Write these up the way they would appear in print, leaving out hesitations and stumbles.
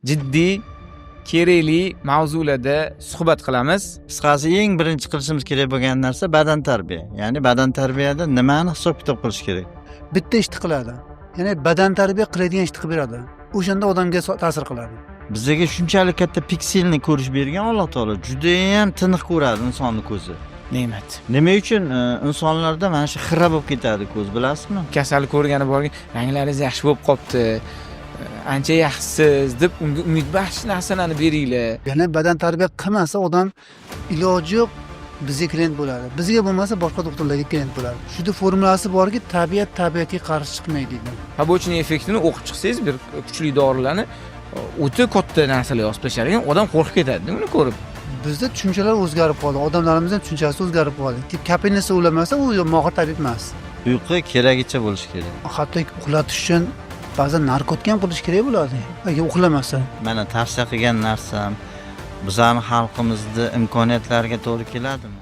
Jiddiy, kerakli mavzularda suhbat qilamiz. Qisqasi, eng birinchi qilishimiz kerak bo'lgan narsa badan tarbiya. Ya'ni badan tarbiyada nimani hisob kitob qilish kerak? Bitta ishni qiladi. Ya'ni badan tarbiya qiladigan ishni qilib beradi. O'shanda odamga ta'sir qiladi. Bizga shunchalik katta pikselni ko'rish bergan Alloh taolo, juda ham tiniq ko'radi insonni ko'zi. Ne'mat. Nima uchun insonlarda mana shu xira bo'lib ketadi ko'z, bilasizmi? Kasal ko'rgani borgan, ranglaringiz yaxshi bo'lib qolibdi, ancha yaxshisiz deb unga umidbaxsh narsalarni beringlar. Ya'ni badan tarbiya qilmasa odam iloji yo'q bizga klient bo'ladi. Bizga bo'lmasa boshqa doktorlarga klient bo'ladi. Shuda formulasi borki, tabiat tabiatga qarshi chiqmaydi deydi. Побочный effektini o'qib chiqsangiz, bir kuchli dorilarni o'ta katta narsalar yozib tashlar ekan, odam qo'rqib ketadi uni ko'rib. Bizda tushunchalar o'zgarib qoldi, odamlarimizning tushunchasi o'zgarib qoldi. Kapelnitsa ulamasa, u mohir tabib emas. Uyqu keragicha bo'lishi kerak. Hatto uxlatish uchun ba'zan narkotik ham qilish kerak bo'ladi, agar uxlamasa. Mana tavsiya qilgan narsam bizani xalqimizni imkoniyatlariga to'g'ri keladimi?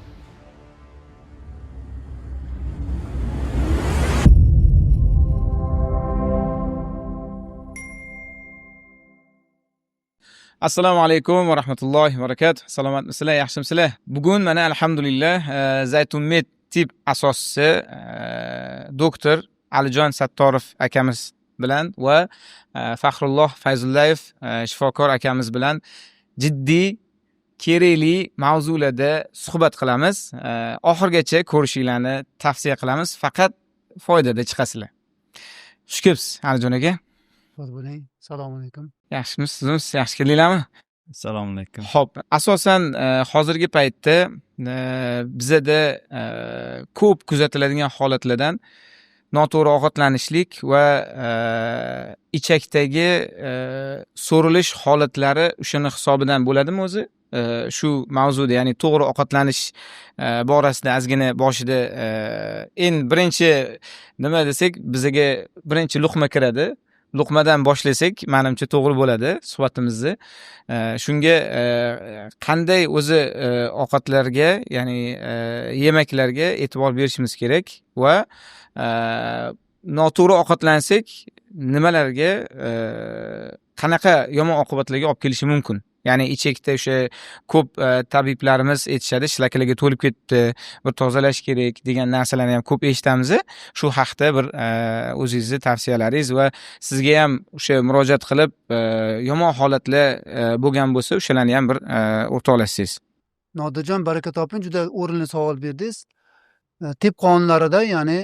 Assalomu alaykum va rahmatullohi va barakatuh. Salomatmisizlar, yaxshimisizlar? Bugun mana alhamdulillah Zaytun Med tip asoschisi doktor Alijon Sattorov akamiz bilan va Faxrulloh Fayzullayev shifokor akamiz bilan jiddiy, kerakli mavzularda suhbat qilamiz. Oxirgacha ko'rishinglarni tavsiya qilamiz. Faqat foydada chiqasizlar. Xush kelibsiz Alijon aka. Xush bo'ling. Assalomu alaykum. Yaxshimisiz? Yaxshi keldinglarmi? Assalomu alaykum. Xo'p, asosan hozirgi paytda bizada ko'p kuzatiladigan holatlardan noto'g'ri ovqatlanishlik va ichakdagi so'rilish holatlari o'shani hisobidan bo'ladimi o'zi? Shu mavzuda, ya'ni to'g'ri ovqatlanish borasida ozgina boshida eng birinchi nima desak, bizga birinchi luqma kiradi. Luqmadan boshlasak, menimcha to'g'ri bo'ladi suhbatimizni. Shunga qanday o'zi ovqatlarga, ya'ni yemaklarga e'tibor berishimiz kerak va noto'g'ri ovqatlansak nimalarga, qanaqa yomon oqibatlarga olib kelishi mumkin? Ya'ni ichakda o'sha ko'p tabiblarimiz aytishadi, shlaklarga to'lib ketdi, bir tozalash kerak degan narsalarni ham ko'p eshitamiz. Shu haqda bir o'zingizni tavsiyalaringiz va sizga ham o'sha murojaat qilib yomon holatlar bo'lgan bo'lsa, o'shalarni ham bir o'rtoqlashsangiz. Nodirjon, baraka toping, juda o'rinli savol berdingiz. Tib qonunlarida, ya'ni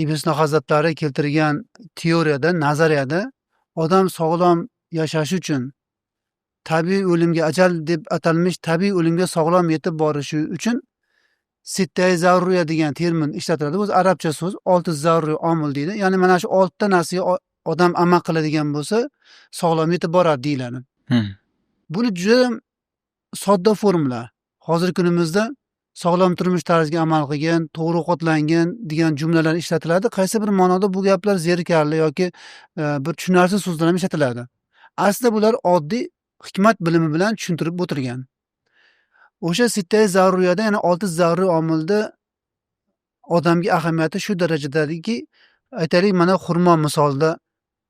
Ibn Sino hazratlari keltirgan teoriyada, nazariyada odam sog'lom yashashi uchun tabiiy o'limga, ajal deb atalmish tabiiy o'limga sog'lom yetib borishi uchun sittai zaruriya degan termin ishlatiladi. O'zi arabcha so'z, olti zaruriy omil deydi. Ya'ni mana shu oltita narsaga odam amal qiladigan bo'lsa, sog'lom yetib boradi deyiladi. Buni juda sodda formula. Hozirgi kunimizda sog'lom turmush tarziga amal qilgin, to'g'ri ovqatlangin degan jumlalar ishlatiladi. Qaysi bir ma'noda bu gaplar zerikarli yoki bir tushunarsiz so'zlar ham ishlatiladi. Aslida bular oddiy hikmat bilimi bilan tushuntirib o'tilgan. O'sha sittai zaruriyada, ya'ni olti zaruriy omilda odamga ahamiyati shu darajadaki, aytaylik, mana xurmo misolida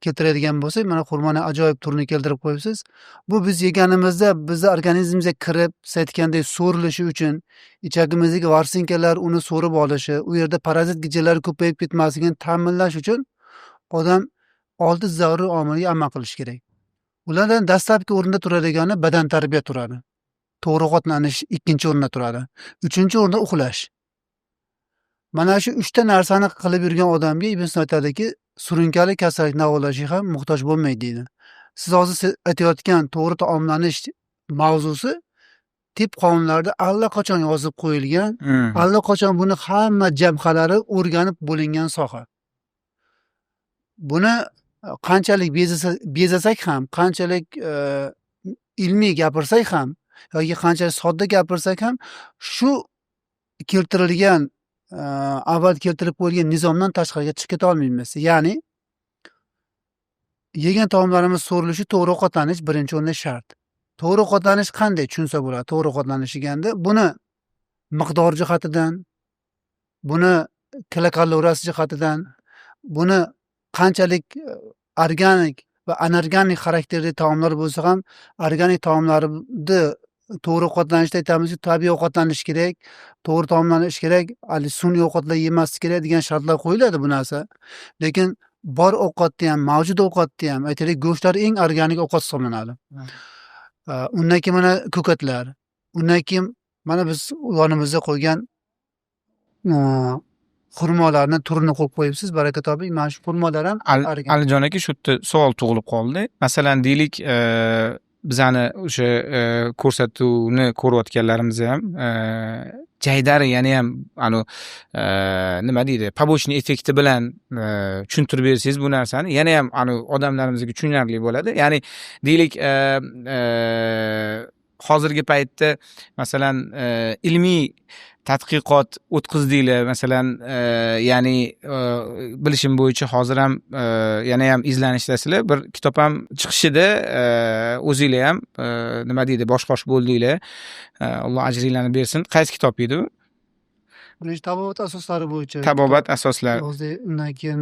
keltiradigan bo'lsak, mana xurmoni ajoyib turini keltirib qo'yibsiz. Bu biz yeganimizda bizni organizmimizga kirib, siz aytgandek so'rilishi uchun ichagimizdagi varsinkalar uni so'rib olishi, u yerda parazit gijalar ko'payib ketmasligini ta'minlash uchun odam olti zaruriy omilga amal qilishi kerak. Ulardan dastlabki o'rinda turadigani badan tarbiya turadi. To'g'ri ovqatlanish ikkinchi o'rinda turadi. Uchinchi o'rinda uxlash. Mana shu uchta narsani qilib yurgan odamga Ibn Sino aytadiki, surunkali kasallik davolashiga ham muhtoj bo'lmaydi deydi. Siz hozir aytayotgan to'g'ri taomlanish mavzusi tib qonunlarida allaqachon yozib qo'yilgan, allaqachon buni hamma jabhalari o'rganib bo'lingan soha. Buni qanchalik bezasak ham, qanchalik ilmiy gapirsak ham yoki qanchalik sodda gapirsak ham, shu keltirilgan, avval keltirib qo'yilgan nizomdan tashqariga chiqib keta olmaymiz. Ya'ni yegan taomlarimiz so'rilishi, to'g'ri ovqatlanish birinchi o'rinda shart. To'g'ri ovqatlanish qanday tushunsa bo'ladi? To'g'ri ovqatlanish deganda buni miqdor jihatidan, buni kilokaloriyasi jihatidan, buni qanchalik organik Va anorganik xarakterli taomlar bo'lsa ham, organik taomlarni to'g'ri ovqatlanishda aytamizki, tabiiy ovqatlanish kerak, to'g'ri taomlanish kerak, hali sun'iy ovqatlar yemaslik kerak degan shartlar qo'yiladi bu narsa. Lekin bor ovqatni ham, mavjud ovqatni ham, aytaylik, go'shtlar eng organik ovqat hisoblanadi. Undan keyin mana ko'katlar, undan keyin mana biz yonimizda qo'ygan xurmolarni turini qo'yib qo'yibsiz, baraka toping. Mana shu xurmolar ham organik. Alijon aka, shu yerda savol tug'ilib qoldi. Masalan, deylik, bizani o'sha ko'rsatuvni ko'rayotganlarimiz ham jaydari yanayam anavi, nima deydi, побочный effekti bilan tushuntirib bersangiz bu narsani, yanayam anavi odamlarimizga tushunarli bo'ladi. Ya'ni deylik, hozirgi paytda, masalan, ilmiy tadqiqot o'tkazdinglar, masalan, ya'ni bilishim bo'yicha hozir ham yanayam izlanishdasizlar. Bir kitob ham chiqishida o'zinglar ham, nima deydi, bosh qosh bo'ldinglar. Alloh ajringlarni bersin. Qaysi kitob edi u? Birinchi tabobat asoslari bo'yicha. Tabobat asoslari. Yozdik. Undan keyin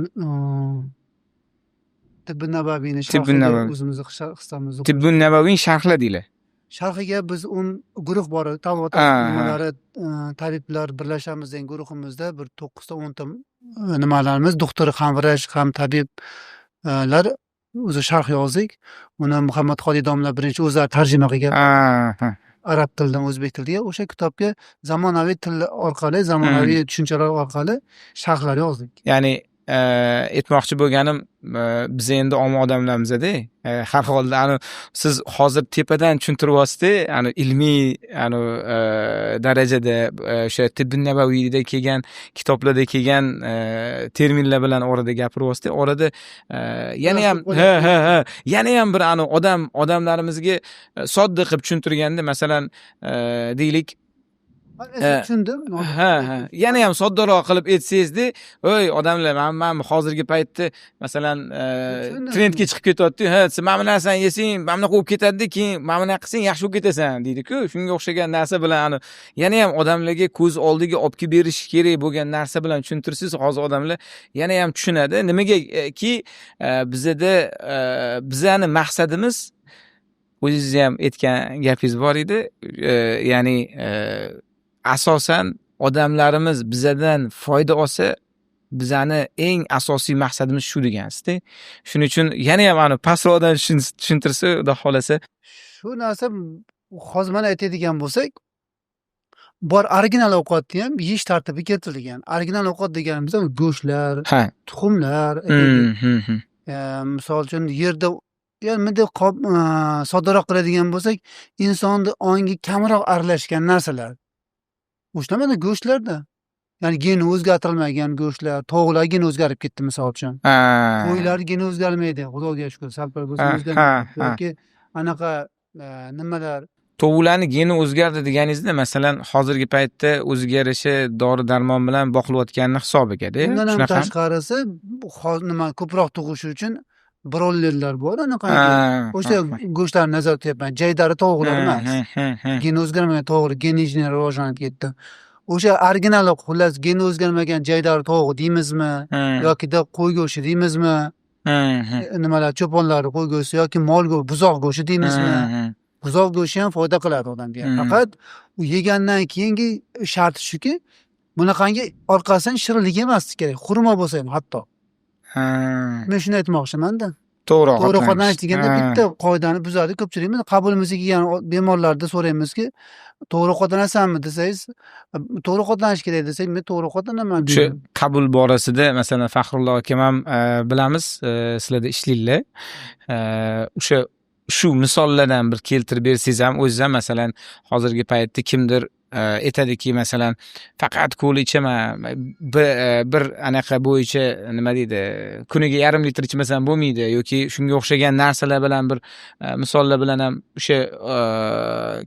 Tibbi nabaviyni Tibbi sharhiga nabaviy. o'zimizni hissamizni Tibbi nabaviyni sharhladinglar. Sharhiga biz 10 guruh bor edi. Tabobat nimalari, tabiblar birlashamiz degan guruhimizda bir 9 ta, 10 ta nimalarimiz, doktor, ham vrach, ham tabiblar o'zi sharh yozdik. Uni Muhammad Hodiy domla birinchi o'zlari tarjima qilgan. Arab tilidan o'zbek tiliga. O'sha kitobga zamonaviy til orqali, zamonaviy tushunchalar orqali sharhlar yozdik. Ya'ni aytmoqchi bo'lganim, biz endi omma odamlarmizda, har holda ani siz hozir tepadan tushuntiryapsizda, ani ilmiy ani darajada o'sha tibbi nabaviyda kelgan kitoblarda kelgan terminlar bilan orada gapiryapsizda. Orada yana ham, ha, yana ham bir ani odamlarimizga sodda qilib tushuntirganda, masalan, deylik, Tushundim. Ha, yana ham soddaroq qilib aytsangizda, "Ey odamlar, mana hozirgi paytda, masalan, trendga chiqib ketyapti, ha, sen mana bu narsani yesang, mana bunaqa bo'lib ketadida, keyin mana bunaqa qilsang, yaxshi bo'lib ketasan", deydiku. Shunga o'xshagan narsa bilan ani yana ham odamlarga ko'z oldiga olib kelib berish kerak bo'lgan narsa bilan tushuntirsangiz, hozir odamlar yana ham tushunadi. Nimagaki bizada bizani maqsadimiz, o'zingiz ham aytgan gapingiz bor edi, ya'ni asosan odamlarimiz bizadan foyda olsa, bizani eng asosiy maqsadimiz shu degansizda. Shuning uchun yana ham ani pastroqdan tushuntirsa, xudo xohlasa. Shu narsa hozir mana aytadigan bo'lsak, bor original ovqatni ham yeyish tartibi keltirilgan. Original ovqat deganimizda go'shtlar, tuxumlar, misol uchun, yerda, ya'ni bunday soddaroq qiladigan bo'lsak, insonni ongi kamroq aralashgan narsalar. O'shalar mana go'shtlarda. Ya'ni geni o'zgartirilmagan go'shtlar, tovuqlar geni o'zgarib ketdi, misol uchun. Qo'ylar geni o'zgarmaydi, Xudoga shukur, sal pal bo'lsa o'zgarmaydi. Yoki anaqa nimalar. Tovuqlarni geni o'zgardi deganingizda, masalan, hozirgi paytda o'ziga yarasha dori darmon bilan boqilayotganini hisobigada, Undan ham shunaqami? tashqarisi, nima, ko'proq tug'ishi uchun broylerlar bor anaqangi. O'sha go'shtlarni nazarda tutyapman. Jaydari tovuqlar emas. Geni o'zgarmagan tovuqlar, gen injener rivojlanib ketdi. O'sha original, xullas, geni o'zgarmagan jaydari tovuq deymizmi yokida qo'y go'shti deymizmi, nimalar, cho'ponlar qo'y go'shti yoki mol buzoq go'shti deymizmi, buzoq go'shti ham foyda qiladi odamga. Faqat u yegandan keyingi sharti shuki, bunaqangi orqasidan shirinlik yemaslik kerak, xurmo bo'lsa ham hatto. Men shuni aytmoqchimanda. To'g'ri To'g'ri ovqatlanish. ovqatlanish deganda bitta qoidani buzadi ko'pchiligimiz. Qabulimizga kelgan bemorlarda so'raymizki, to'g'ri ovqatlanasanmi desangiz, to'g'ri ovqatlanish kerak desak, men to'g'ri ovqatlanaman Shu deydi. qabul borasida, masalan, Faxrullo akam ham, bilamiz, sizlarda ishlaydilar. O'sha shu misollardan bir keltirib bersangiz ham o'zingiz ham, masalan, hozirgi paytda kimdir aytadiki, masalan, faqat kola ichaman, bir anaqa bo'yicha, nima deydi, kuniga yarim litr ichmasam bo'lmaydi yoki shunga o'xshagan narsalar bilan bir misollar bilan ham o'sha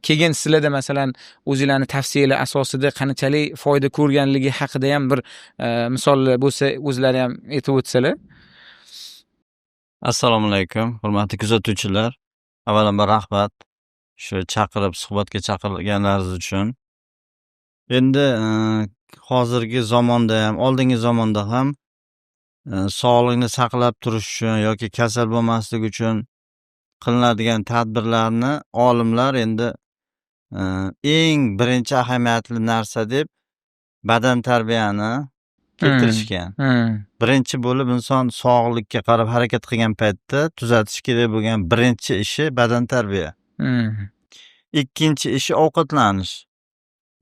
keyin sizlarda, masalan, o'zinglarni tavsiyalar asosida qanchalik foyda ko'rganligi haqida ham bir misollar bo'lsa, o'zlari ham aytib o'tsalar. Assalomu alaykum, hurmatli kuzatuvchilar. Avvalambor rahmat shu chaqirib, suhbatga chaqirganlaringiz uchun. Endi hozirgi zamonda ham, oldingi zamonda ham Sog'liqni saqlab turish uchun yoki kasal bo'lmaslik uchun qilinadigan tadbirlarni olimlar endi eng birinchi ahamiyatli narsa deb badan tarbiyani keltirishgan. Birinchi bo'lib inson sog'likka qarab harakat qilgan paytda tuzatish kerak bo'lgan birinchi ishi badan tarbiya. Ikkinchi ishi ovqatlanish.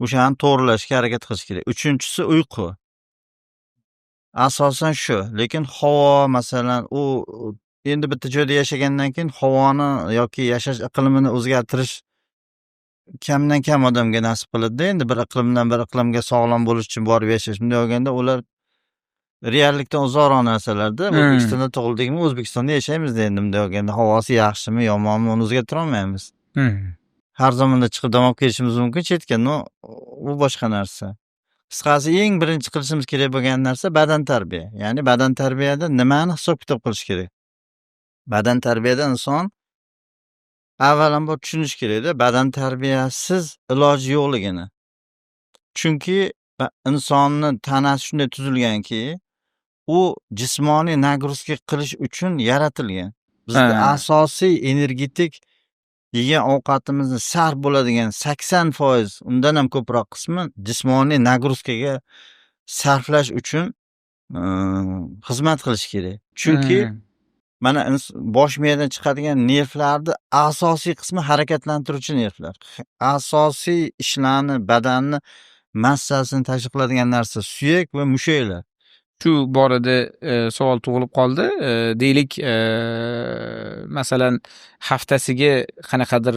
O'shani to'g'rilashga harakat qilish kerak. Uchinchisi uyqu. Asosan shu. Lekin havo, masalan, u endi bitta joyda yashagandan keyin havoni yoki yashash iqlimini o'zgartirish kamdan kam odamga nasib qiladi-da. Endi bir iqlimdan bir iqlimga sog'lom bo'lish uchun borib yashash. Bunday olganda ular reallikdan uzoqroq narsalarda. O'zbekistonda tug'ildikmi, O'zbekistonda yashaymiz endi bunday olganda. Havosi yaxshimi, yomonmi, uni o'zgartira olmaymiz. Har zamonda chiqib dam olib kelishimiz mumkin chetga, но u boshqa narsa. Qisqasi, eng birinchi qilishimiz kerak bo'lgan narsa badan tarbiya. Ya'ni badan tarbiyada nimani hisob kitob qilish kerak? Badan tarbiyada inson avvalambor tushunishi kerakda, badan tarbiyasiz iloji yo'qligini. Chunki insonni tanasi shunday tuzilganki, u jismoniy нагрузка qilish uchun yaratilgan. Bizda asosiy energetik yegan ovqatimizni sarf bo'ladigan 80%, undan ham ko'proq qismi jismoniy нагрузка ga sarflash uchun xizmat qilishi kerak. Chunki mana bosh miyadan chiqadigan nervlarni asosiy qismi harakatlantiruvchi nervlar. Asosiy ishlarni, badanni massasini tashkil qiladigan narsa suyak va mushaklar. Shu borada savol tug'ilib qoldi. Deylik, masalan, haftasiga qanaqadir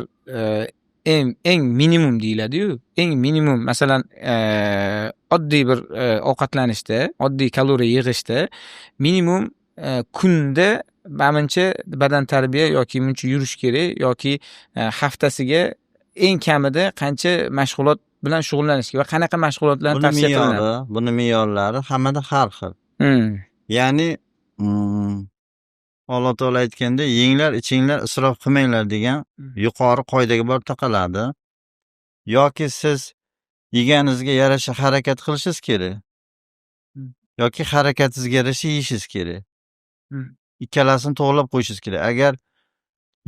eng minimum deyiladi-yu, eng minimum, masalan, oddiy bir ovqatlanishda, oddiy kaloriya yig'ishda minimum kunda manimcha badan tarbiya yoki muncha yurish kerak yoki haftasiga eng kamida qancha mashg'ulot bilan shug'ullanish kerak va qanaqa mashg'ulotlarni Buni tavsiya qilinadi? me'yori, buni me'yorlari hammada har xil. Ya'ni Alloh taolo aytgandek, yenglar, ichinglar, isrof qilmanglar degan yuqori qoidaga borib taqaladi. Yoki siz yeganingizga yarasha harakat qilishingiz kerak. Yoki harakatingizga yarasha yeyishingiz kerak. Ikkalasini to'g'rilab qo'yishingiz kerak. Agar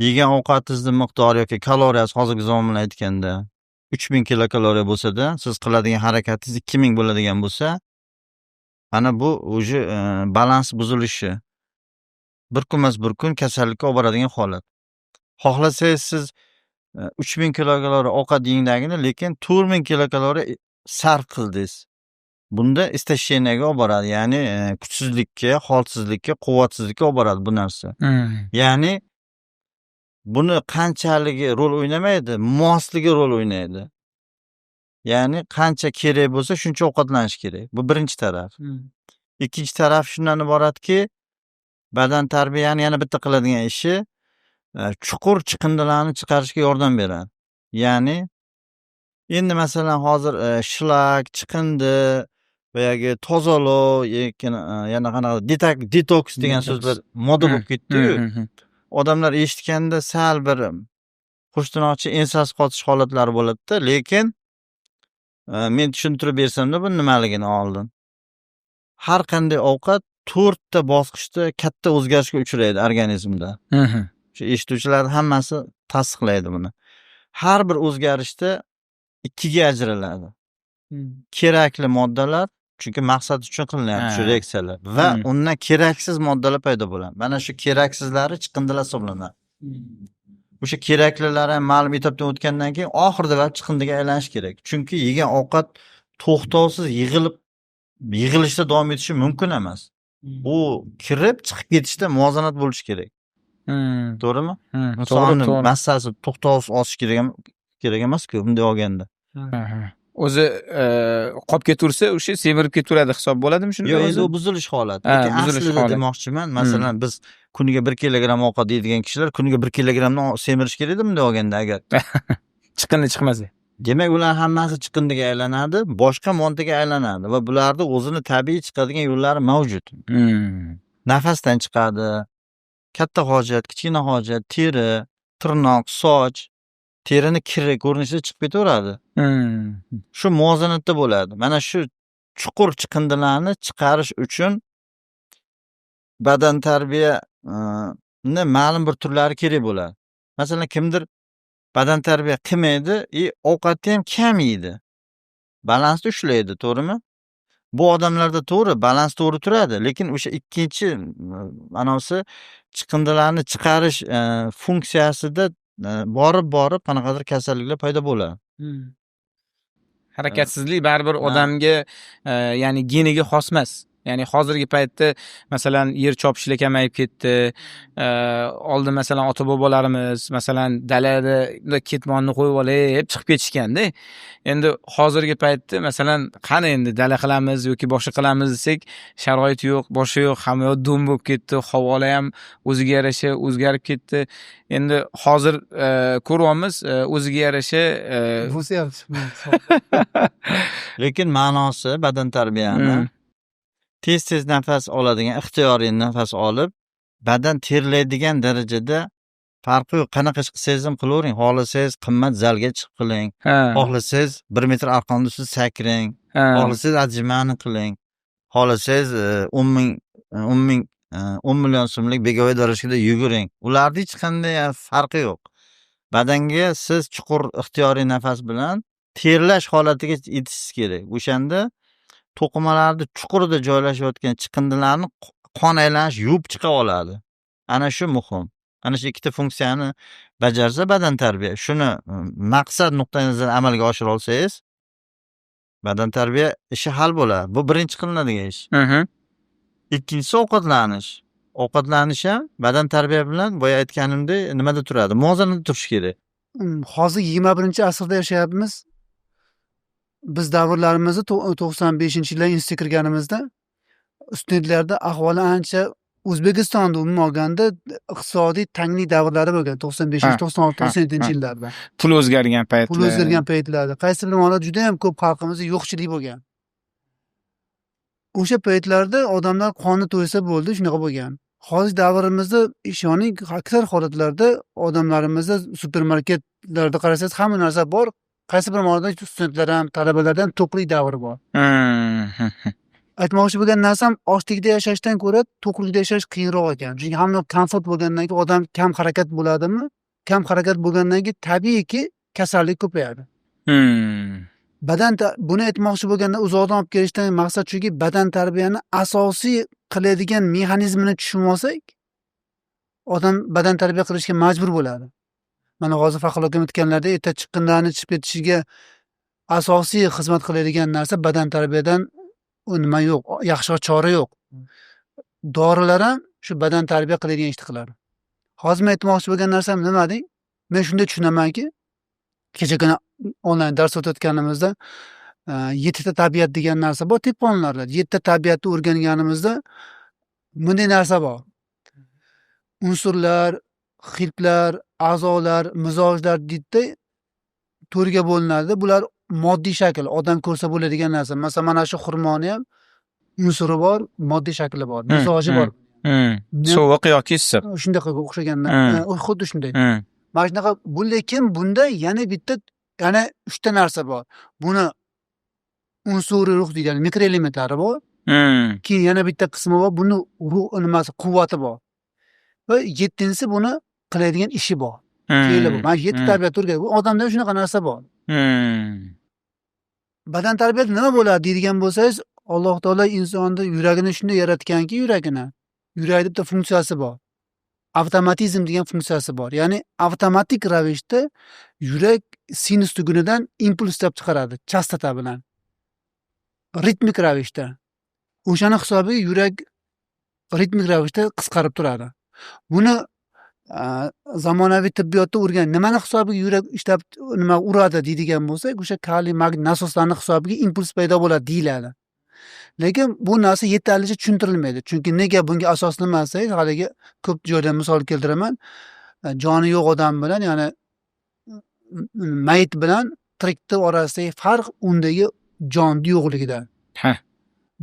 yegan ovqatingizni miqdori yoki kaloriyasi hozirgi zamon bilan aytganda 3000 kilokaloriya bo'lsa-da, siz qiladigan harakatingiz 2000 bo'ladigan bo'lsa, mana bu уже balans buzilishi. Bir kun emas, bir kun kasallikka olib boradigan holat. Xohlasangiz siz 3000 kilokaloriya ovqat yengdagini, lekin 4000 kilokaloriya sarf qildingiz. Bunda истощение ga olib boradi, ya'ni kuchsizlikka, holsizlikka, quvvatsizlikka olib boradi bu narsa. Ya'ni buni qanchaligi rol o'ynamaydi, mosligi rol o'ynaydi. Ya'ni qancha kerak bo'lsa, shuncha ovqatlanish kerak. Bu birinchi taraf. Ikkinchi taraf shundan iboratki, badan tarbiyani yana bitta qiladigan ishi chuqur chiqindilarni chiqarishga yordam beradi. Ya'ni endi, masalan, hozir shlak, chiqindi, boyagi tozalov, yana qanaqa detoks degan so'zlar moda bo'lib ketdi-yu. Odamlar eshitganda sal bir qo'shtirnoqcha ensasi qotish holatlari bo'ladida, lekin men tushuntirib bersamda bu nimaligini oldin. Har qanday ovqat to'rtta bosqichda katta o'zgarishga uchraydi organizmda. Shu eshituvchilar hammasi tasdiqlaydi buni. Har bir o'zgarishda ikkiga ajraladi. Kerakli moddalar, chunki maqsad uchun qilinyapti shu reaksiyalar va undan keraksiz moddalar paydo bo'ladi. Mana shu keraksizlari chiqindilar hisoblanadi. O'sha keraklilari ham ma'lum etapdan o'tgandan keyin oxirida baribir chiqindiga aylanishi kerak. Chunki yegan ovqat to'xtovsiz yig'ilib, yig'ilishda davom etishi mumkin emas. U kirib chiqib ketishda muvozanat bo'lishi kerak. To'g'rimi? To'g'ri, Insonni to'g'ri. massasi to'xtovsiz oshishi kerak emas-ku bunday olganda. O'zi qolib ketaversa, o'sha semirib ketaveradi hisob bo'ladimi shunda Yo'q, o'zi? endi u buzilish holati. Ha, Lekin buzilish aslida holat. demoqchiman, masalan, biz kuniga 1 kilogramm ovqat yeydigan kishilar kuniga 1 kilogrammdan semirish kerak edi bunday olganda agar. Chiqindi chiqmasa. Demak, ular hammasi chiqindiga aylanadi, boshqa moddaga aylanadi va bularni o'zini tabiiy chiqadigan yo'llari mavjud. Nafasdan chiqadi, katta hojat, kichkina hojat, teri, tirnoq, soch, terini kiri ko'rinishida chiqib ketaveradi. Shu muvozanatda bo'ladi. Mana shu chuqur chiqindilarni chiqarish uchun Badan tarbiya ni ma'lum bir turlari kerak bo'ladi. Masalan, kimdir badan tarbiya qilmaydi и ovqatni ham kam yeydi. Balansni ushlaydi, to'g'rimi? Bu odamlarda to'g'ri, balans to'g'ri turadi, lekin o'sha ikkinchi ma'nosi chiqindilarni chiqarish funksiyasida borib-borib qanaqadir kasalliklar paydo bo'ladi. Harakatsizlik baribir odamga, ya'ni geniga xos emas. Ya'ni hozirgi paytda, masalan, yer chopishlar kamayib ketdi. Oldin, masalan, ota bobolarimiz, masalan, dalada ketmonni qo'yib olib chiqib ketishganda. Endi hozirgi paytda, masalan, qani endi dala qilamiz yoki boshqa qilamiz desak, sharoit yo'q, boshqa yo'q, hamma yoq do'm bo'lib ketdi, havolar ham o'ziga yarasha o'zgarib ketdi. Endi hozir ko'ryapmiz, o'ziga yarasha Bo'lsa ham chiqmaydi. Lekin ma'nosi badan tarbiyani tez-tez nafas oladigan, ixtiyoriy nafas olib, badan terlaydigan darajada, farqi yo'q. Qanaqa ish qilsangiz ham qilavering. Xohlasangiz qimmat zalga chiqib qiling. Xohlasangiz 1 metr arqonni ustida sakrang. Xohlasangiz отжимание qiling. Xohlasangiz 10 ming, 10 ming, 10 million so'mlik беговой дорожка da yuguring. Ularni hech qanday farqi yo'q. Badanga siz chuqur ixtiyoriy nafas bilan terlash holatiga yetishingiz kerak. O'shanda to'qimalarni chuqurida joylashayotgan chiqindilarni qon aylanish yuvib chiqa oladi. Ana shu muhim. Ana shu ikkita funksiyani bajarsa badan tarbiya, shuni maqsad nuqtai nazaridan amalga oshira olsangiz, badan tarbiya ishi hal bo'ladi. Bu birinchi qilinadigan ish. Ikkinchisi ovqatlanish. Ovqatlanish ham badan tarbiya bilan, boya aytganimdek, nimada turadi? Muvozanatda turishi kerak. Hozir 21-asrda yashayapmiz. Biz davrlarimizda, 95-yilda institutga kirganimizda studentlarda ahvoli ancha, O'zbekistonda umuman olganda iqtisodiy tanglik davrlari bo'lgan, 95, 96, 97 yillarda. Pul o'zgargan paytlar. Pul o'zgargan paytlarda. Qaysi bir ma'noda juda ham ko'p xalqimizda yo'qchilik bo'lgan. O'sha paytlarda odamlar qoni to'ysa bo'ldi, shunaqa bo'lgan. Hozir davrimizda, ishoning, aksar holatlarda odamlarimizda supermarketlarda qarasangiz, hamma narsa bor. Qaysi bir ma'noda studentlar ham, talabalarda ham to'qlik davri bor. Aytmoqchi bo'lgan narsam, ochlikda yashashdan ko'ra to'qlikda yashash qiyinroq ekan. Chunki hamma komfort bo'lgandan keyin odam kam harakat bo'ladimi? Kam harakat bo'lgandan keyin tabiiyki kasallik ko'payadi. Badan buni aytmoqchi bo'lganda, uzoqdan olib kelishdan maqsad shuki, badan tarbiyani asosiy qiladigan mexanizmini tushunib olsak, odam badan tarbiya qilishga majbur bo'ladi. Mana hozir Faxrul akam aytganlaridek, erta chiqqinlarni chiqib ketishiga asosiy xizmat qiladigan narsa badan tarbiyadan u nima yo'q, yaxshiroq chora yo'q. Dorilar ham shu badan tarbiya qiladigan ishni qiladi. Hozir men aytmoqchi bo'lgan narsam nima deng? Men shunday tushunamanki, kecha kuni onlayn dars o'tayotganimizda yettita tabiat degan narsa bor tib qonunlarida. Yettita tabiatni o'rganganimizda bunday narsa bor. Unsurlar, xiltlar, a'zolar, mizojlar deydida, to'rtga bo'linadi. Bular moddiy shakl, odam ko'rsa bo'ladigan narsa. Masalan, mana shu xurmoni ham unsuri bor, moddiy shakli bor, mizoji bor. Sovuq yoki issiq. Shundaqa o'xshagan, xuddi shunday. Mana shunaqa bu, lekin bunda yana bitta, yana uchta narsa bor. Buni unsuri ruh degan mikroelementlari bor. Keyin yana bitta qismi bor, buni ruh nimasi, quvvati bor. Va yettinchisi, buni qiladigan ishi bor. Fe'li bor. Mana yetti tabiat o'rgan. Bu odamda ham shunaqa narsa bor. Badan tarbiyati nima bo'ladi deydigan bo'lsangiz, Alloh taolo insonni yuragini shunday yaratganki, yuragini. Yurakni bitta funksiyasi bor. Avtomatizm degan funksiyasi bor. Ya'ni avtomatik ravishda yurak sinus tugunidan impuls ishlab chiqaradi chastota bilan. Ritmik ravishda. O'shani hisobiga yurak ritmik ravishda qisqarib turadi. Buni zamonaviy tibbiyotda o'rgan, nimani hisobiga yurak ishlab nima uradi deydigan bo'lsak, o'sha kaliy magniy nasoslarni hisobiga impuls paydo bo'ladi deyiladi. Lekin bu narsa yetarlicha tushuntirilmaydi. Chunki nega, bunga asos nima desangiz, haligi ko'p joyda misol keltiraman. Joni yo'q odam bilan, ya'ni mayit bilan tirikni orasidagi farq undagi jonni yo'qligida.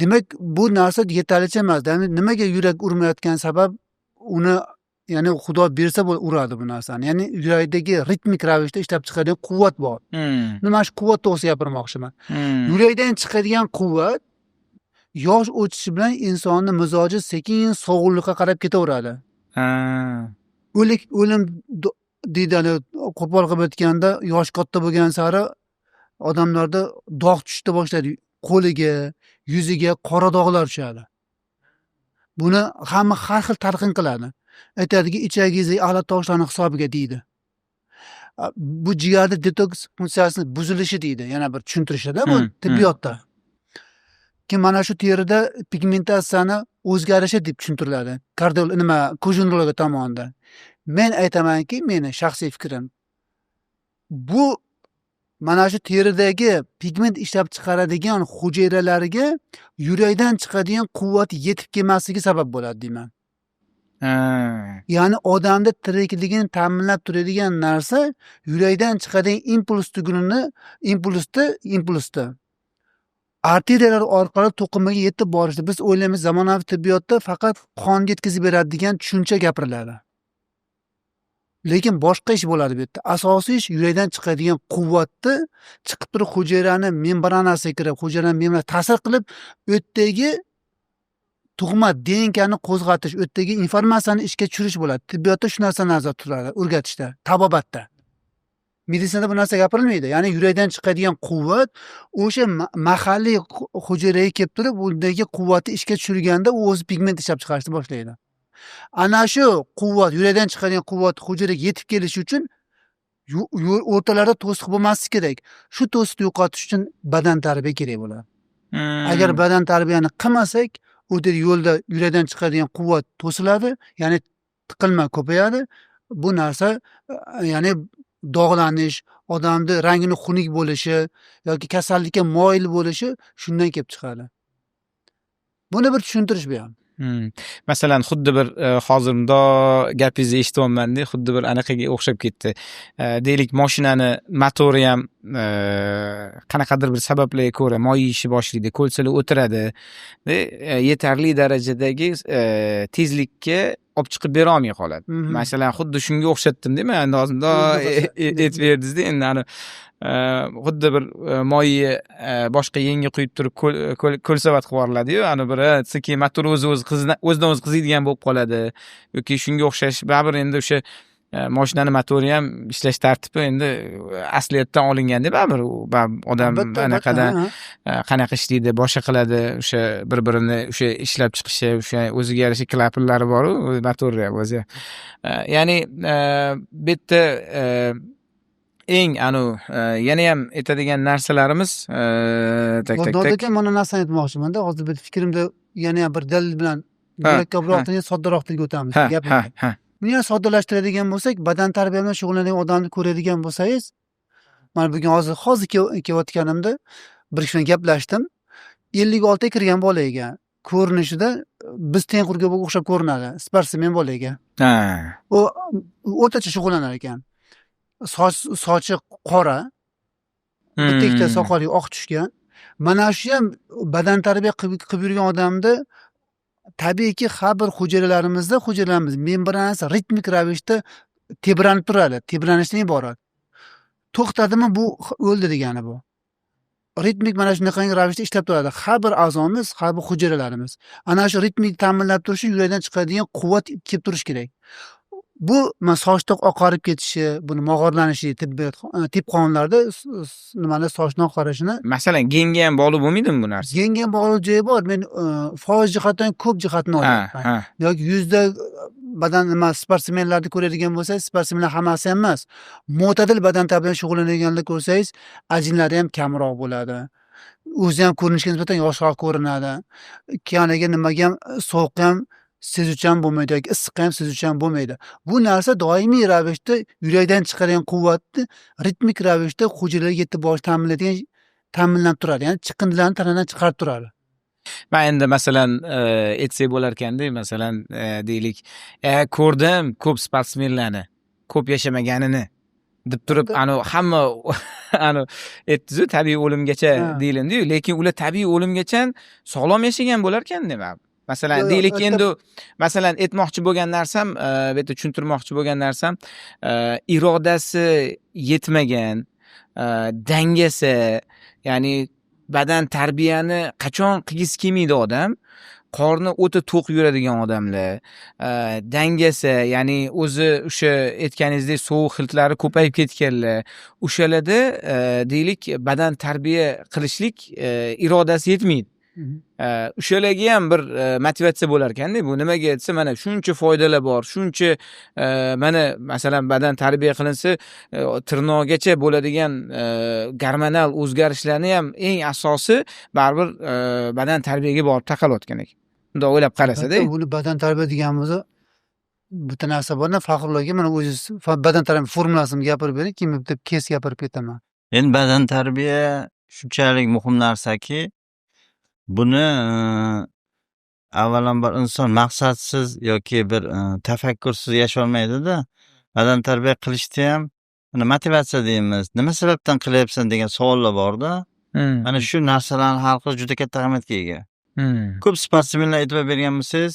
Demak, bu narsa yetarlicha emas. Ya'ni nimaga yurak urmayotgan sabab uni, ya'ni Xudo bersa uradi bu narsani. Ya'ni yurakdagi ritmik ravishda ishlab chiqaradigan quvvat bor. Mana shu quvvat to'g'risida gapirmoqchiman. Yurakdan chiqadigan quvvat Yosh o'tishi bilan insonni mizoji sekin sovuqlikqa qarab ketaveradi. O'lik o'lim deydi, qo'pol qilib aytganda, yosh katta bo'lgan sari odamlarda dog' tushishni boshlaydi. Qo'liga, yuziga qora dog'lar tushadi. Buni hamma har xil talqin qiladi. Aytadiki, ichagingizdagi axlat toshlarni hisobiga deydi. Bu jigarda detoks funksiyasini buzilishi deydi. Yana bir tushuntirishida bu tibbiyotda. Keyin mana shu terida pigmentatsiyani o'zgarishi deb tushuntiriladi. Kardiol nima, кожвенология tomonidan. Men aytamanki, meni shaxsiy fikrim. Bu mana shu teridagi pigment ishlab chiqaradigan hujayralarga yurakdan chiqadigan quvvat yetib kelmasligi sabab bo'ladi deyman. Ya'ni odamda tirikligini ta'minlab turadigan narsa yurakdan chiqadigan impuls tugunini, impulsni arteriyalar orqali to'qimaga yetib borishdi. Biz o'ylaymiz, zamonaviy tibbiyotda faqat qonga yetkazib beradi degan tushuncha gapiriladi. Lekin boshqa ish bo'ladi bu yerda. Asosiy ish yurakdan chiqadigan quvvatni chiqib turib hujayrani membranasiga kirib, hujayrani membranasiga ta'sir qilib, u yerdagi tug'ma DNKni qo'zg'atish, u yerdagi informatsiyani ishga tushirish bo'ladi. Tibbiyotda shu narsa nazarda tutiladi, o'rgatishda, tabobatda. Meditsinada bu narsa gapirilmaydi. Ya'ni yurakdan chiqadigan quvvat o'sha mahalliy hujayraga kelib turib, undagi quvvatni ishga tushirganda u o'zi pigment ishlab chiqarishni boshlaydi. Ana shu quvvat, yurakdan chiqadigan quvvat hujayraga yetib kelishi uchun yo'l o'rtalarida to'siq bo'lmasligi kerak. Shu to'siqni yo'qotish uchun badan tarbiya kerak bo'ladi. Agar badan tarbiyani qilmasak, o'ta yo'lda yurakdan chiqadigan quvvat to'siladi, ya'ni tiqilma ko'payadi. Bu narsa, ya'ni dog'lanish, odamni rangini xunuk bo'lishi yoki kasallikka moyil bo'lishi shundan kelib chiqadi. Buni bir tushuntirish bu ham. Masalan, xuddi bir hozir mundoq gapingizni eshityapmanda, xuddi bir anaqaga o'xshab ketdi. Deylik, moshinani motori ham qanaqadir bir sabablarga ko'ra moy yeyishni boshlaydi, кольца lar o'tiradi. Yetarli darajadagi tezlikka olib chiqib berolmay qoladi. Masalan, xuddi shunga o'xshatdimda man endi hozir mundoq aytib berdingizda, endi ani xuddi bir moyni boshqa yengi quyib turib ko'lsavat qilib yuboriladiyu, ani bir keyin motor o'zi o'zi o'zidan o'zi qiziydigan bo'lib qoladi yoki shunga o'xshash. Baribir endi o'sha moshinani motori ham ishlash tartibi endi asliyatdan olinganda baribir u odam anaqadan qanaqa ishlaydi, boshqa qiladi, o'sha bir birini o'sha ishlab chiqishi, o'sha o'ziga yarasha klapanlari boru motorni ham o'zi. Ya'ni bu yerda eng anavi yanayam aytadigan narsalarimiz, так, так, Nodir так. aka, mana narsani aytmoqchimanda, hozir bir fikrimda yana ham bir dalil bilan murakkabroq tilga, soddaroq tilga o'tamiz. Gapimni. ha, ha. Buni ham soddalashtiradigan bo'lsak, badan tarbiya bilan shug'ullanadigan odamni ko'radigan bo'lsangiz, mana bugun hozir kelayotganimda bir kishi bilan gaplashdim. 56 ga kirgan bola ekan. Ko'rinishida biz tengqurga o'xshab ko'rinadi. Sportsmen bola ekan. U o'rtacha shug'ullanar ekan. Sochi qora, bitta ikkita soqoli oq tushgan. Mana shu ham badan tarbiya qilib yurgan odamda tabiiyki har bir hujayralarimiz membranasi ritmik ravishda tebranib turadi. Tebranishdan iborat. To'xtadimi, bu o'ldi degani bu. Ritmik mana shunaqangi ravishda ishlab turadi. Har bir a'zomiz, har bir hujayralarimiz. Ana shu ritmik ta'minlab turishi yurakdan chiqadigan quvvat kelib turishi kerak. Bu mana sochda oqarib ketishi, buni mog'orlanishi tibbiyot, tib qonunlarida nimani sochni oqarishini. Masalan, genga ham bog'liq bo'lmaydimi bu narsa? Genga ham bog'liq joyi bor. Men foiz jihatdan ko'p jihatni olyapman. Yoki yuzda badan nima sportsmenlarni ko'radigan bo'lsangiz, sportsmenlar hammasi ham emas. Mo'tadil badan tarbiya bilan shug'ullanadiganlar ko'rsangiz, ajinlari ham kamroq bo'ladi. O'zi ham ko'rinishga nisbatan yoshroq ko'rinadi. Keyin nimaga ham, sovuqqa ham sezuvchan bo'lmaydi yoki issiqqa ham sezuvchan bo'lmaydi. Bu narsa doimiy ravishda yurakdan chiqargan quvvatni ritmik ravishda hujayralarga yetib borish ta'minlanib turadi. Ya'ni chiqindilarni tanadan chiqarib turadi. Man endi masalan, aytsak bo'larkanda, masalan, deylik, ko'rdim ko'p sportsmenlarni ko'p yashamaganini deb turib, anu hamma anu aytdizu, tabiiy o'limgacha deyilindiyu, lekin ular tabiiy o'limgacha sog'lom yashagan bo'larkan nima? Masalan, Yo'q, yo'q, deylik endi, masalan, aytmoqchi bo'lgan narsam, bu yerda tushuntirmoqchi bo'lgan narsam, irodasi yetmagan, dangasa, ya'ni Badan tarbiyani qachon qilgisi kelmaydi odam? Qorni o'ta to'q yuradigan odamlar, dangasa, ya'ni o'zi o'sha aytganingizdek sovuq hiltlari ko'payib ketganlar, o'shalarda, deylik, badan tarbiya qilishlik irodasi yetmaydi. O'shalarga ham bir motivatsiya bo'lar ekanda bu. Nimaga desa, mana shuncha foydalar bor, shuncha, mana masalan, badan tarbiya qilinsa, tirnoqgacha bo'ladigan gormonal o'zgarishlarni ham eng asosi baribir badan tarbiyaga borib taqalayotgan ekan, bundoq o'ylab qarasada. Albatta, buni badan tarbiya deganimizni bitta narsa borda, Faxrullo aka, mana o'zingiz badan tarbiya formulasini gapirib bering, keyin bitta kes gapirib ketaman. Endi badan tarbiya shunchalik muhim narsaki, buni avvalambor inson maqsadsiz yoki bir tafakkursiz yasholmaydida. Badan tarbiya qilishda ham mana motivatsiya deymiz. Nima sababdan qilyapsan degan savollar borda. Mana shu narsalarni hal qilish juda katta ahamiyatga ega. Ko'p sportsmenlar, e'tibor bergan bo'lsangiz,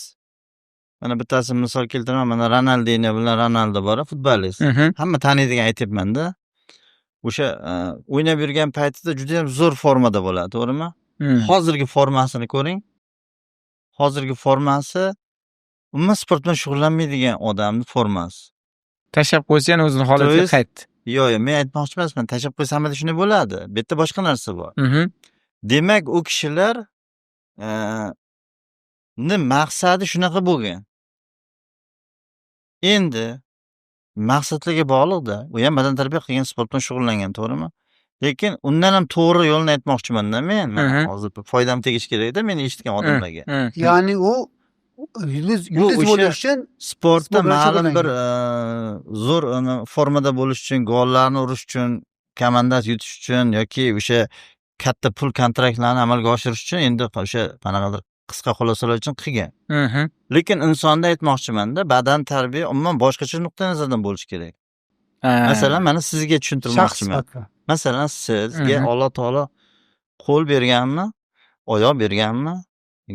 mana bittasini misol keltiraman. Mana Ronaldinho bilan Ronaldo bor, futbolist. Hamma taniydigan aytyapmanda. O'sha o'ynab yurgan paytida juda ham zo'r formada bo'ladi, to'g'rimi? Hozirgi formasini ko'ring. Hozirgi formasi umuman sport bilan shug'ullanmaydigan odamni formasi. Tashlab qo'ysa, yana o'zini holatiga То есть- qaytdi. Yo'q, men aytmoqchi emasman. Tashlab qo'ysa hammada shunday bo'ladi. Bu yerda boshqa narsa bor. Demak, u kishilar ni maqsadi shunaqa bo'lgan. Endi maqsadlarga bog'liqda. U ham badan tarbiya qilgan, sport bilan shug'ullangan, to'g'rimi? Lekin undan ham to'g'ri yo'lni aytmoqchimanda men. Mana hozir foydam tegishi kerakda meni eshitgan odamlarga. Ya'ni u yulduz Bu yulduz o'sha bo'lish uchun sportda sport bilan ma'lum bir shug'ullangan. Zo'r uni formada bo'lish uchun, gollarni urish uchun, komandasi yutish uchun yoki o'sha katta pul kontraktlarni amalga oshirish uchun, endi o'sha qanaqadir qisqa xulosalar uchun qilgan. Lekin insonda aytmoqchimanda, badan tarbiya umuman boshqacha nuqtai nazardan bo'lishi kerak. Masalan, mana sizga Shaxs tushuntirmoqchiman. sifatida. Masalan, sizga Alloh taolo qo'l berganmi, oyoq berganmi,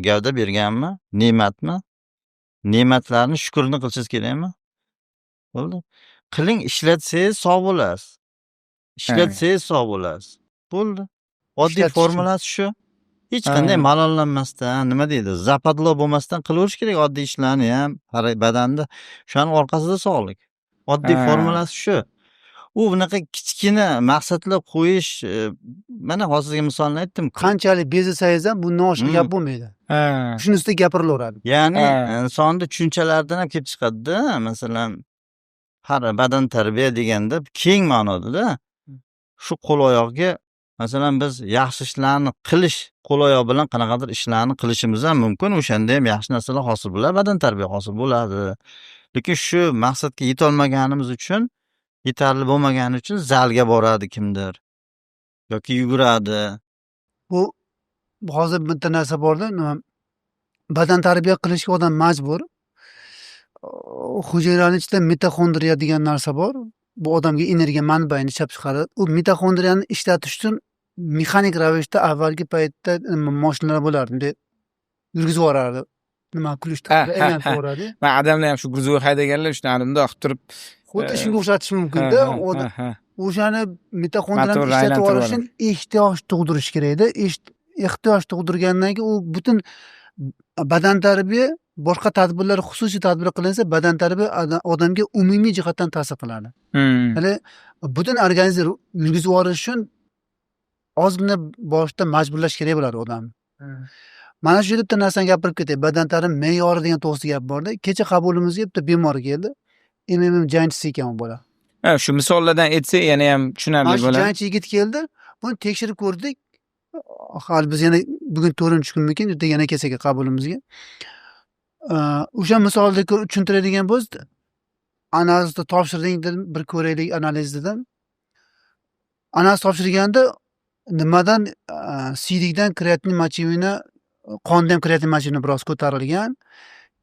gavda berganmi, ne'matmi? Ne'matlarni shukrini qilishingiz kerakmi? Bo'ldi. Qiling, ishlatsangiz sog' bo'lasiz. Ishlatsangiz sog' bo'lasiz. Bo'ldi. Oddiy Ishlatish uchun. formulasi shu. Hech qanday malollanmasdan, nima deydi, западло bo'lmasdan qilaverish kerak oddiy ishlarni ham, badanda. O'shani orqasida sog'lik. Oddiy formulasi shu. U bunaqa kichkina maqsadlar qo'yish, mana hozirgi misolni aytdim-ku. Qanchalik bezasangiz ham bundan oshiq gap bo'lmaydi. Shuni ustida gapirilaveradi. Ya'ni insonni tushunchalaridan ham kelib chiqadi-da. Masalan, har badan tarbiya deganda keng ma'noda-da. Shu qo'l oyoqga, masalan, biz yaxshi ishlarni qilish, qo'l oyoq bilan qanaqadir ishlarni qilishimiz ham mumkin. O'shanda ham yaxshi narsalar hosil bo'ladi, badan tarbiya hosil bo'ladi. Lekin shu maqsadga yetolmaganimiz uchun, yetarli bo'lmagani uchun zalga boradi kimdir yoki yuguradi. Bu hozir bitta narsa borda, nima, badan tarbiya qilishga odam majbur. Hujayrani ichida mitoxondriya degan narsa bor. Bu odamga energiya manbaini ishlab chiqaradi. U mitoxondriyani ishlatish uchun mexanik ravishda avvalgi paytda nima, moshinalar bo'lardi. Bunday yurgizib yuborardi. Nima, ключ aylantirib yuboradi. Man adamlar ham shu грузовой haydaganlar shuni bundoq qilib turib Xuddi shunga o'xshatish mumkinda. O'shani mitoxondriyani Motorni ishlatib aylantirib yuborish uchun ehtiyoj tug'dirish kerakda. Ehtiyoj tug'dirgandan keyin u butun badan tarbiya, boshqa tadbirlar xususiy tadbir qilinsa, badan tarbiya odamga umumiy jihatdan ta'sir qiladi. Ya'ni butun organizm yurgizib yuborish uchun ozgina boshda majburlash kerak bo'ladi odamni. Mana shu yerda bitta narsani gapirib ketay. Badan tarbiya me'yori degan to'g'risida gap borda. Kecha qabulimizga bitta bemor keldi. MMA jangchisi ekan u bola. Ha, shu misollardan aytsak yana ham tushunarli Mana shu bo'ladi. jangchi yigit keldi. Buni tekshirib ko'rdik. Hali biz yana bugun 4-kunmikin, ertaga yana kelsak qabulimizga. O'sha misolda tushuntiradigan bo'lsa, analizni topshirding dedim, bir ko'raylik analiz dedim. Analiz topshirganda nimadan, siydikdan kreatin мочевина, qonda ham kreatin мочевина biroz ko'tarilgan.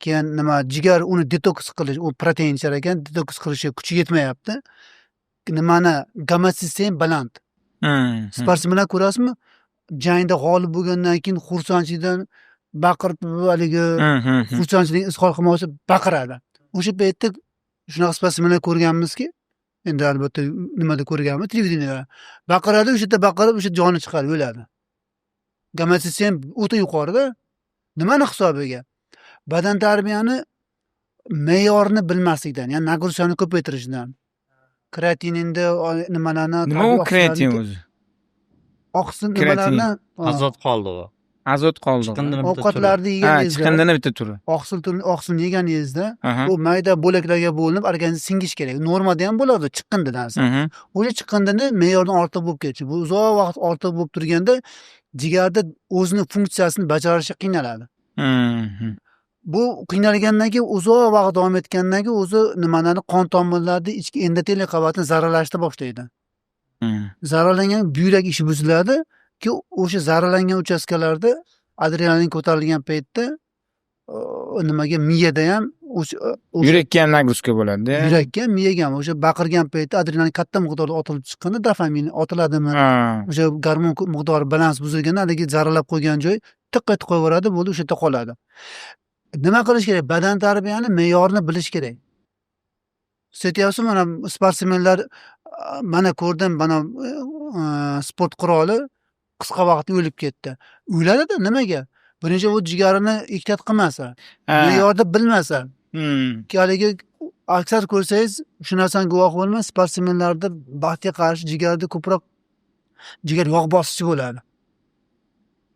Keyin nima, jigar uni detoks qilish, u protein ichar ekan, detoks qilishga kuchi yetmayapti. Nimani, gomotsistein baland. Sportsmenlar ko'rasizmi? Jangda g'olib bo'lgandan keyin xursandchilikdan baqirib, haligi xursandchilik izhor qilmoqchi baqiradi. O'sha paytda shunaqa sportsmenlar ko'rganmizki, endi albatta nimada ko'rganmiz, televideniyada. Baqiradi, o'sha yerda baqirib, o'sha joni chiqadi, o'ladi. Gomotsistein o'ta yuqorida. Nimani hisobiga? Badan tarbiyani me'yorini bilmaslikdan, ya'ni нагрузка ni ko'paytirishdan. Kreatininni nimalarni Nima u kreatin o'zi? Oqsil Kreatin. nimalarni Azot qoldig'i. Azot qoldig'i. Chiqindini bitta turi. Ovqatlarni Ha, yeganingizda, chiqindini bitta turi. Oqsil turini, oqsilni yeganingizda u mayda bo'laklarga bo'linib organizmga singishi kerak. Normada ham bo'ladi chiqindi narsa. O'sha chiqindini me'yordan ortiq bo'lib ketishi. Bu uzoq vaqt ortiq bo'lib turganda jigarda o'zini funksiyasini bajarishi qiynaladi. Bu qiynalgandan keyin, uzoq vaqt davom etgandan keyin o'zi nimalarni, qon tomirlarni ichki endoteliy qavatini zararlashni boshlaydi. Zararlangan buyrak ishi buziladi ki o'sha zararlangan uchastkalarda adrenalin ko'tarilgan paytda nimaga, miyada ham o'sha Yurakka ham нагрузка bo'ladi. Yurakka, miyaga ham o'sha baqirgan paytda adrenalin katta miqdorda otilib chiqqanda, dopamin otiladimi, o'sha gormon miqdori balans buzilganda haligi zararlab qo'ygan joy tiq etib qo'yaveradi, bo'ldi, o'sha yerda qoladi. Nima qilish kerak? Badan tarbiyani me'yorini bilish kerak. Siz aytyapsiz, mana sportsmenlar, mana ko'rdim, mana sport quroli qisqa vaqtda o'lib ketdi. O'ladida, nimaga? Birinchi u jigarini ehtiyot qilmasa, me'yorni bilmasa. Haligi aksar ko'rsangiz, shu narsani guvohi bo'laman, sportsmenlarda baxtga qarshi jigarda ko'proq jigar yog' bosishi bo'ladi.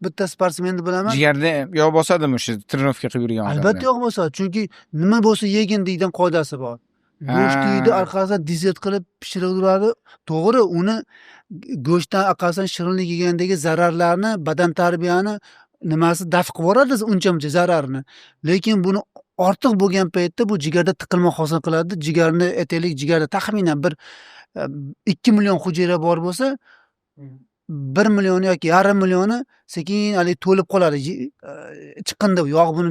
Bitta sportsmenni bilaman. Jigarda yog' bosadimi o'sha тренировка qilib yurgan odamlar? Albatta yog' bosadi, chunki nima bo'lsa yegin deydigan qoidasi bor. Go'sht yeydi, orqasidan desert qilib pishiraveradi. To'g'ri, uni go'shtdan orqasidan shirinlik yegandagi zararlarni badan tarbiyani nimasi daf qilib yuboradi uncha muncha zararini. Lekin buni ortiq bo'lgan paytda bu jigarda tiqilma hosil qiladi. Jigarni, aytaylik, jigarda taxminan bir 2 million hujayra bor bo'lsa, 1 millioni yoki yarim millioni sekin haligi to'lib qoladi. Chiqindi yog', buni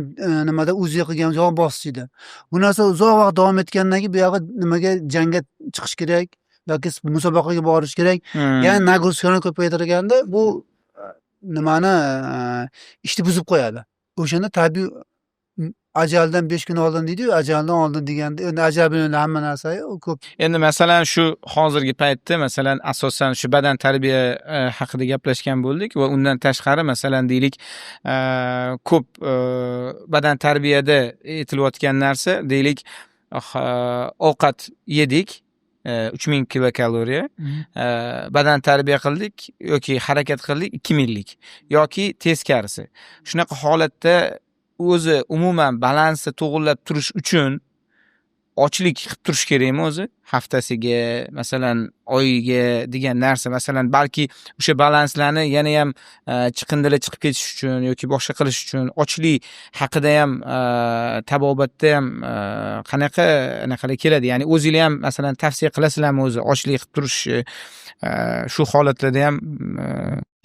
nimada УЗИ qilgan yog' bosishida. Bu narsa uzoq vaqt davom etgandan keyin buyog'i nimaga, jangga chiqish kerak yoki musobaqaga borish kerak. Ya'ni нагрузка ni ko'paytirganda bu nimani, ishni buzib qo'yadi. O'shanda tabiiy ajaldan 5 kun oldin deydiyu, ajaldan oldin deganda endi ajal bilan hamma narsa ko'p. Endi masalan shu hozirgi paytda, masalan, asosan shu badan tarbiya haqida gaplashgan bo'ldik va undan tashqari, masalan, deylik, ko'p badan tarbiyada aytilayotgan narsa, deylik, ovqat yedik, 3000 kilokaloriya, badan tarbiya qildik yoki harakat qildik 2000lik yoki teskarisi. Shunaqa holatda o'zi umuman balansni to'g'irlab turish uchun ochlik qilib turish kerakmi o'zi? Haftasiga, masalan, oyiga degan narsa, masalan, balki o'sha balanslarni yanayam chiqindilar chiqib ketishi uchun yoki boshqa qilish uchun ochlik haqida ham tabobatda ham qanaqa anaqalar keladi? Ya'ni o'zinglar ham, masalan, tavsiya qilasizlarmi o'zi ochlik qilib turish shu holatlarda ham?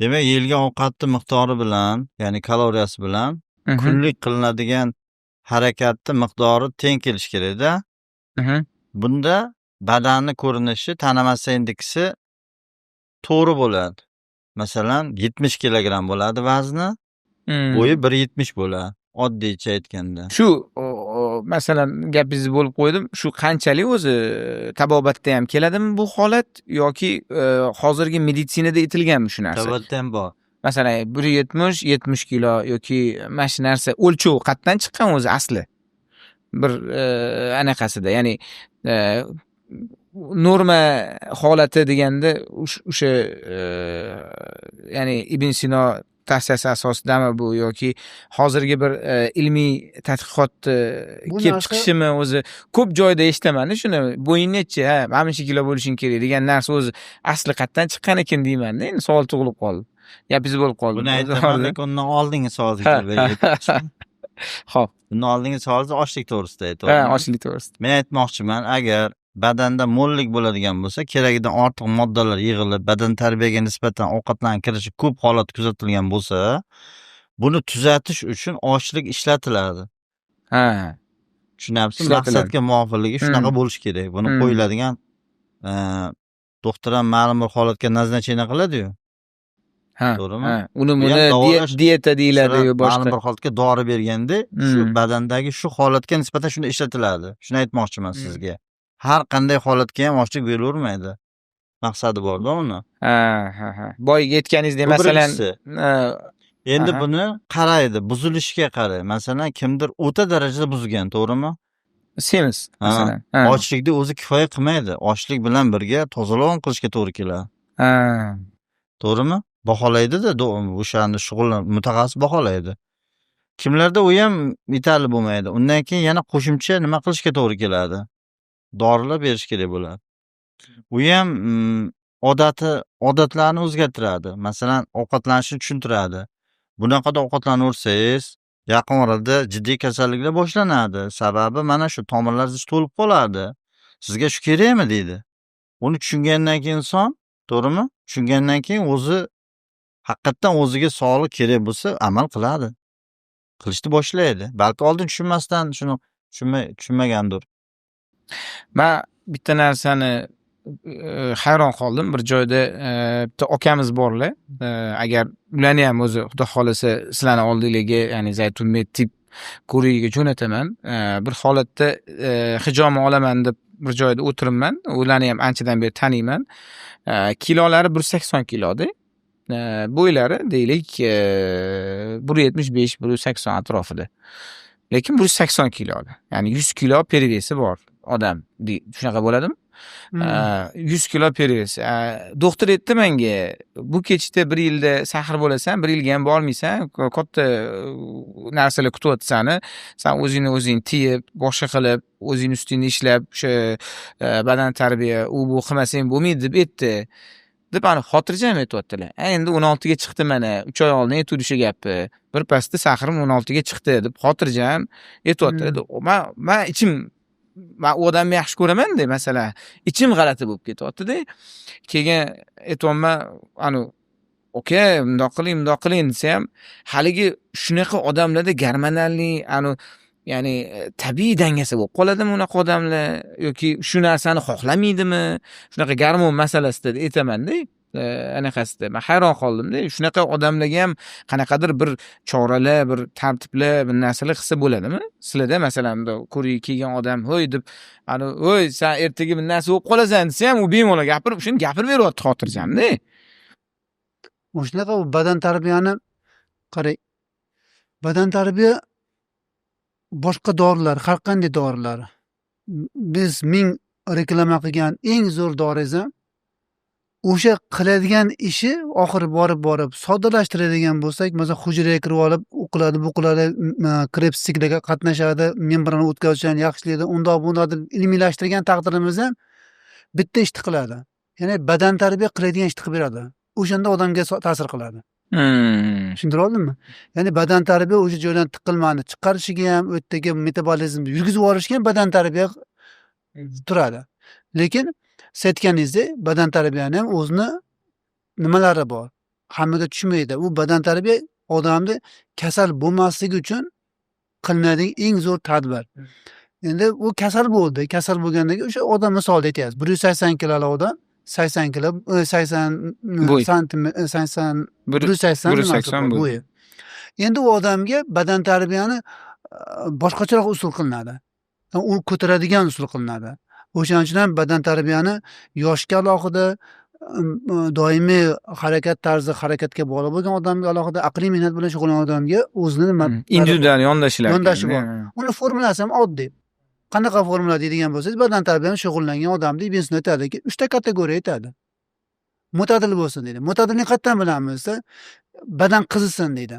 Demak, yeyilgan ovqatni miqdori bilan, ya'ni kaloriyasi bilan kunlik qilinadigan harakatni miqdori teng kelishi kerakda. Bunda badanni ko'rinishi, tana massa indeksi to'g'ri bo'ladi. Masalan, 70 kilogramm bo'ladi vazni, bo'yi 1,70 bo'ladi. Oddiycha aytganda. Shu masalan, gapingizni bo'lib qo'ydim. Shu qanchalik o'zi tabobatda ham keladimi bu holat yoki hozirgi meditsinada aytilganmi shu narsa? Tabobatda ham bor. Masalan, 1,70, 70 kilo yoki mana shu narsa, o'lchov qayerdan chiqqan o'zi asli? Bir anaqasida, ya'ni norma holati deganda o'sha ya'ni Ibn Sino tavsiyasi asosidami bu yoki hozirgi bir ilmiy tadqiqotni Bu kelib narsa chiqishimi o'zi? Ko'p joyda eshitaman shuni, bo'ying nechi, ha, mana buncha kilo bo'lishing kerak degan narsa o'zi asli qayerdan chiqqan ekan deymanda. Endi savol tug'ilib qoldi, gapingiz bo'lib qoldi. Buni aytaman, lekin undan oldingi savolga. Ho'p. Bundan oldingi savolingiz ochlik to'g'risida edi, Ha. to'g'rimi? Ochlik to'g'risida. Men aytmoqchiman, agar badanda mo'llik bo'ladigan bo'lsa, keragidan ortiq moddalar yig'ilib, badan tarbiyaga nisbatan ovqatlarni kirishi ko'p holat kuzatilgan bo'lsa, buni tuzatish uchun ochlik ishlatiladi. Tushunyapsizmi? Ishlatiladi. Maqsadga muvofiqligi shunaqa bo'lishi kerak. Buni qo'yiladigan doktor ham ma'lum bir holatga назначение qiladi-yu. To'g'rimi? Ha, uni Bu ham buni davolash dieta deyiladi masalan, yo boshqa. Ma'lum bir holatga dori berganda shu badandagi shu holatga nisbatan shuni ishlatiladi. Shuni aytmoqchiman sizga. Har qanday holatga ham ochlik berilavermaydi. Maqsadi borda uni. Ha. Boyagi aytganingizdek, Bu masalan, birinchisi. Endi buni qaraydi, buzilishiga qaraydi. Masalan, kimdir o'ta darajada buzgan, to'g'rimi? Semiz, masalan. Ochlikda o'zi kifoya qilmaydi. Ochlik bilan birga tozalov ham qilishga to'g'ri keladi. To'g'rimi? Baholaydi-da, o'shani shug'ullan mutaxassis baholaydi. Kimlarda u ham yetarli bo'lmaydi. Undan keyin yana qo'shimcha nima qilishga to'g'ri keladi? Dorilar berish kerak bo'ladi. U ham odatlarni o'zgartiradi. Masalan, ovqatlanishni tushuntiradi. Bunaqada ovqatlanaversangiz, yaqin orada jiddiy kasalliklar boshlanadi. Sababi mana shu tomirlar zich to'lib qoladi. Sizga shu kerakmi deydi. Uni tushungandan keyin inson, to'g'rimi? Tushungandan keyin o'zi haqiqatdan o'ziga sog'liq kerak bo'lsa, amal qiladi. Qilishni boshlaydi. Balki oldin tushunmasdan shuni tushunmagandir. Men bitta narsani hayron qoldim. Bir joyda bitta akamiz borlar. Agar ularni ham o'zi Xudo xohlasa sizlarni oldinglarga, ya'ni Zaytun Med tib ko'rigiga jo'nataman. Bir holatda hijoma olaman deb bir joyda o'tiribman. Ularni ham anchadan beri taniyman. Kilolari 180 kiloda. Bo'ylari deylik 1.75, 1.80 atrofida. Lekin 180 kiloda. Ya'ni 100 kilo перевес i bor odam. Shunaqa bo'ladimi? 100 kilo перевес. Doktor aytdi menga, bu ketishda bir yilda sahr bo'lasan, bir yilga ham bormaysan, katta narsalar kutyapti seni. San o'zingni o'zing tiyib, boshqa qilib, o'zing ustingda ishlab, o'sha badan tarbiya, u bu qilmasang bo'lmaydi deb aytdi. Deb ani xotirjam aytyaptilar. Endi 16 ga chiqdi mana, 3 oy oldin aytuvdi o'sha gapni. Bir pasda sahrim 16 ga chiqdi deb xotirjam aytyaptilar. Man ichim, man u odamni yaxshi ko'raman-da, masalan, ichim g'alati bo'lib ketyapti-da. Keyin aytyapman, anu aka, bundoq qiling, bundoq qiling desa ham, haligi shunaqa odamlarda gormonalniy, anu, ya'ni tabiiy dangasa bo'lib qoladimi unaqa odamlar yoki shu narsani xohlamaydimi? Shunaqa gormon masalasida aytaman-da, anaqasida. Men hayron qoldim-da. Shunaqa odamlarga ham qanaqadir bir choralar, bir tartiblar, bir narsalar qilsa bo'ladimi? Sizlarda masalan bundoq ko'rigi kelgan odam, "Hoy" deb, ani, "Voy, sen ertaga bir narsa bo'lib qolasan" desa ham, u bemalol gapirib, shuni gapirib beryapti xotirjamda. Shunaqa u badan tarbiyani qarang. Badan tarbiya boshqa dorilar, har qanday dorilar. Biz ming reklama qilgan eng zo'r doringiz ham o'sha qiladigan ishi oxiri borib-borib soddalashtiradigan bo'lsak, masalan, hujraga kirib olib, u qiladi, bu qiladi, Krebs sikliga qatnashadi, membrana o'tkazuvchan yaxshilaydi, undoq bundoq deb ilmiylashtirgan taqdirimizda ham bitta ishni qiladi. Ya'ni badan tarbiya qiladigan ishni qilib beradi. O'shanda odamga ta'sir qiladi. Tushuntira oldimmi? Ya'ni badan tarbiya o'sha joydan tiqilmani chiqarishiga ham, u yerdagi metabolizmni yurgizib yuborishga ham badan tarbiya turadi. Lekin siz aytganingizdek, badan tarbiyani ham o'zini nimalari bor. Hammaga tushmaydi. U badan tarbiya odamni kasal bo'lmasligi uchun qilinadigan eng zo'r tadbir. Endi u kasal bo'ldi. Kasal bo'lgandan keyin o'sha odam misolda aytyapsiz. 180 kiloli odam 80 kilo, 80 Bo'y. santimetr, 80, 180 bir yuz nimasi sakson bor, bo'y. bo'yi. Endi u odamga badan tarbiyani boshqacharoq usul qilinadi. U ko'taradigan usul qilinadi. O'shaning uchun ham badan tarbiyani yoshga alohida, doimiy harakat tarzi, harakatga bog'liq bo'lgan odamga alohida, aqliy mehnat bilan shug'ullangan odamga o'zini nima Individual yondashilar. Yondashi bor. Uni formulasi ham oddiy. Qanaqa formula deydigan bo'lsangiz, badan tarbiya bilan shug'ullangan odamni Ibn Sino aytadiki, 3 ta kategoriya aytadi. Mo'tadil bo'lsin deydi. Mo'tadilni qayerdan bilamiz desa, badan qizisin deydi.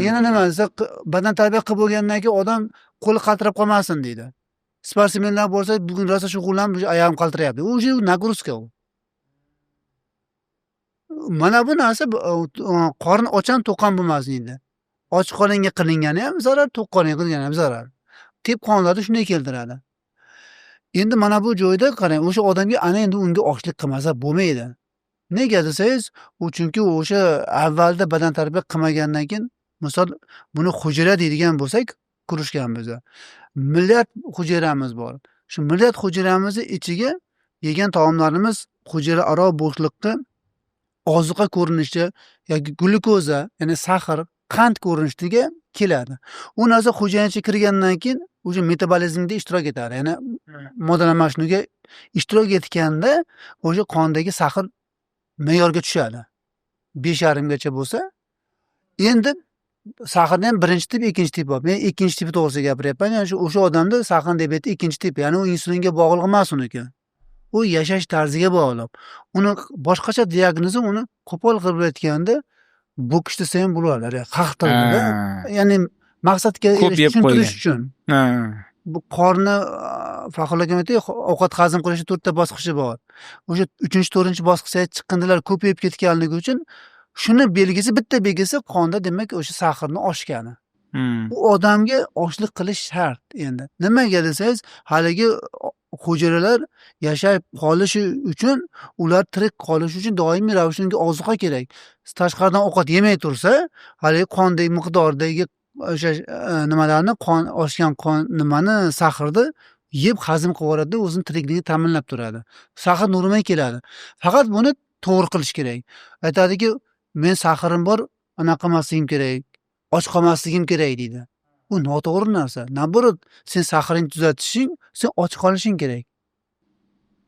Yana nima desa, badan tarbiya qilib bo'lgandan keyin odam qo'li qaltirab qolmasin deydi. Sportsmenlar bo'lsa, bugun rosa shug'ullanib, oyog'im qaltirayapti. U уже нагрузка u. Mana bu narsa qorin och ham to'q ham bo'lmasin deydi. Och qoringa qilingani ham zarar, to'q qoringa qilingani ham zarar. Tib qonunlarda shunday keltiradi. Endi mana bu joyda qarang, o'sha odamga ana endi unga ochlik qilmasa bo'lmaydi. Nega desangiz, u chunki o'sha avvalda badan tarbiya qilmagandan keyin, misol buni hujayra deydigan bo'lsak, ko'rishganmiz. Milliard hujayramiz bor. Shu milliard hujayramizni ichiga yegan taomlarimiz hujayraaro bo'shliqqa oziqa ko'rinishda yoki glyukoza, ya'ni saxar, qand ko'rinishida keladi. U narsa hujayra ichiga kirgandan keyin o'sha metabolizmda ishtirok etadi. Ya'ni moddalar almashinuviga ishtirok etganda o'sha qondagi saxar me'yorga tushadi. 5,5 gacha bo'lsa, Endi сахар ni ham birinchi tip, ikkinchi tipi bor. Men ikkinchi tipi to'g'risida gapiryapman. Ya'ni shu o'sha odamda сахар diabeti ikkinchi tip, ya'ni u insulinga bog'liq emas uniki. U yashash tarziga bog'liq. Uni boshqacha diagnozi, uni qo'pol qilib aytganda, bo'kish desa ham bo'ladi. Haq tilida. Ya'ni maqsadga Ko'p erishish, yeb tushuntirish qo'ygan. Uchun. Bu qorni, Faxrullo aka aytdi, ovqat hazm qilishni to'rtta bosqichi bor. O'sha uchinchi, to'rtinchi bosqichda chiqindilar ko'payib ketganligi uchun shuni belgisi, bitta belgisi qonda, demak, o'sha сахар ni oshgani. U odamga ochlik qilish shart endi. Nimaga desangiz, haligi hujayralar yashab qolishi uchun, ular tirik qolishi uchun doimiy ravishda unga ozuqa kerak. Tashqaridan ovqat yemay tursa, haligi qondagi miqdordagi o'sha nimalarni, qon oshgan, qon nimani, сахар ni yeb hazm qilib yuboradida, o'zini tirikligini ta'minlab turadi. Сахар normaga keladi. Faqat buni to'g'ri qilish kerak. Aytadiki, men сахар im bor, anaqa qilmasligim kerak, och qolmasligim kerak deydi. U noto'g'ri narsa. Наоборот, sen сахар ingni tuzatishing, sen och qolishing kerak.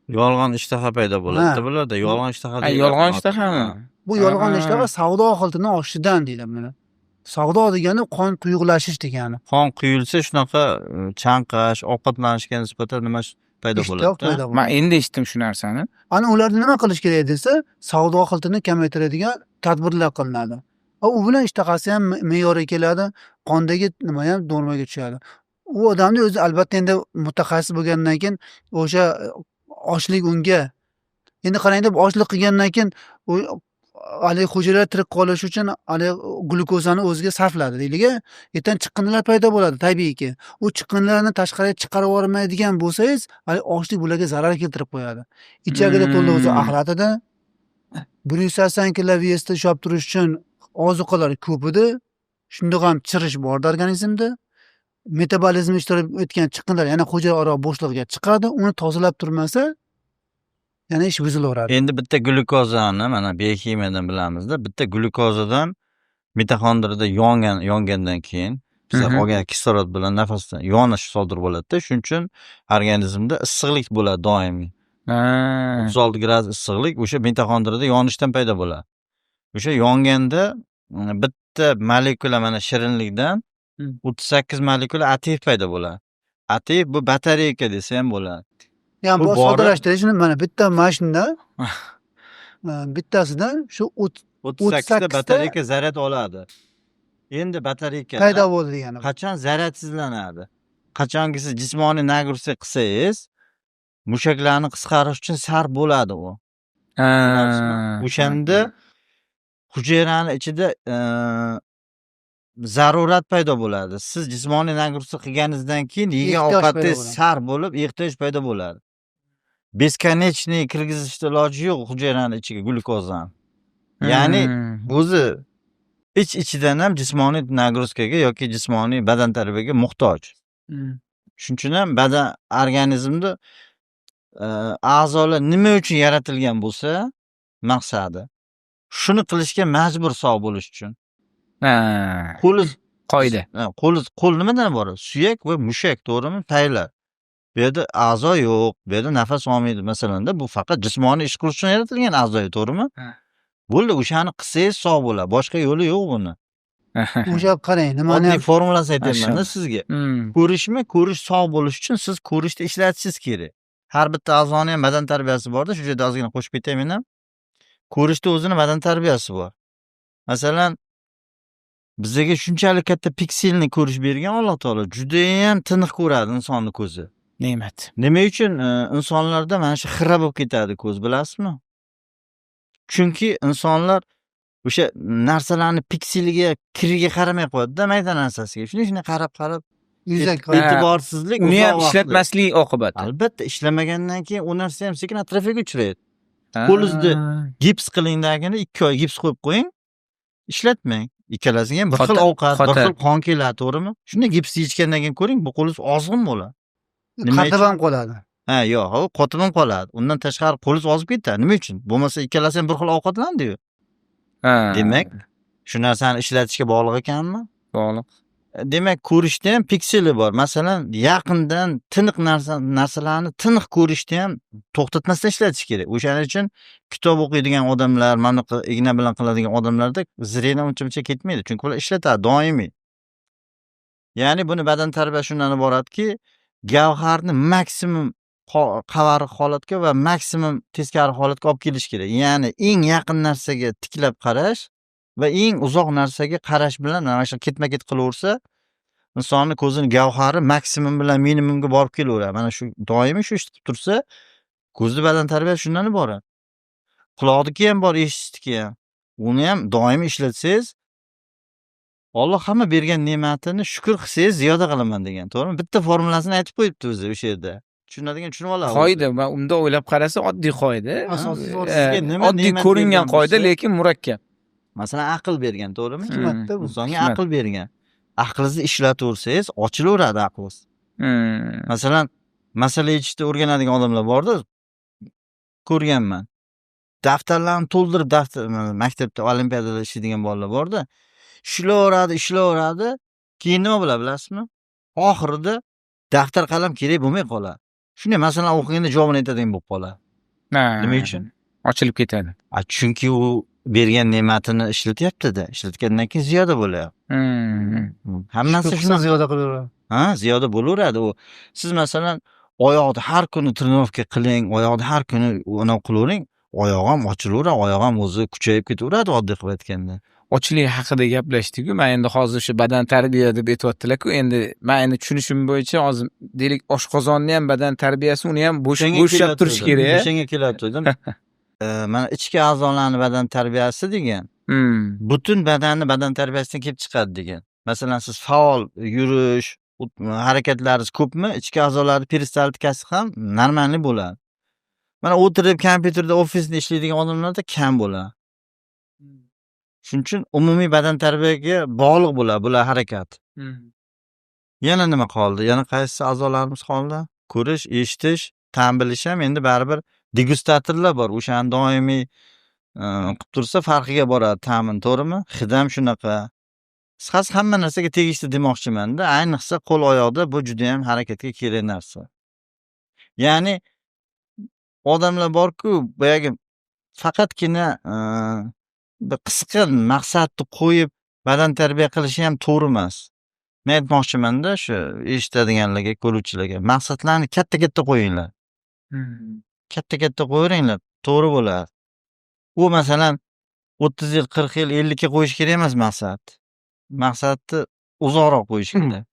Yolg'on ishtaha paydo bo'ladi Ha. bularda. Yolg'on ishtaha Ha, deyiladi. yolg'on ishtahami? Bu yolg'on ishtaha savdo xiltini oshishidan deydi buni. Savdo degani qon quyuqlashish degani. Qon quyilsa, shunaqa chanqash, ovqatlanishga nisbatan nima paydo Ishtiyoq bo'ladi. paydo bo'ladi. Man endi eshitdim shu narsani. Ana ularda nima qilish kerak desa, savdo xiltini kamaytiradigan tadbirlar qilinadi. Va u bilan ishtahasi ham me'yorga keladi, qondagi nima ham normaga tushadi. U odamni o'zi albatta endi mutaxassis bo'lgandan keyin o'sha ochlik unga, endi qarangda, ochlik qilgandan keyin u haligi hujayralar tirik qolishi uchun haligi glyukozani o'ziga sarfladi deylik. Ertaga chiqindilar paydo bo'ladi tabiiyki. U chiqindilarni tashqariga chiqarib yubormaydigan bo'lsangiz, haligi ochlik bularga zarar keltirib qo'yadi. Ichagida to'la o'zi axlatida 180 kilo вес da ushlab turish uchun ozuqalar ko'p edi. Shundoq ham chirish bordi organizmda. Metabolizm ishtirok etgan chiqindilar yana hujayraaro bo'shlig'iga chiqadi. Uni tozalab turmasa, yana ish buzilaveradi. Endi bitta glyukozani mana bioximiyadan bilamizda, bitta glyukozadan mitoxondriyada yongandan keyin biz olgan kislorod bilan nafasdan yonish sodir bo'ladida. Shuning uchun organizmda issiqlik bo'ladi doimiy. 36 gradus issiqlik o'sha mitoxondriyada yonishdan paydo bo'ladi. O'sha yonganda bitta molekula mana shirinlikdan 38 molekula ATF paydo bo'ladi. ATF bu batareyka desa ham bo'ladi. Ya'ni Bu bu soddalashtirishni mana bitta mashina bittasidan shu 38 ta 38 ta batareyka zaryad oladi. Endi batareyka paydo bo'ldi degani. Qachon zaryadsizlanadi? Qachonki siz jismoniy нагрузка qilsangiz, mushaklarni qisqarish uchun sarf bo'ladi u. O'shanda hujayrani ichida zarurat paydo bo'ladi. Siz jismoniy нагрузка qilganingizdan keyin yegan Ehtiyoj paydo ovqatingiz bo'ladi. Sarf bo'lib, ehtiyoj paydo bo'ladi. Бесконечный kirgizishni iloji yo'q hujayrani ichiga glyukozani. Ya'ni o'zi ich ichidan ham jismoniy нагрузка ga yoki jismoniy badan tarbiyaga muhtoj. Shuning uchun ham badan organizmda a'zolar nima uchun yaratilgan bo'lsa, maqsadi shuni qilishga majbur sog' bo'lish uchun. Qo'li Qoida. Ha, qo'li, qo'l nimadan iborat? Suyak va mushak, to'g'rimi? Paylar. Bu yerda a'zo yo'q, bu yerda nafas olmaydi masalanda. Bu faqat jismoniy ish qilish uchun yaratilgan a'zo, to'g'rimi? Ha. Bo'ldi, o'shani qilsangiz sog' bo'ladi. Boshqa yo'li yo'q buni. O'sha qarang, nimani Oddiy formulasini aytyapman-da Mashalloh. Sizga. Ko'rishmi? Ko'rish sog' bo'lish uchun siz ko'rishni ishlatishingiz kerak. Har bitta a'zoni ham badan tarbiyasi borda, shu joyda ozgina qo'shib ketay men ham. Ko'rishda o'zini badan tarbiyasi bor. Masalan, bizaga shunchalik katta pikselni ko'rish bergan Alloh taolo, judayam tiniq ko'radi insonni ko'zi. Ne'mat. Nima uchun insonlarda mana shu xira bo'lib ketadi ko'z, bilasizmi? Chunki insonlar o'sha narsalarni pikseliga, kiriga qaramay qo'yadi-da, mayda narsasiga. Shunday shunday qarab qarab yuzaki e'tiborsizlik Uni ham uzoq vaqtli. ishlatmaslik oqibati. Albatta, ishlamagandan keyin u narsa ham sekin atrofiyaga uchraydi. Qo'lingizni gips qilingdagini 2 oy gips qo'yib qo'ying, ishlatmang. Ikkalasiga ham bir xil ovqat, bir qotar. Xil qon keladi, to'g'rimi? Shunda gipsni yechgandan keyin ko'ring, bu qo'lingiz ozg'in bo'ladi. Nima Qatib uchun? Ham qoladi. Ha, yo'q, u qotib ham qoladi. Undan tashqari qo'lingiz ozib ketadi. Nima uchun? Bo'lmasa ikkalasi ham bir xil ovqatlandi-yu. Demak, shu narsani ishlatishga bog'liq ekanmi? Bog'liq. Demak, ko'rishda ham pikseli bor. Masalan, yaqindan tiniq narsalarni tiniq ko'rishda ham to'xtatmasdan ishlatish kerak. O'shaning uchun kitob o'qiydigan odamlar, mana bunaqa igna bilan qiladigan odamlarda зрение uncha muncha ketmaydi. Chunki ular ishlatadi doimiy. Ya'ni buni badan tarbiya shundan iboratki, gavharni maksimum qavar holatga va maksimum teskari holatga olib kelish kerak. Ya'ni eng yaqin narsaga tiklab qarash va eng uzoq narsaga qarash bilan mana shu ketma-ket qilaversa, insonni ko'zini gavhari maksimum bilan minimumga borib kelaveradi. Mana shu doimiy shu ishni qilib tursa, ko'zni badan tarbiyasi shundan iborat. Quloqniki ham bor, eshitishniki ham. Uni ham doimiy ishlatsangiz, Alloh hamma bergan ne'matini shukr qilsangiz ziyoda qilaman degan, to'g'rimi? Bitta formulasini aytib qo'yibdi o'zi o'sha yerda. Tushunadigan tushunib oladi. Qoida va unda o'ylab qarasa, oddiy qoida. Asosiy Sizga nima Oddiy ne'mat ko'ringan bergan qoida, bo'lsa- lekin murakkab. Masalan, aql bergan, to'g'rimi? Hikmatda bu. Insonga Hikmat. aql bergan. Aqlingizni ishlataversangiz, ochilaveradi aqlingiz. Masalan, masala yechishni o'rganadigan odamlar borda, ko'rganman. Daftarlarni to'ldirib daftar, mana maktabda olimpiadalarda ishlaydigan bolalar borda. Ishlayveradi, ishlayveradi. Keyin nima bo'ladi, bilasizmi? Oxirida daftar qalam kerak bo'lmay qoladi. Shunday masalan o'qiganda javobini aytadigan bo'lib qoladi. Nima uchun? Ochilib ketadi. A, chunki u bergan ne'matini ishlatyapti-da. Ishlatgandan keyin ziyoda bo'lyapti. Hammasi Shunaqa shunaqa. Ziyoda qilaveradi. Ha, ziyoda bo'laveradi u. Siz, masalan, oyoqni har kuni тренировка qiling, oyoqni har kuni anavi qilavering, oyoq ham ochilaveradi, oyoq ham o'zi kuchayib ketaveradi, oddiy qilib aytganda. Ochlik haqida gaplashdik-ku. Man endi hozir shu badan tarbiya deb aytyaptilar-ku. Endi man endi tushunishim bo'yicha, hozir, deylik, oshqozonni ham badan tarbiyasi, uni ham bo'sh O'shanga bo'shab turish kelayotgandim. kerak. O'shanga kelayotgandim. Mana ichki a'zolarni badan tarbiyasi degan, butun badanni badan tarbiyasidan kelib chiqadi degan. Masalan, siz faol yurish, harakatlaringiz ko'pmi, ichki a'zolarni peristaltikasi ham нормальный bo'ladi. Mana o'tirib kompyuterda, ofisda ishlaydigan odamlarda kam bo'ladi. Shuning uchun umumiy badan tarbiyaga bog'liq bo'ladi bular harakat. Yana nima qoldi? Yana qaysi a'zolarimiz qoldi? Ko'rish, eshitish, ta'm bilish ham endi baribir degustatorlar bor. O'shani doimiy qilib tursa, farqiga boradi ta'mini, to'g'rimi? Hid ham shunaqa. Qisqasi, hamma narsaga tegishli demoqchimanda, ayniqsa qo'l oyoqda bu judayam harakatga kerak narsa. Ya'ni odamlar borku, boyagi faqatgina bir qisqa maqsadni qo'yib badan tarbiya qilishi ham to'g'ri emas. Men aytmoqchimanda shu eshitadiganlarga, ko'ruvchilarga, maqsadlarni katta-katta qo'yinglar. Katta-katta qo'yaveringlar, to'g'ri bo'ladi. U, masalan, 30 yil, 40 yil, 50 ga qo'yish kerak emas maqsad. Maqsadni uzoqroq qo'yish kerak.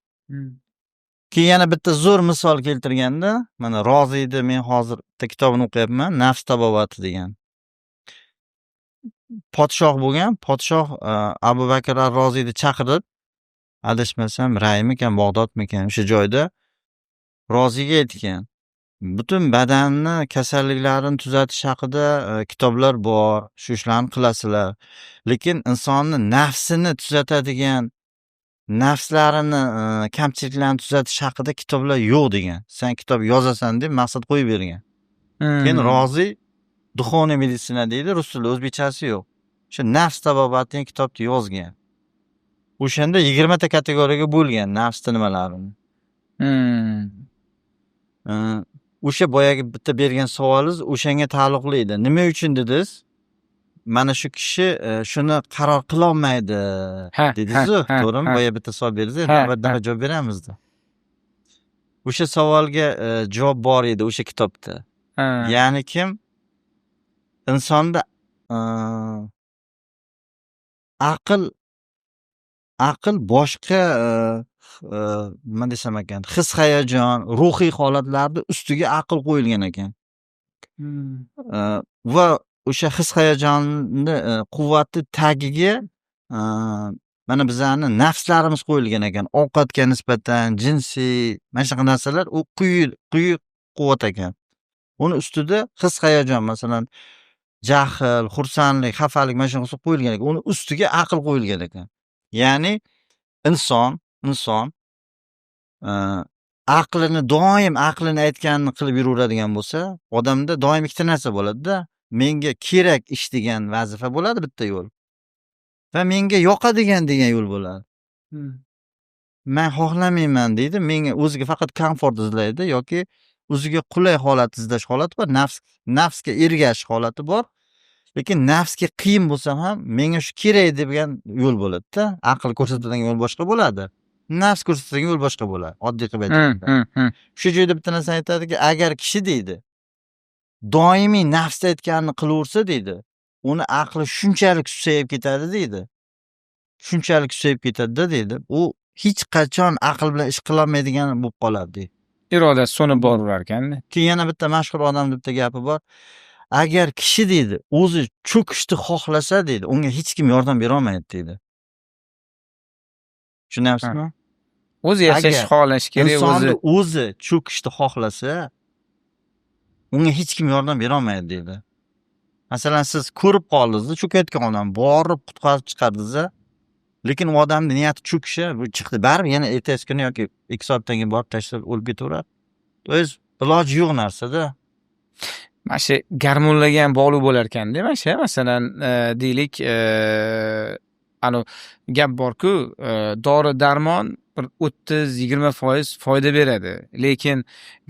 Keyin yana bitta zo'r misol keltirganda, mana Roziyni men hozir bitta kitobini o'qiyapman, Nafs tabobati degan. Podshoh bo'lgan, podshoh Abu Bakr ar-Roziyni chaqirib, adashmasam Raymikan, Bag'dodmikan, o'sha joyda Roziyga aytgan. Butun badanni kasalliklarini tuzatish haqida kitoblar bor, shu ishlarni qilasizlar. Lekin insonni nafsini tuzatadigan, nafslarini kamchiliklarini tuzatish haqida kitoblar yo'q degan. Sen kitob yozasan deb maqsad qo'yib bergan. Keyin Roziy "Духовная медицина" deydi, rus tilida, o'zbekchasi yo'q. O'sha Nafs tabobati degan kitobni yozgan. O'shanda 20 ta kategoriyaga bo'lgan nafsni nimalarini. O'sha boyagi bitta bergan savolingiz o'shanga taalluqli edi. Nima uchun dedingiz? Mana shu kishi shuni qaror qilolmaydi dedingiz-ku, to'g'rimi? Ha. Boya bitta savol berdingiz, Ha, navbatda ha. javob beramizda. O'sha savolga javob bor edi o'sha kitobda. Ya'ni kim insonda aql boshqa nima desam ekan, his hayajon, ruhiy holatlarni ustiga aql qo'yilgan ekan. Va o'sha his hayajonni quvvati tagiga mana bizani nafslarimiz qo'yilgan ekan. Ovqatga nisbatan, jinsiy mana shunaqa narsalar u quyi quvvat ekan. Uni ustida his hayajon, masalan, jahl, xursandlik, xafalik, mana shunaqa qo'yilgan ekan. Uni ustiga aql qo'yilgan ekan. Ya'ni inson aqlini doim aqlini aytganini qilib yuraveradigan bo'lsa, odamda doim ikkita narsa bo'ladi-da. Menga kerak ish degan vazifa bo'ladi, bitta yo'l. Va menga yoqadigan degan yo'l bo'ladi. Men xohlamayman deydi, menga o'ziga faqat komfort izlaydi yoki o'ziga qulay holat izlash holati bor, nafsga ergashish holati bor. Lekin nafsga qiyin bo'lsa ham menga shu kerak degan yo'l bo'ladi-da. Aql ko'rsatadigan yo'l boshqa bo'ladi. Nafs ko'rsatadigan yo'l boshqa bo'ladi. Oddiy qilib aytganda. Shu joyda bitta narsani aytadiki, agar kishi deydi, doimiy nafs aytganini qilaversa deydi, uni aqli shunchalik susayib ketadi deydi. Shunchalik susayib ketadi-da deydi. U hech qachon aql bilan ish qilolmaydigan bo'lib qoladi deydi. Irodasi so'nib boraverar ekanda. Keyin yana bitta mashhur odamning bitta gapi bor. Agar kishi deydi, o'zi cho'kishni xohlasa deydi, unga hech kim yordam bera olmaydi deydi. Tushunyapsizmi? O'zi yashashni Agar xohlashi kerak, o'zi. Insonni o'zi cho'kishni xohlasa, unga hech kim yordam bera olmaydi deydi. Masalan, siz ko'rib qoldingiz, cho'kayotgan odam, borib qutqarib chiqardingiz, lekin u odamning niyati cho'kishi, bu chiqdi, baribir yana ertasi kuni yoki 2 soatdan keyin borib tashlab o'lib ketaveradi. То есть iloji yo'q narsada. Mana shu gormonlarga ham bog'liq bo'lar ekanda, mana shu, masalan, deylik, anavi gap borku, dori darmon bir 30-20% foyda beradi. Lekin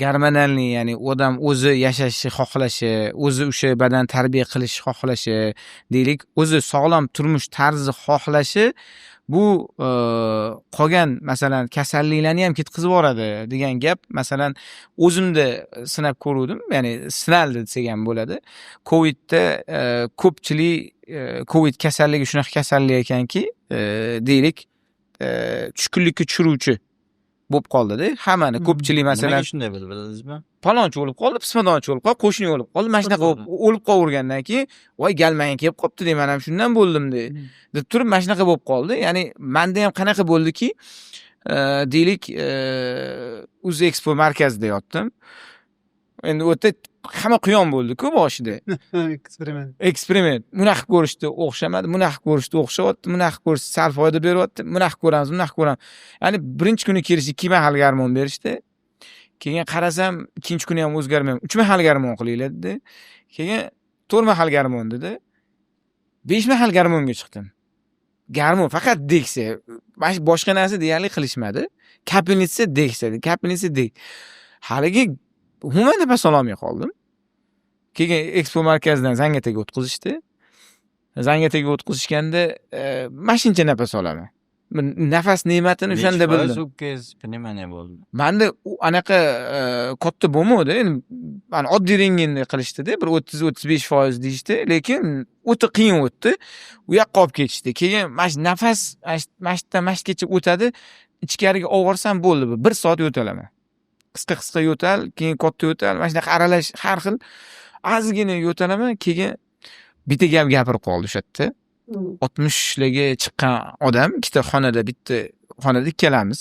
гормональный, ya'ni odam o'zi yashashni xohlashi, o'zi o'sha badan tarbiya qilishni xohlashi, deylik, o'zi sog'lom turmush tarzi xohlashi bu qolgan, masalan, kasalliklarni ham ketkazib yuboradi degan gap, masalan, o'zimda sinab ko'ruvdim, ya'ni sinaldi desak ham bo'ladi. Covidda ko'pchilik Covid kasalligi shunaqa kasallik ekanki, deylik, tushkunlikka tushiruvchi bo'lib qoldida. Hammani ko'pchilik, masalan, Nimaga shunday bo'ldi, bildingizmi? Palonchi o'lib qoldi, pismadonchi o'lib qoldi, qo'shni o'lib qoldi. Mana shunaqa bo'lib o'lib qolavergandan keyin, voy galmang kelib qolibdi de, man ham shundan bo'ldim de, deb turib mana shunaqa bo'lib qoldi. Ya'ni menda ham qanaqa bo'ldiki, deylik, O'zexpo markazida yotdim. Endi u yerda hamma quyon bo'ldi-ku boshida. Eksperiment. Eksperiment. Bunaqa qilib ko'rishdi, o'xshamadi, bunaqa qilib ko'rishdi, o'xshayapti, bunaqa qilib ko'rishdi, sal foyda beryapti, bunaqa qilib ko'ramiz, bunaqa qilib ko'ramiz. Ya'ni birinchi kuni kelishdi, 2 mahal gormon berishdi. Keyin qarasam, ikkinchi kuni ham o'zgarmayapti. 3 mahal gormon qilinglar dedi. Keyin 4 mahal gormon dedi. 5 mahal gormonga chiqdim. Gormon faqat deksa, boshqa narsa deyarli qilishmadi. Капельница deksa, капельница dek. Haligi umuman nafas ololmay qoldim. Keyin Expo markazidan Zangataga o'tkazishdi. Zangataga o'tkazishganda mana shuncha nafas olaman. Nafas ne'matini o'shanda Nechi foiz bildim. o'pkangiz pnevmoniya bo'ldi? Manda u anaqa katta bo'lmadi. Endi mana oddiy rentgenni qilishdida, bir 30-35% deyishdi, lekin o'ta qiyin o'tdi. U yoqqa olib ketishdi. Keyin mana shu nafas mana shu yerdan mana shu yergacha o'tadi. Ichkariga olib bo'ldi, bir soat yo'talaman. Qisqa-qisqa yo'tal, keyin katta yo'tal, mana shunaqa aralash har xil ozgina yo'talaman, keyin bitta gap gapirib qoldi o'sha yerda. 60larga chiqqan odam ikkita xonada, bitta xonada ikkalamiz.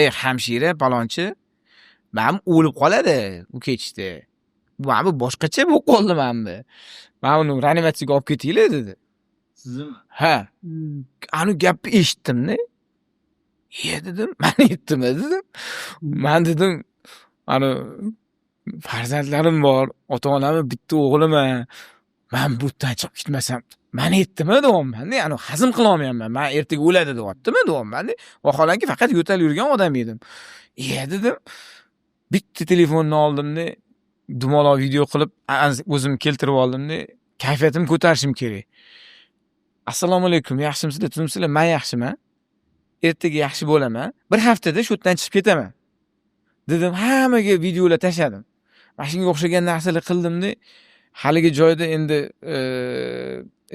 Ey hamshira palonchi, mana bu o'lib qoladi u ketishda. Mana bu boshqacha bo'lib qoldi mana bu. Mana uni reanimatsiyaga olib ketinglar dedi. Sizni? Ha. Anu gapni eshitdimda. Ye dedim, mani yetdimi dedim. Man dedim, ani farzandlarim bor, ota-onamni bitta o'g'liman. Man bu yerdan chiqib ketmasam, mani yetdimi deyapman-da, ani hazm qilolmayapman. Man ertaga o'ladi deyaptimi deyapman-da. Vaholanki faqat yo'tal yurgan odam edim. Iye dedim. Bitta telefonni oldimda, dumaloq video qilib, o'zim keltirib oldimda, kayfiyatimni ko'tarishim kerak. Assalomu alaykum, yaxshimisizlar, tuzukmisizlar? Men yaxshiman. Ertaga yaxshi bo'laman. Bir haftada shu yerdan chiqib ketaman. Dedim, hammaga videolar tashladim. Mana shunga o'xshagan narsalar qildimda, haligi joyda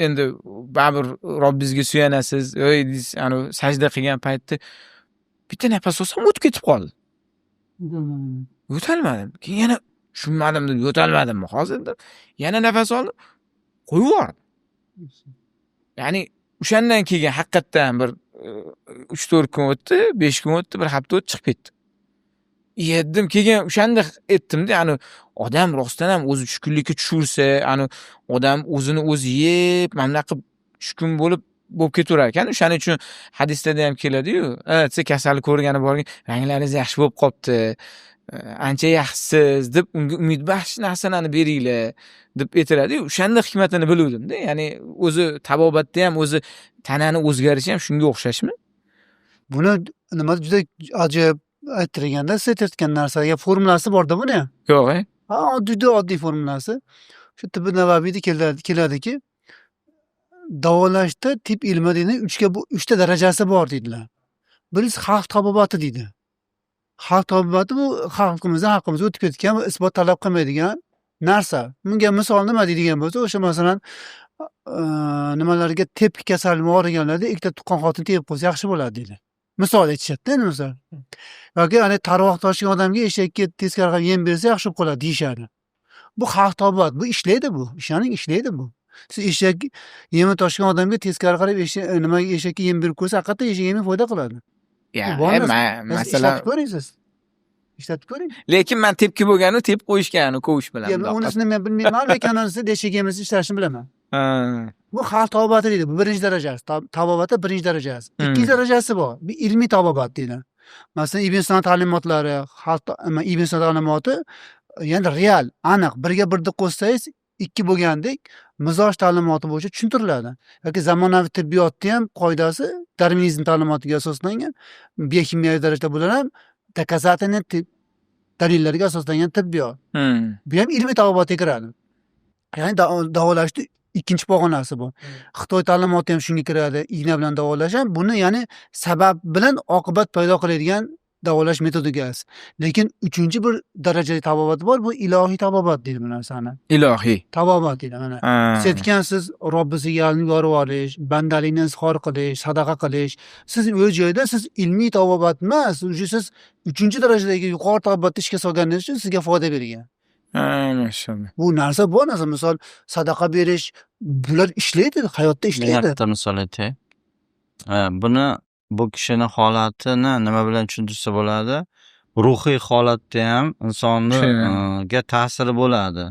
endi baribir Robbingizga suyanasiz, ey deysiz, anavi sajda qilgan paytda bitta nafas olsam o'tib ketib qoldi. Yo'talmadim. Keyin yana tushunmadim dedim, yo'talmadimmi hozir dedim. Yana nafas oldim, qo'yib yubordim. Ya'ni o'shandan keyin haqiqatdan bir 3-4 kun o'tdi, 5 kun o'tdi, bir hafta o'tdi, chiqib ketdim. Yedim, keyin o'shanda aytdimda, ani odam rostdan ham o'zi tushkunlikka tushursa, ani odam o'zini o'zi yeb, mana bunaqa qilib tushkun bo'lib ketaverar ekan. O'shaning uchun hadislarda ham keladi-yu, desa kasalni ko'rgani borgin, ranglaringiz yaxshi bo'lib qolibdi, ancha yaxshisiz deb unga umidbaxsh narsalarni beringlar deb aytiladi-yu. O'shanda hikmatini biluvdim-da. Ya'ni o'zi tabobatda ham o'zi tanani o'zgarishi ham shunga o'xshashmi? Buni nima juda ajoyib ayttirganda, siz aytayotgan narsaga formulasi borda buni ham. Yo'q, e? Ha, juda oddiy formulasi. Shu tibbi nabaviyda keladiki, davolashda tib ilmi deydi, uchta darajasi bor deydilar. Birinchisi xalq tabobati deydi. Xalq tabobati bu xalqimizda o'tib ketgan va isbot talab qilmaydigan narsa. Bunga misol nima deydigan bo'lsa, o'sha masalan nimalarga tepki kasali og'riganlarda ikkita tuqqan xotin tepib qo'ysa yaxshi bo'ladi deydi. Misol aytishadi-da endi misol. Yoki ana tarvoq toshgan odamga eshakka teskari qarab yem bersa yaxshi bo'lib qoladi deyishadi. Bu xalq tabobat, bu ishlaydi bu. Ishoning, ishlaydi bu. Siz eshak yemi toshgan odamga teskari qarab nimaga eshakka yem berib qo'ysa, haqiqatdan eshak yemi foyda qiladi. Masalan, ishlatib ko'ring siz. Ishlatib ko'ring. Lekin men tepki bo'lgani tepib qo'yishgani kovush bilan. Unisini men bilmayman, lekin unisi eshak yemisi ishlashini bilaman. Bu xalq tabobati deydi. Bu birinchi darajasi. Tabobatda birinchi darajasi. Ikkinchi darajasi bor. Bu ilmiy tabobat deydi. Masalan, Ibn Sino ta'limotlari, xalq Ibn Sino ta'limoti ya'ni real, aniq, birga birni qo'shsangiz ikki bo'lgandek mizoj ta'limoti bo'yicha tushuntiriladi. Yoki zamonaviy tibbiyotda ham qoidasi darvinizm ta'limotiga asoslangan, bioximiya darajada bular ham доказательный dalillarga asoslangan tibbiyot. Bu ham ilmiy tabobatga kiradi. Ya'ni davolashni ikkinchi pog'onasi bu. Xitoy ta'limoti ham shunga kiradi, igna bilan davolash ham buni, ya'ni sabab bilan oqibat paydo qiladigan davolash metodikasi. Lekin uchinchi bir darajali tabobat bor, bu ilohiy tabobat deydi bu narsani. Ilohiy tabobat deydi mana. Siz aytgansiz, Robbisiga yalinib olish, bandalikni izhor qilish, sadaqa qilish. Siz o'z joyida siz ilmiy tabobat emas, o'sha siz uchinchi darajadagi yuqori tabobatni ishga solganingiz uchun sizga foyda bergan. Mashallah. Bu narsa bor narsa, misol sadaqa berish, bular ishlaydi, hayotda ishlaydi. Bitta misol aytay. Buni bu kishini holatini nima bilan tushuntirsa bo'ladi? Ruhiy holatda ham insonga ta'siri bo'ladi.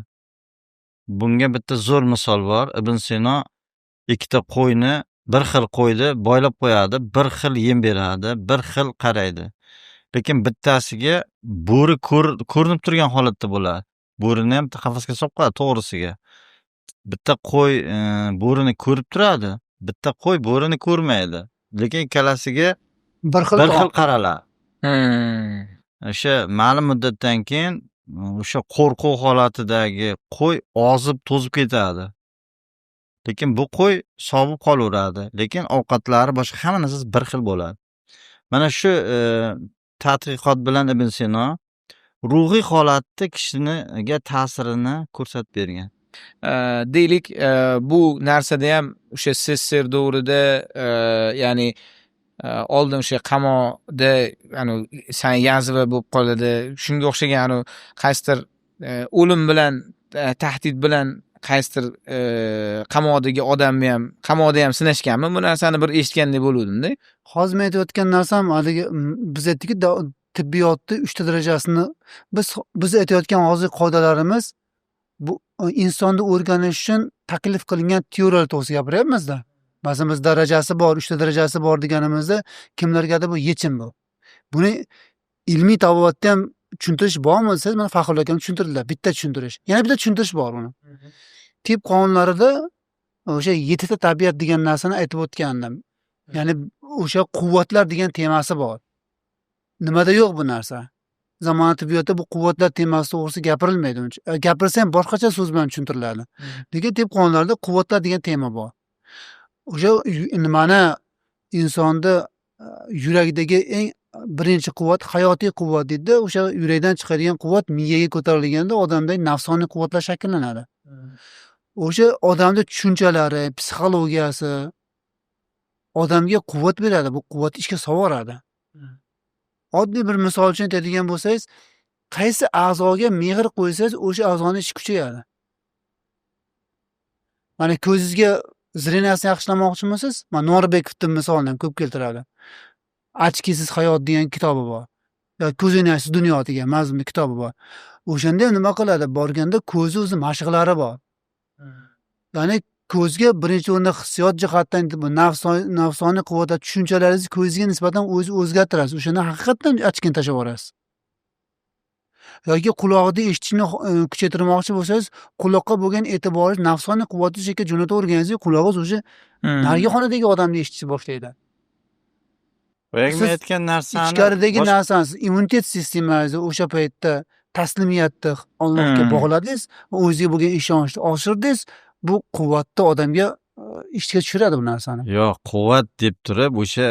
Bunga bitta zo'r misol bor. Ibn Sino ikkita qo'yni, bir xil qo'yni boylab qo'yadi, bir xil yem beradi, bir xil qaraydi. Lekin bittasiga bo'ri ko'rinib turgan holatda bo'ladi. Bo'rini ham qafasga solib qo'yadi to'g'risiga. Bitta qo'y bo'rini ko'rib turadi, bitta qo'y bo'rini ko'rmaydi. Lekin ikkalasiga bir xil qaraladi. O'sha ma'lum muddatdan keyin o'sha qo'rquv holatidagi qo'y ozib to'zib ketadi. Lekin bu qo'y sog' qolaveradi. Lekin ovqatlari boshqa hamma narsasi bir xil bo'ladi. Mana shu tadqiqot bilan Ibn Sino ruhiy holatda kishiniga ta'sirini ko'rsatib bergan. Deylik, bu narsada ham o'sha SSSR davrida, ya'ni oldin o'sha qamoqda ya'ni san yazva bo'lib qoladi, shunga o'xshagan qaysidir o'lim bilan tahdid bilan qaysidir qamoqdagi odamni ham qamoqda ham sinashganmi? Bu narsani bir eshitgandek bo'luvdim-da. Hozir men aytayotgan narsam haligi biz aytdikki, tibbiyotni uchta darajasini biz aytayotgan hozirgi qoidalarimiz bu insonni o'rganish uchun taklif qilingan teoriyalar to'g'risida gapiryapmiz-da. Masalan, biz darajasi bor, uchta darajasi bor deganimizda kimlargadir bu yechim bu. Buni ilmiy tabobatda ham tushuntirish bormi desangiz, mana Faxrullo akam tushuntirdilar. Bitta tushuntirish. Yana bitta tushuntirish bor uni. Tib qonunlarida o'sha 7 ta tabiat degan narsani aytib o'tgandim. Ya'ni o'sha quvvatlar degan temasi bor. Nimada yo'q bu narsa? Zamona tibbiyotda bu quvvatlar temasi to'g'risida gapirilmaydi uncha. Gapirsa ham boshqacha so'z bilan tushuntiriladi. Lekin tib qonunlarida quvvatlar degan tema bor. O'sha nimani insonda yuragidagi eng birinchi quvvat hayotiy quvvat deydi. O'sha yurakdan chiqadigan quvvat miyaga ko'tarilganda odamda nafsoniy quvvatlar shakllanadi. O'sha odamda tushunchalari, psixologiyasi odamga quvvat beradi, bu quvvatni ishga solvoradi. Oddiy bir misol uchun aytadigan bo'lsangiz, qaysi a'zoga mehr qo'ysangiz, o'sha a'zoni ishi kuchayadi. Mana ko'zingizga zreniyasini yaxshilamoqchimisiz? Mana Norbekovning misolini ham ko'p keltiradi. Ochkisiz hayot degan kitobi bor. Yo ko'zoynaksiz dunyo degan mazmunli kitobi bor. O'shanda ham nima qiladi? Borganda ko'zi o'zi mashqlari bor. Ya'ni ko'zga birinchi o'rinda hissiyot jihatdan bu nafsoniy quvvatlar, tushunchalaringizni ko'zga nisbatan o'zi o'zgartirasiz. O'shanda haqiqatdan ochkini tashlab yuborasiz. Yoki quloqda eshitishni kuchaytirmoqchi bo'lsangiz, quloqqa bo'lgan e'tiboringiz nafsoniy quvvatni shekka jo'nataverganingizda qulog'ingiz o'sha narigi xonadagi odamni eshitishni boshlaydi. Boyagi men Siz aytgan narsani ichkaridagi narsani, siz immunitet sistemangizni o'sha paytda taslimiyatni Allohga bog'ladingiz va o'zingizga bo'lgan ishonchni oshirdingiz. Bu quvvatni odamga ishga tushiradi bu narsani. Yo'q, quvvat deb turib o'sha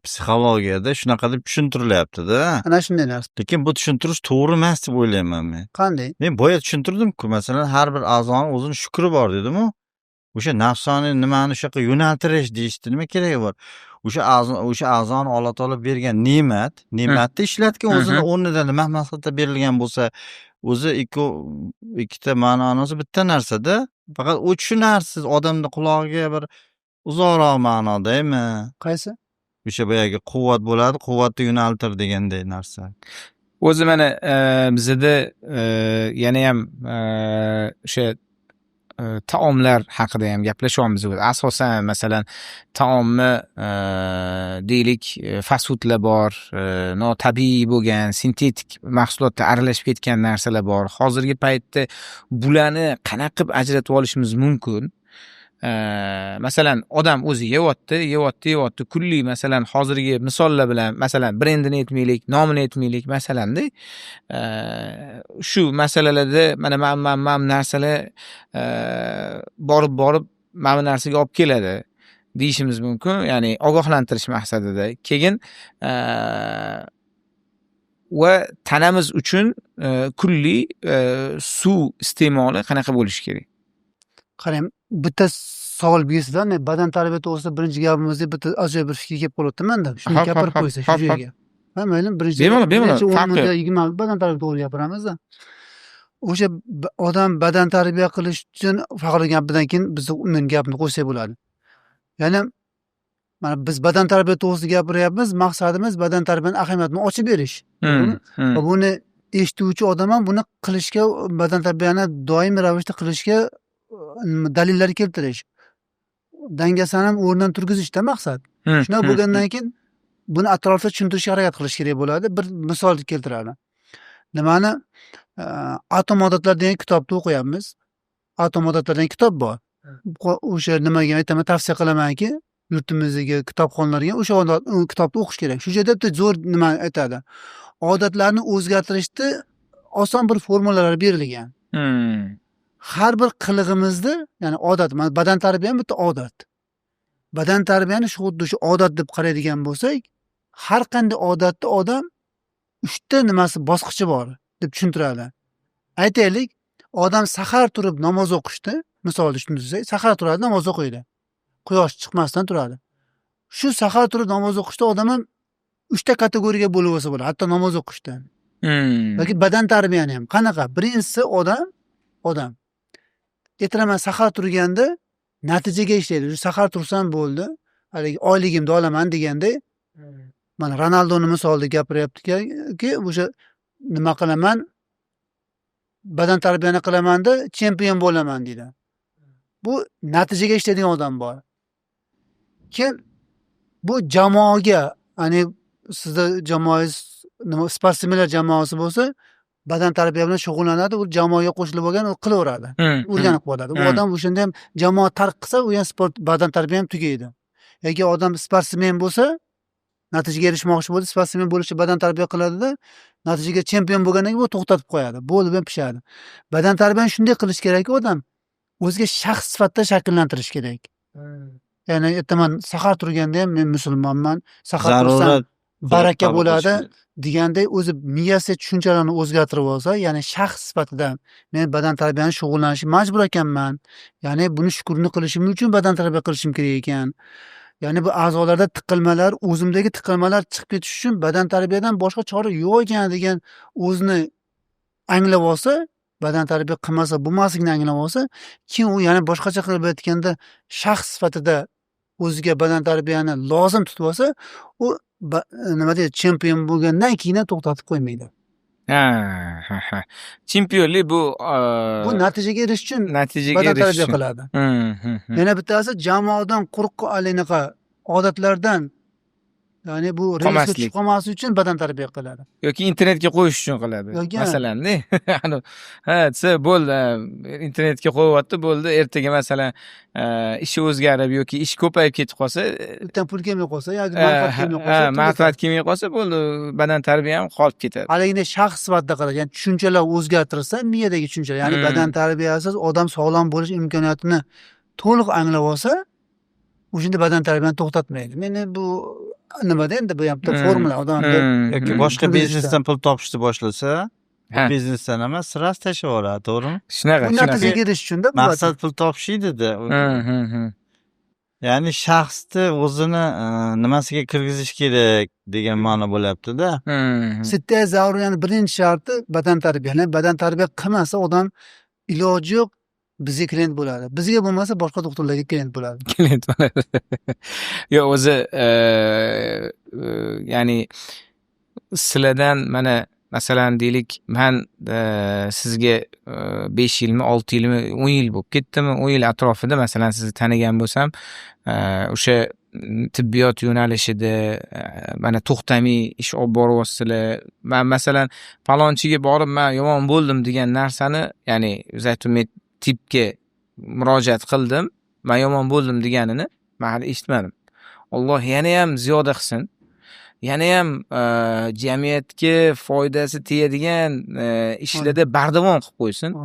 psixologiyada shunaqa deb tushuntirilyapti-da. Ana shunday narsa. Lekin bu tushuntirish to'g'ri emas deb o'ylayman men. Qanday? Men boya tushuntirdim-ku, masalan, har bir a'zoni o'zini shukri bor dedim-u. O'sha nafsoniy nimani o'sha yoqqa yo'naltirish deyishdi, nima keragi bor? O'sha a'zoni Alloh taolo bergan ne'mat, ne'matni ishlatgan o'zini o'rnida nima maqsadda berilgan bo'lsa, o'zi ikkita ma'nosi bitta narsada. Faqat u tushunarsiz odamni qulog'iga bir uzoqroq ma'nodami? Qaysi? O'sha boyagi quvvat bo'ladi, quvvatni yo'naltir deganday narsa. O'zi mana bizada yana ham o'sha taomlar haqida ham gaplashyapmiz. Asosan masalan taomni deylik, fast foodlar bor, notabiiy bo'lgan sintetik mahsulotlar aralashib ketgan narsalar bor. Hozirgi paytda bularni qanaqa qilib ajratib olishimiz mumkin? Masalan, odam o'zi yeyapti, yeyapti, yeyapti. Kunlik masalan hozirgi misollar bilan, masalan, brendini aytmaylik, nomini aytmaylik, masalanda, shu masalalarda mana mana narsalar borib borib mana bu narsaga olib keladi deyishimiz mumkin. Ya'ni ogohlantirish maqsadida. Keyin va tanamiz uchun kunlik suv iste'moli qanaqa bo'lishi kerak? Qarang, bitta savol bersizlar, men badan tarbiya to'g'risida birinchi gapimizda bitta ajoyib bir fikr kelib qolyapti menda. Shuni gapirib qo'ysa shu joyga. Ha, mayli, birinchi Bemalol, bemalol, birinchi farqi yo'q. o'rnida 20 badan tarbiya to'g'ri gapiramizda. O'sha odam badan tarbiya qilish uchun faqat gapidan keyin biz men gapni qo'shsak bo'ladi. Ya'ni mana biz badan tarbiya to'g'risida gapiryapmiz, maqsadimiz badan tarbiyani ahamiyatini ochib berish. Va buni eshituvchi odam ham buni qilishga, badan tarbiyani doimiy ravishda qilishga dalillar keltirish. Dangasani ham o'rnidan turgizishda maqsad. Shunday bo'lgandan keyin buni atrofda tushuntirishga harakat qilish kerak bo'ladi. Bir misol keltiradi. Nimani? Atom odatlar degan kitobni o'qiyapmiz. Atom odatlar degan kitob bor. O'sha nimaga aytaman, tavsiya qilamanki, yurtimizdagi kitobxonlarga o'sha kitobni o'qish kerak. Shu yerda bitta zo'r nima aytadi. Odatlarni o'zgartirishda oson bir formulalar berilgan. Har bir qilig'imizni, ya'ni odat, mana badan tarbiya ham bitta odat. Badan tarbiyani shu xuddi shu odat deb qaraydigan bo'lsak, har qanday odatda odam 3ta nimasi bosqichi bor deb tushuntiradi. Aytaylik, odam sahar turib namoz o'qishdi, misol tushuntirsak, sahar turadi, namoz o'qiydi. Quyosh chiqmasdan turadi. Shu sahar turib namoz o'qishda odam ham 3ta kategoriyaga bo'lib olsa bo'ladi, hatto namoz o'qishda. Yoki badan tarbiyani ham qanaqa? Birinchisi odam ertaman sahar turganda natijaga ishlaydi. Shu sahar tursam bo'ldi, haligi oyligimni olaman deganda, mana Ronaldoni misolida gapiryaptiki, o'sha nima qilaman, badan tarbiyani qilamanda chempion bo'laman deydi. Bu natijaga ishlaydigan odam bor. Keyin bu jamoaga, ya'ni sizda jamoangiz nima, sportsmenlar jamoasi bo'lsa, badan tarbiya bilan shug'ullanadi, u jamoaga qo'shilib olgan, u qilaveradi. O'rganib qoladi. U odam o'shanda ham jamoa tark qilsa, u ham sport, badan tarbiya ham tugaydi. Yoki odam sportsmen bo'lsa, natijaga erishmoqchi bo'lsa, sportsmen bo'lishi badan tarbiya qiladida, natijaga chempion bo'lgandan keyin u to'xtatib qo'yadi. Bo'lib ham pishadi. Badan tarbiyani shunday qilish kerakki, odam o'ziga shaxs sifatida shakllantirish kerak. Ya'ni aytaman, sahar turganda ham men musulmonman, sahar tursam Zarurat baraka qabul bo'ladi qilish kerak. deganday o'zi miyasi tushunchalarni o'zgartirib olsa, ya'ni shaxs sifatida men badan tarbiyani shug'ullanishga majbur ekanman. Ya'ni buni shukrni qilishim uchun badan tarbiya qilishim kerak ekan. Ya'ni bu a'zolarda tiqilmalar, o'zimdagi tiqilmalar chiqib ketish uchun badan tarbiyadan boshqa chora yo'q ekan degan o'zini anglab olsa, badan tarbiya qilmasa bo'lmasligini anglab olsa, keyin u yana boshqacha qilib aytganda shaxs sifatida o'ziga badan tarbiyani lozim tutib olsa, u nima deydi, chempion bo'lgandan keyin ham to'xtatib qo'ymaydi. Ha, ha, ha. Chempionlik bu, Bu natijaga erishish uchun natijaga badan erishish tarbiya uchun. qiladi. Yana bittasi jamoadan qo'rqib, anaqa odatlardan Ya'ni bu relsga Qolmaslik. tushib qolmaslik uchun badan tarbiya qiladi. Yoki internetga qo'yish uchun qiladi. Yoki- Masalanda, ha desa bo'ldi, internetga qo'yyapti, bo'ldi. Ertaga, masalan, ishi o'zgarib yoki ish ko'payib ketib qolsa, Bitta pul kelmay qolsa yoki manfaat kelmay qolsa, tugatadi. Manfaat kelmay qolsa, bo'ldi, badan tarbiya ham qolib ketadi. Haligini shaxs sifatida qarash, ya'ni tushunchalar o'zgartirilsa, miyadagi tushunchalar, ya'ni badan tarbiyasiz odam sog'lom bo'lish imkoniyatini to'liq anglab olsa, o'shanda badan tarbiyani to'xtatmaydi. Meni bu nimada endi, bu ham bitta formula odamni Yoki boshqa Kirgizishda. biznesdan pul topishni boshlasa, bu biznesdan emas, сразу tashlab yuboradi, to'g'rimi? Shunaqa, Bu shunaqa. natijaga erishish uchunda bu. Maqsad pul topish edi-da. Hmm, hmm, hmm. Ya'ni shaxsni o'zini nimasiga kirgizish kerak degan ma'no bo'lyapti-da. Sitta zarur, ya'ni birinchi sharti badan tarbiya. Ya'ni badan tarbiya qilmasa odam, iloji yo'q, bizga klient bo'ladi. Bizga bo'lmasa, boshqa doktorlarga klient bo'ladi. Klient bo'ladi. Yo'q, o'zi ya'ni sizlardan mana, masalan, deylik, man sizga 5 yilmi, 6 yilmi, 10 yil bo'lib ketdimi, 10 yil atrofida, masalan, sizni tanigan bo'lsam, o'sha tibbiyot yo'nalishida mana to'xtamay ish olib boryapsizlar. Man, masalan, falonchiga borib, man yomon bo'ldim degan narsani, ya'ni Zaytunmed tibga murojaat qildim, man yomon bo'ldim deganini man hali eshitmadim. Alloh yanayam ziyoda qilsin. Yanayam jamiyatga foydasi tegadigan ishlarda bardavom qilib qo'ysin.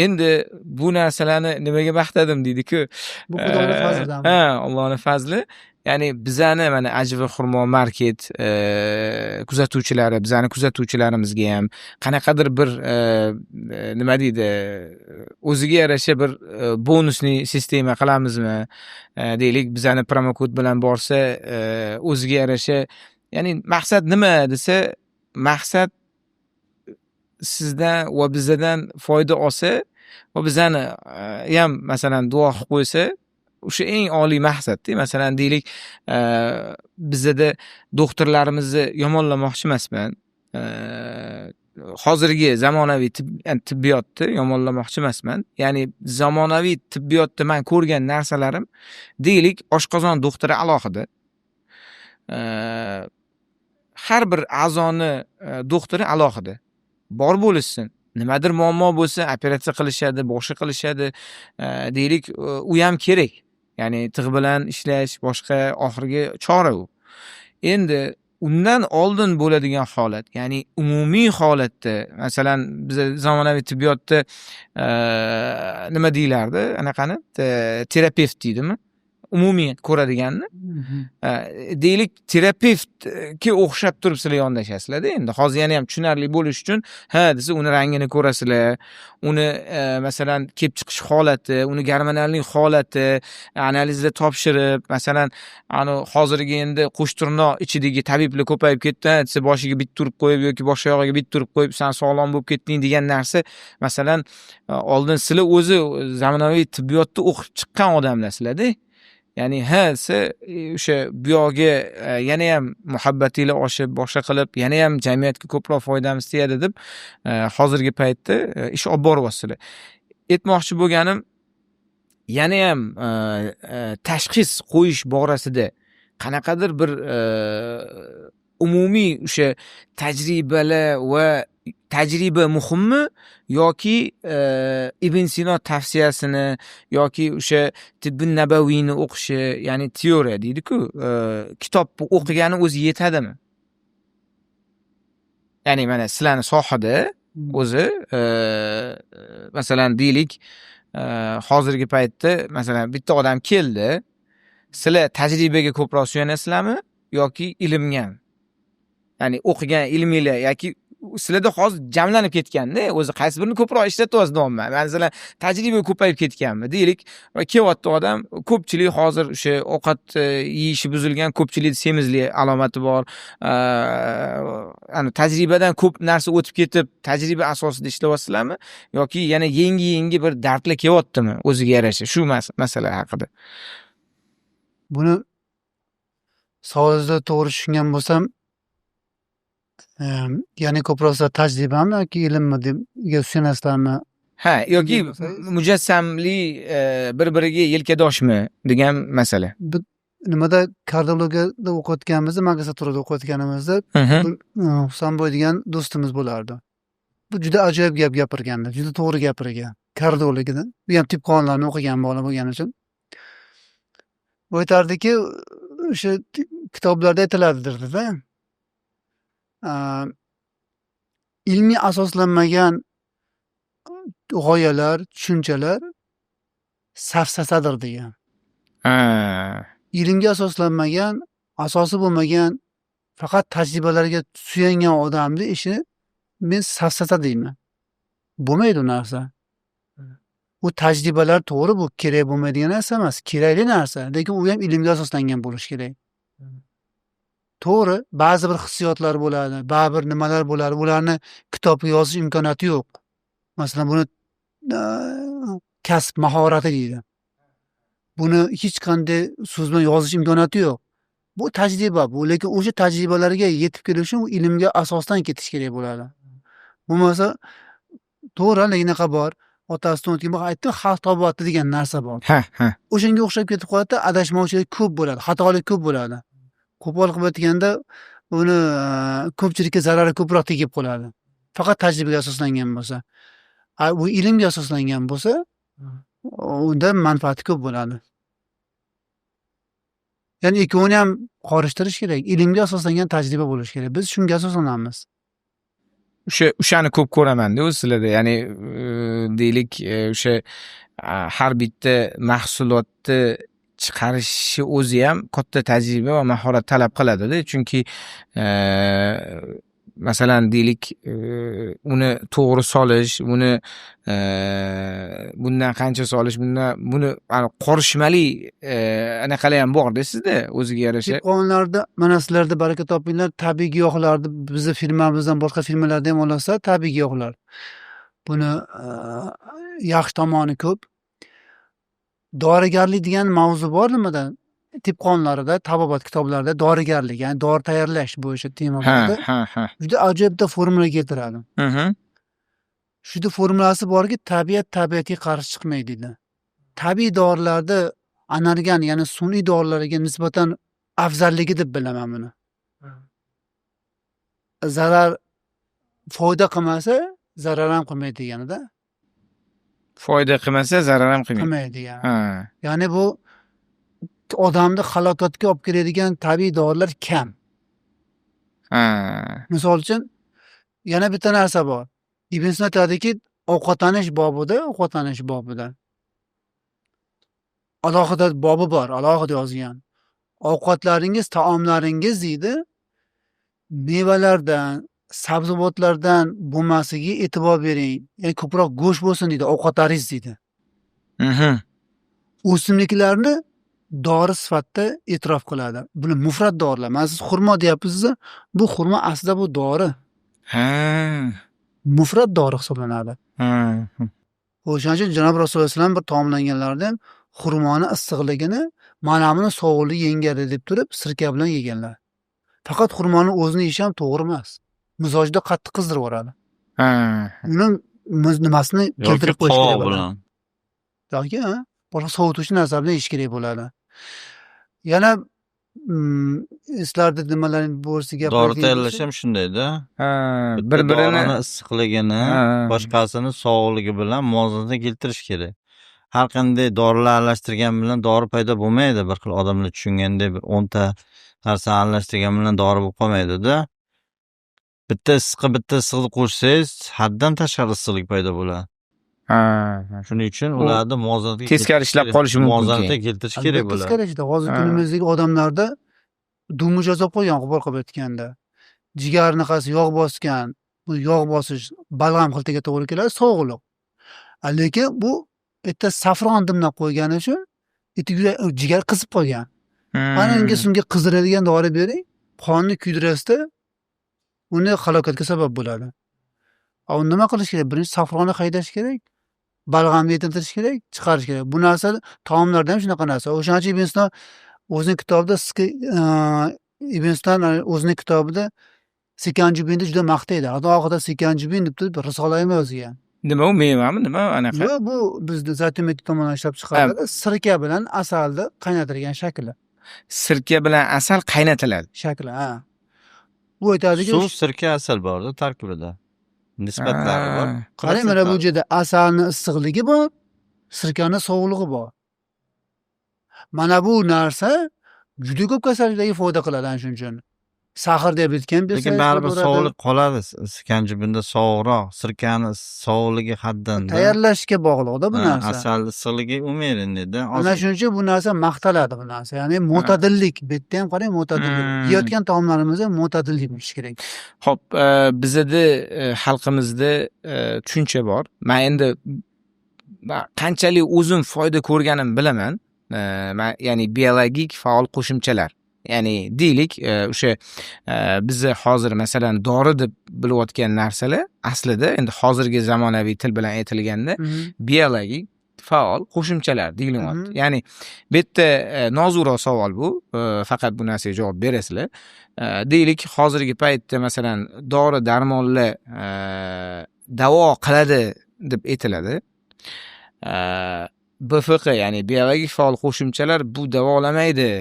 Endi bu narsalarni nimaga maqtadim deydi-ku. Bu Xudoni fazlidan. Ha, Allohning fazli. Ya'ni bizani mana Ajva xurmo market kuzatuvchilari, bizani kuzatuvchilarimizga ham qanaqadir bir nima deydi, o'ziga yarasha bir bonusli sistema qilamizmi? Deylik, bizani promokod bilan borsa, o'ziga yarasha, ya'ni maqsad nima desa, maqsad sizdan va bizadan foyda olsa va bizani ham, masalan, duo qilib qo'ysa, o'sha eng oliy maqsadda. Masalan, deylik, bizada doktorlarimizni yomonlamoqchi emasman. Hozirgi zamonaviy tibbiyotni yomonlamoqchi emasman. Ya'ni zamonaviy tibbiyotda man ko'rgan narsalarim, deylik, oshqozon doktori alohida. Har bir a'zoni doktori alohida. Bor bo'lishsin. Nimadir muammo bo'lsa, operatsiya qilishadi, boshqa qilishadi. Deylik, u ham kerak. Ya'ni tig' bilan ishlash boshqa, oxirgi chora u. Endi undan oldin bo'ladigan holat, ya'ni umumiy holatda, masalan, biza zamonaviy tibbiyotda nima deyilardi anaqani, terapevt deydimi? Umumiy ko'radiganni. Deylik, terapevtga o'xshab turib sizlar yondashasizlarda endi. Hozir yana ham tushunarli bo'lishi uchun, ha desa, uni rangini ko'rasizlar, uni masalan, kelib chiqish holati, uni gormonallik holati, analizlar topshirib, masalan, ani hozirgi endi qo'shtirnoq ichidagi tabiblar ko'payib ketdi, desa, boshiga bitta urib qo'yib yoki bosh oyog'iga bitta urib qo'yib, san sog'lom bo'lib ketding degan narsa, masalan, oldin sizlar o'zi zamonaviy tibbiyotda o'qib chiqqan odamlarsizlarda. Ya'ni ha desa, o'sha buyog'iga yanayam muhabbatinglar oshib, boshqa qilib, yanayam jamiyatga ko'proq foydamiz tegadi deb hozirgi paytda ish olib boryapsizlar. Aytmoqchi bo'lganim, yanayam tashxis qo'yish borasida qanaqadir bir umumiy o'sha tajribalar va tajriba muhimmi yoki Ibn Sino tavsiyasini yoki o'sha tibbi nabaviyni o'qishi, ya'ni teoriya deydi-ku, kitobni o'qigani o'zi yetadimi? Ya'ni mana sizlarni sohada o'zi masalan, deylik, hozirgi paytda, masalan, bitta odam keldi, sizlar tajribaga ko'proq suyanasizlarmi yoki ilmgami? Ya'ni o'qigan ilminglar yoki sizlarda hozir jamlanib ketganda, o'zi qaysi birini ko'proq ishlatyapsiz deyapman. Masalan, tajriba ko'payib ketganmi? Deylik, kelyapti odam, ko'pchilik hozir o'sha ovqat yeyishi buzilgan, ko'pchilik semizlik alomati bor. Ani tajribadan ko'p narsa o'tib ketib, tajriba asosida ishlayapsizlarmi yoki yana yangi-yangi bir dardlar kelyaptimi o'ziga yarasha shu masala haqida? Buni savolingizni to'g'ri tushungan bo'lsam, ya'ni ko'proq sizlar tajribami yoki ilmmi deb suyanasizlarmi? Ha, yoki mujassamli bir-biriga yelkadoshmi degan masala. Nimada, kardiologiyada o'qiyotganimizda, magistraturada o'qiyotganimizda Husanboy degan do'stimiz bo'lardi. Bu juda ajoyib gap gapirgandi, juda to'g'ri gapirgan. Kardiolog edi. U ham tib qonunlarini o'qigan bola bo'lgani uchun. U aytardiki, o'sha kitoblarda aytiladi derdi-da. Ilmiy asoslanmagan g'oyalar, tushunchalar safsatadir degan. Ilmga asoslanmagan, asosi bo'lmagan, faqat tajribalarga suyangan odamni ishi men safsata deyman. Bo'lmaydi u narsa. U tajribalar to'g'ri, bu kerak bo'lmaydigan narsa emas, kerakli narsa, lekin u ham ilmga asoslangan bo'lishi kerak. To'g'ri, ba'zi bir hissiyotlar bo'ladi, ba'zi bir nimalar bo'ladi, ularni kitobga yozish imkoniyati yo'q. Masalan, buni kasb mahorati deydi. Buni hech qanday so'z bilan yozish imkoniyati yo'q. Bu tajriba bu, lekin o'sha tajribalarga yetib kelish uchun ilmga asosdan ketish kerak bo'ladi. Bo'lmasa, to'g'ri, anaqa bor. Otasidan o'tgan, aytdim, xalq tobati degan narsa bor. Ha, ha. O'shanga o'xshab ketib qoladi, adashmovchilik ko'p bo'ladi, xatolik ko'p bo'ladi. Qo'pol qilib aytganda, uni ko'pchilikka zarari ko'proq tegib qoladi. Faqat tajribaga asoslangan bo'lsa. Bu ilmga asoslangan bo'lsa, unda manfaati ko'p bo'ladi. Ya'ni ikkovini ham qorishtirish kerak. Ilmga asoslangan tajriba bo'lishi kerak. Biz shunga asoslanamiz. O'shani ko'p ko'raman-da o'zi sizlarda. Ya'ni deylik, o'sha har bitta mahsulotni chiqarishi o'zi ham katta tajriba va mahorat talab qiladida. Chunki masalan, deylik, uni to'g'ri solish, uni bundan qancha solish, bundan buni qorishmali anaqalar ham borda sizda o'ziga yarasha. Qonunlarda mana sizlarda baraka topinglar, tabiiy giyohlarni bizni firmamizdan boshqa firmalarda ham olasizlar, tabiiy giyohlar. Buni yaxshi tomoni ko'p. Dorigarlik degan mavzu bor nimada? Tib qonunlarida, tabobat kitoblarida dorigarlik, ya'ni dori tayyorlash bo'yicha tema bor. Juda ajoyib bitta formula keltiradi. Shuda formulasi borki, tabiat tabiatga qarshi chiqmaydi deydi. Tabiiy dorilarda analgan, ya'ni sun'iy dorilarga nisbatan afzalligi deb bilaman buni. Zarar foyda qilmasa, zarar ham qilmaydi deganida. Foyda qilmasa, zarar ham qilmaydi. Qilmaydi degani. Ya'ni bu odamni halokatga olib keladigan tabiiy dorilar kam. Misol uchun, yana bitta narsa bor. Ibn Sino aytadiki, ovqatlanish bobida alohida bobi bor, alohida yozgan. Ovqatlaringiz, taomlaringiz deydi, mevalardan, sabzavotlardan bo'lmasligiga e'tibor bering. Ya'ni ko'proq go'sht bo'lsin deydi, ovqatlaringiz deydi. O'simliklarni dori sifatida e'tirof qiladi. Buni mufrat dorilar. Mana siz xurmo deyapsiz, bu xurmo aslida bu dori. Mufrat dori hisoblanadi. O'shaning uchun janob Rasululloh alayhivasallam bir taomlanganlarida ham xurmoni issiqligini mana buni sovuqligi yengadi deb turib sirka bilan yeganlar. Faqat xurmoni o'zini yeyish ham to'g'ri emas. Mizojda qattiq qizdirib yuboradi. Uni nimasini Yoki keltirib qo'yish kerak qovoq bo'ladi. Bilan. Yoki boshqa sovutuvchi narsa bilan yeyish kerak bo'ladi. Yana sizlarda nimalar bo'lsa Dori gapiradigan tayyorlash bo'lsa ham shundayda. Bitta Bir-birini dorini issiqligini boshqasini sovuqligi bilan muvozanatga keltirish kerak. Har qanday dorilar aralashtirgan bilan dori paydo bo'lmaydi. Bir xil odamlar tushungandek bir 10 ta narsa aralashtirgan bilan dori bo'lib qolmaydi-da. Bitta issiqqa bitta issiqni qo'shsangiz, haddan tashqari issiqlik paydo bo'ladi. Shuning uchun U ularni muvozanatga teskari ishlab qolishi mumkin muvozanatga keyin. keltirish kerak Albatta bo'ladi. teskari ishlaydi. Hozir kunimizdagi odamlarda dumi olib qo'ygan g'ubor qilib aytganda. Jigar anaqasi yog' bosgan, bu yog' bosish balg'am xiltiga to'g'ri keladi, sovuqliq. Lekin bu bitta safron dimlab qo'ygani uchun jigar qizib qolgan. Ana unga shunga qizdiradigan dori bering, qonni kuydirasizda, uni halokatga sabab bo'ladi. A uni nima qilish kerak? Birinchi safronni haydash kerak, balg'amni yetintirish kerak, chiqarish kerak. Bu narsa taomlarda ham shunaqa narsa. O'shaning uchun Ibn Sino o'zining kitobida Ibn Sino o'zining kitobida sikanjubinni juda maqtaydi. Hatto oxirida sikanjubin deb turib risola ham yozgan. Nima u, mevami, nima anaqa? Yo'q, bu bizni Zaytunbek tomonidan ishlab chiqariladi. Sirka bilan asalni qaynatilgan shakli. Sirka bilan asal qaynatiladi. Shakli, ha. Bu aytadiki, Suv, sirka, asal borda tarkibida. Nisbatlari bor. Qarang, mana bu yerda asalni issiqligi bor, sirkani sovuqligi bor. Mana bu narsa juda ko'p kasalliklarga foyda qiladi ana shuning uchun. Сахар diabetga ham bersa Lekin baribir foyda beradi. Sovuqlik qoladi. Kanjibinda sovuqroq, sirkani sovuqligi haddan. Tayyorlashga bog'liqda bu narsa. Asal issiqligi умеренный da. Ana shuning uchun bu narsa maqtaladi bu narsa. Ya'ni mo'tadillik. Bu yerda ham qarang, mo'tadillik. Yeyotgan taomlarimizda mo'tadillik bo'lishi kerak. Xo'p, bizada xalqimizda tushuncha bor. Man endi man qanchalik o'zim foyda ko'rganim bilaman. Man, ya'ni biologik faol qo'shimchalar. Ya'ni deylik, o'sha bizni hozir masalan dori deb bilayotgan narsalar aslida endi hozirgi zamonaviy til bilan aytilganda biologik faol qo'shimchalar deyilyapti. Ya'ni bu yerda nozikroq savol bu, faqat bu narsaga javob berasizlar. Deylik, hozirgi paytda masalan dori darmonlar davo qiladi deb aytiladi. BFQ, ya'ni biologik faol qo'shimchalar bu davolamaydi.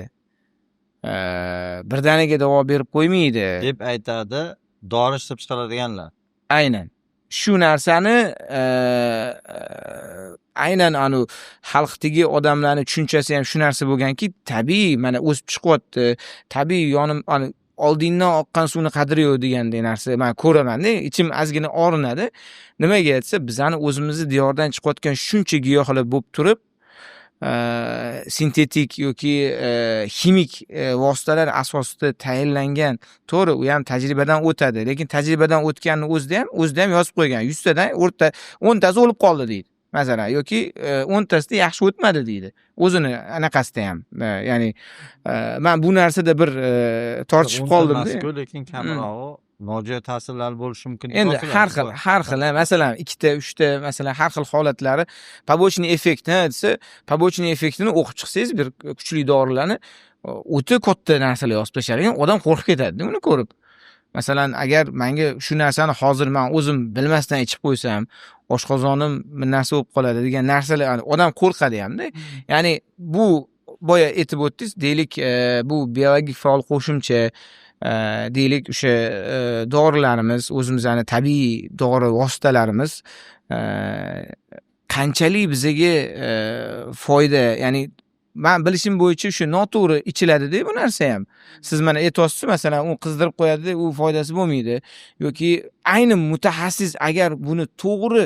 Birdaniga davo berib qo'ymaydi. Deb aytadi dori ishlab chiqaradiganlar. Aynan. Shu narsani aynan anu xalqdagi odamlarni tushunchasi ham shu narsa bo'lganki, tabiiy mana o'sib chiqyapti, tabiiy yonim ani oldingdan oqqan suvni qadri yo'q degandek narsa man ko'ramanda, ichim ozgina og'rinadi. Nimaga desa, bizani o'zimizni diyordan chiqayotgan shuncha giyohlar bo'lib turib, sintetik yoki ximik vositalar asosida tayinlangan. To'g'ri, u ham tajribadan o'tadi, lekin tajribadan o'tganni o'zida ham yozib qo'ygan. 100 tadan o'rta 10 tasi o'lib qoldi deydi. Masalan, yoki 10 tasida yaxshi o'tmadi deydi. O'zini anaqasida ham. Ya'ni man bu narsada bir tortishib qoldim-da. Emasku, lekin kamrog'i nojo'ya ta'sirlar bo'lishi mumkin deb Endi osiladi. Har xil, har xil, masalan, ikkita, uchta, masalan, har xil holatlari побочный effekt desa, побочный effektini o'qib chiqsangiz, bir kuchli dorilarni o'ta katta narsalar yozib tashlar ekan, odam qo'rqib ketadi uni ko'rib. Masalan, agar menga shu narsani hozir man o'zim bilmasdan ichib qo'ysam, oshqozonim bir narsa bo'lib qoladi degan narsalar, odam qo'rqadi hamda. Ya'ni bu boya aytib o'tdingiz, deylik, bu biologik faol qo'shimcha, deylik, o'sha dorilarimiz, o'zimizni tabiiy dori vositalarimiz qanchalik bizaga foyda, ya'ni man bilishim bo'yicha shu noto'g'ri ichiladida bu narsa ham. Siz mana aytyapsiz, masalan, u qizdirib qo'yadi, u foydasi bo'lmaydi yoki ayni mutaxassis agar buni to'g'ri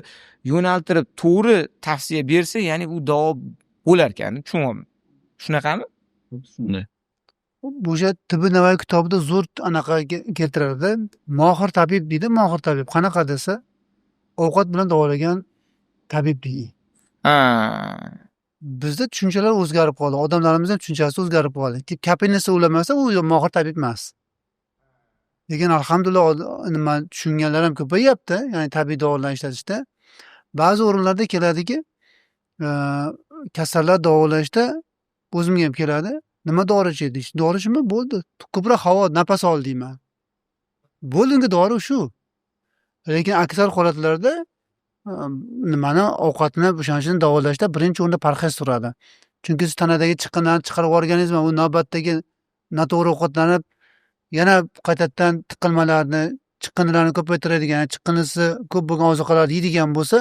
yo'naltirib, to'g'ri tavsiya bersa, ya'ni u davo bo'larkan, tushunyapman. Shunaqami? Shunday. O'sha Tibbiy Navoiy kitobida zo'r anaqa keltiradida. Mohir tabib deydi, mohir tabib qanaqa desa, ovqat bilan davolagan tabib deydi. Bizda tushunchalar o'zgarib qoldi. Odamlarimizni ham tushunchasi o'zgarib qoldi. Капельница ulamasa, u mohir tabib emas. Lekin alhamdulillah nima tushunganlar ham ko'payyapti, ya'ni tabiiy dorilarni ishlatishda. Ba'zi o'rinlarda keladiki, kasallar davolashda o'zimga ham keladi. Nima dori ichaydi? Dori ichma, bo'ldi. Ko'proq havo, nafas ol deyman. Bo'ldi, unga dori shu. Lekin aksar holatlarda nimani ovqatni o'shaning uchun davolashda birinchi o'rinda parhez turadi. Chunki siz tanadagi chiqindini chiqarib yuborganingiz bilan u navbatdagi noto'g'ri ovqatlanib, yana qaytadan tiqilmalarni, chiqindilarni ko'paytiradigan, chiqindisi ko'p bo'lgan ozuqalarni yeydigan bo'lsa,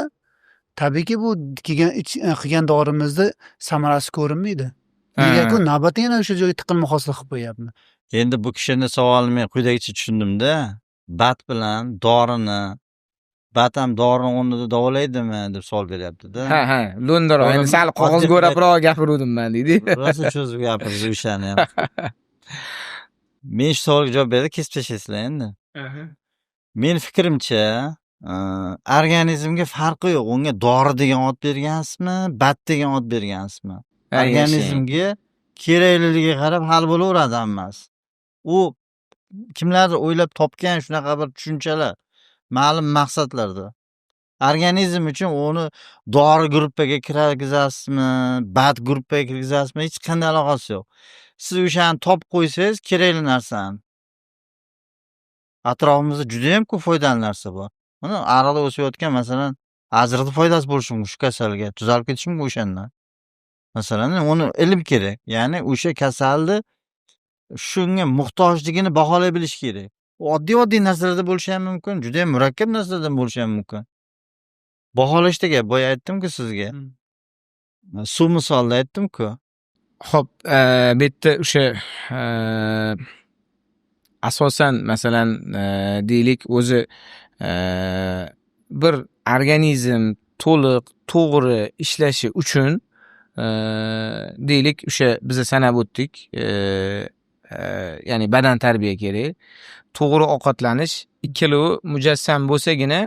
tabiiyki bu kelgan qilgan dorimizni samarasi ko'rinmaydi. Negaku navbatda yana o'sha joyga tiqilma hosil qilib qo'yyapti. Endi bu kishini savolini men quyidagicha tushundimda. BAT bilan dorini, BAT ham dorini o'rnida davolaydimi deb savol beryapti-da. Ha, lo'ndaroq. Endi sal qog'ozga o'rabroq gapiruvdim man deydi. Rosa cho'zib gapirdi o'shani ham. Men shu savolga javob berdi, kesib tashlaysizlar endi. Meni fikrimcha, organizmga farqi yo'q. Unga dori degan ot bergansizmi, BAT degan ot bergansizmi? Organizmga kerakliligiga qarab hal bo'laveradi hammasi. U kimlardir o'ylab topgan shunaqa bir tushunchalar, ma'lum maqsadlarda. Organizm uchun uni dori gruppaga kirgizasizmi, BAT gruppaga kirgizasizmi, hech qanday aloqasi yo'q. Siz o'shani topib qo'ysangiz kerakli narsani. Atrofimizda judayam ko'p foydali narsa bor. Mana ariqda o'sayotgan, masalan, ajriqni foydasi bo'lishi mumkin shu kasalga, tuzalib ketishi mumkin o'shandan. Masalan, uni ilm kerak. Ya'ni o'sha kasalni shunga muhtojligini baholay bilish kerak. U oddiy-oddiy narsalarda bo'lishi ham mumkin, juda ham murakkab narsalarda bo'lishi ham mumkin. Baholashda gap, boya aytdim-ku sizga. Suv misolida aytdim-ku. Xo'p, bu yerda o'sha asosan, masalan, deylik, o'zi bir organizm to'liq, to'g'ri ishlashi uchun, deylik, o'sha biza sanab o'tdik, ya'ni badan tarbiya kerak, to'g'ri ovqatlanish, ikkalovi mujassam bo'lsagina,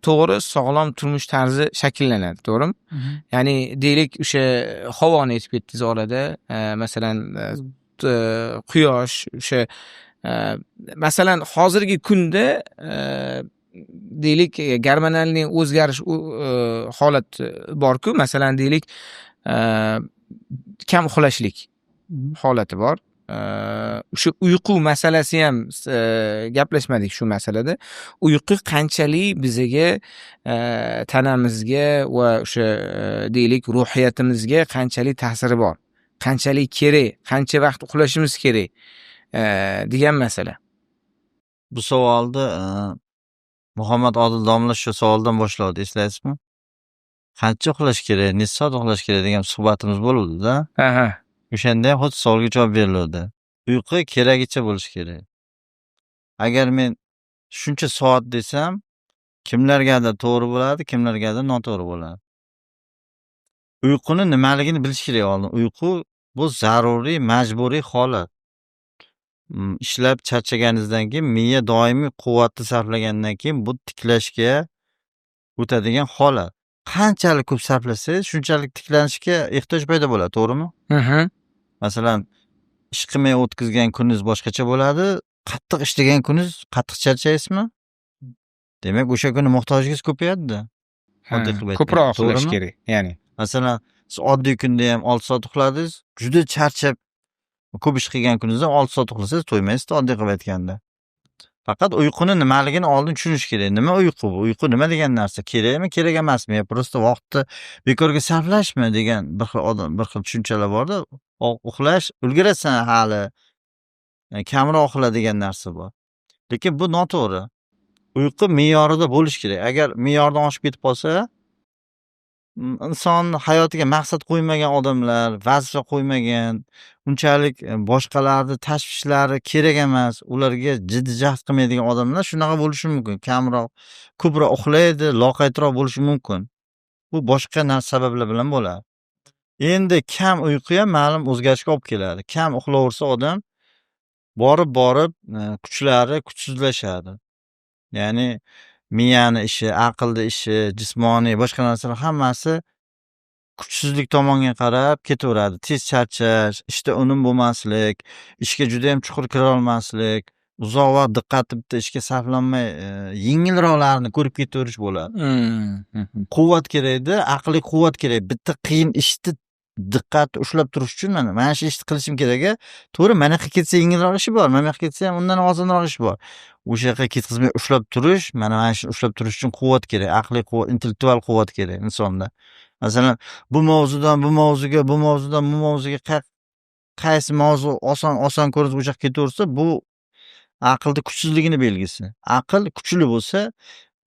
to'g'ri, sog'lom turmush tarzi shakllanadi, to'g'rimi? Ya'ni, deylik, o'sha havoni aytib ketdingiz orada, masalan, quyosh, o'sha, masalan, hozirgi kunda, deylik, гормональный o'zgarish holat borku, masalan, deylik, kam uxlashlik holati bor. O'sha uyqu masalasi ham gaplashmadik shu masalada. Uyqu qanchalik bizaga, tanamizga va o'sha, deylik, ruhiyatimizga qanchalik ta'siri bor? Qanchalik kerak? Qancha vaqt uxlashimiz kerak degan masala. Bu savolni Muhammad Odil domla shu savoldan boshladi, eslaysizmi? Qancha uxlash kerak, necha soat uxlash kerak degan suhbatimiz bo'luvdi-da. Aha. O'shanda ham xuddi savolga javob beriluvdi. Uyqu keragicha bo'lishi kerak. Agar men shuncha soat desam, kimlargadir to'g'ri bo'ladi, kimlargadir noto'g'ri bo'ladi. Uyquni nimaligini bilish kerak oldin. Uyqu bu zaruriy, majburiy holat. Ishlab charchaganingizdan keyin miya doimiy quvvatni sarflagandan keyin bu tiklashga o'tadigan holat. Qanchalik ko'p sarflasangiz, shunchalik tiklanishga ehtiyoj paydo bo'ladi, to'g'rimi? Mhm. Masalan, ish qilmay o'tkazgan kuningiz boshqacha bo'ladi, qattiq ishlagan kuningiz qattiq charchaysizmi? Demak, o'sha kuni muhtojligingiz ko'payadi-da. Oddiy qilib aytganda, Ko'proq uxlash to'g'rimi? kerak, ya'ni. Masalan, siz oddiy kunda ham 6 soat uxladingiz, juda charchab ko'p ish qilgan kuningizda 6 soat uxlasangiz to'ymaysiz, oddiy qilib aytganda. Faqat uyquni nimaligini oldin tushunish kerak. Nima uyqu bu? Uyqu nima degan narsa? Kerakmi, kerak emasmi? Yo просто vaqtni bekorga sarflashmi degan bir xil odam, bir xil tushunchalar borda. Uxlash ulgurasan hali. Kamroq uxla degan narsa bor. Lekin bu noto'g'ri. Uyqu me'yorida bo'lishi kerak. Agar me'yordan oshib ketib qolsa, inson hayotiga maqsad qo'ymagan odamlar, vazifa qo'ymagan, unchalik boshqalarni tashvishlari kerak emas, ularga jiddiy jahd qilmaydigan odamlar shunaqa bo'lishi mumkin. Kamroq, ko'proq uxlaydi, loqaydroq bo'lishi mumkin. Bu boshqa narsa sabablar bilan bo'ladi. Endi kam uyqu ham ma'lum o'zgarishga olib keladi. Kam uxlaversa odam borib-borib kuchlari kuchsizlashadi. Ya'ni miyani ishi, aqlni ishi, jismoniy boshqa narsalar hammasi kuchsizlik tomonga qarab ketaveradi. Tez charchash, ishda unum bo'lmaslik, ishga juda ham chuqur kira olmaslik, uzoq vaqt diqqatni bitta ishga sarflanmay, yengilroqlarini ko'rib ketaverish bo'ladi. Quvvat kerakda, aqliy quvvat kerak. Bitta qiyin ishni diqqatni ushlab turish uchun mana shu ishni qilishim kerak-a. To'g'ri, mana yoqqa ketsa yengilroq ishi bor, mana bu yoqqa ketsa ham undan osonroq ish bor. O'sha yoqqa ketkazmay ushlab turish, mana shuni ushlab turish uchun quvvat kerak, aqliy quvvat, intellektual quvvat kerak insonda. Masalan, bu mavzudan bu mavzuga, bu mavzudan bu mavzuga qaysi mavzu oson oson ko'rinsa o'sha yoqqa ketaversa, bu aqlni kuchsizligini belgisi. Aql kuchli bo'lsa,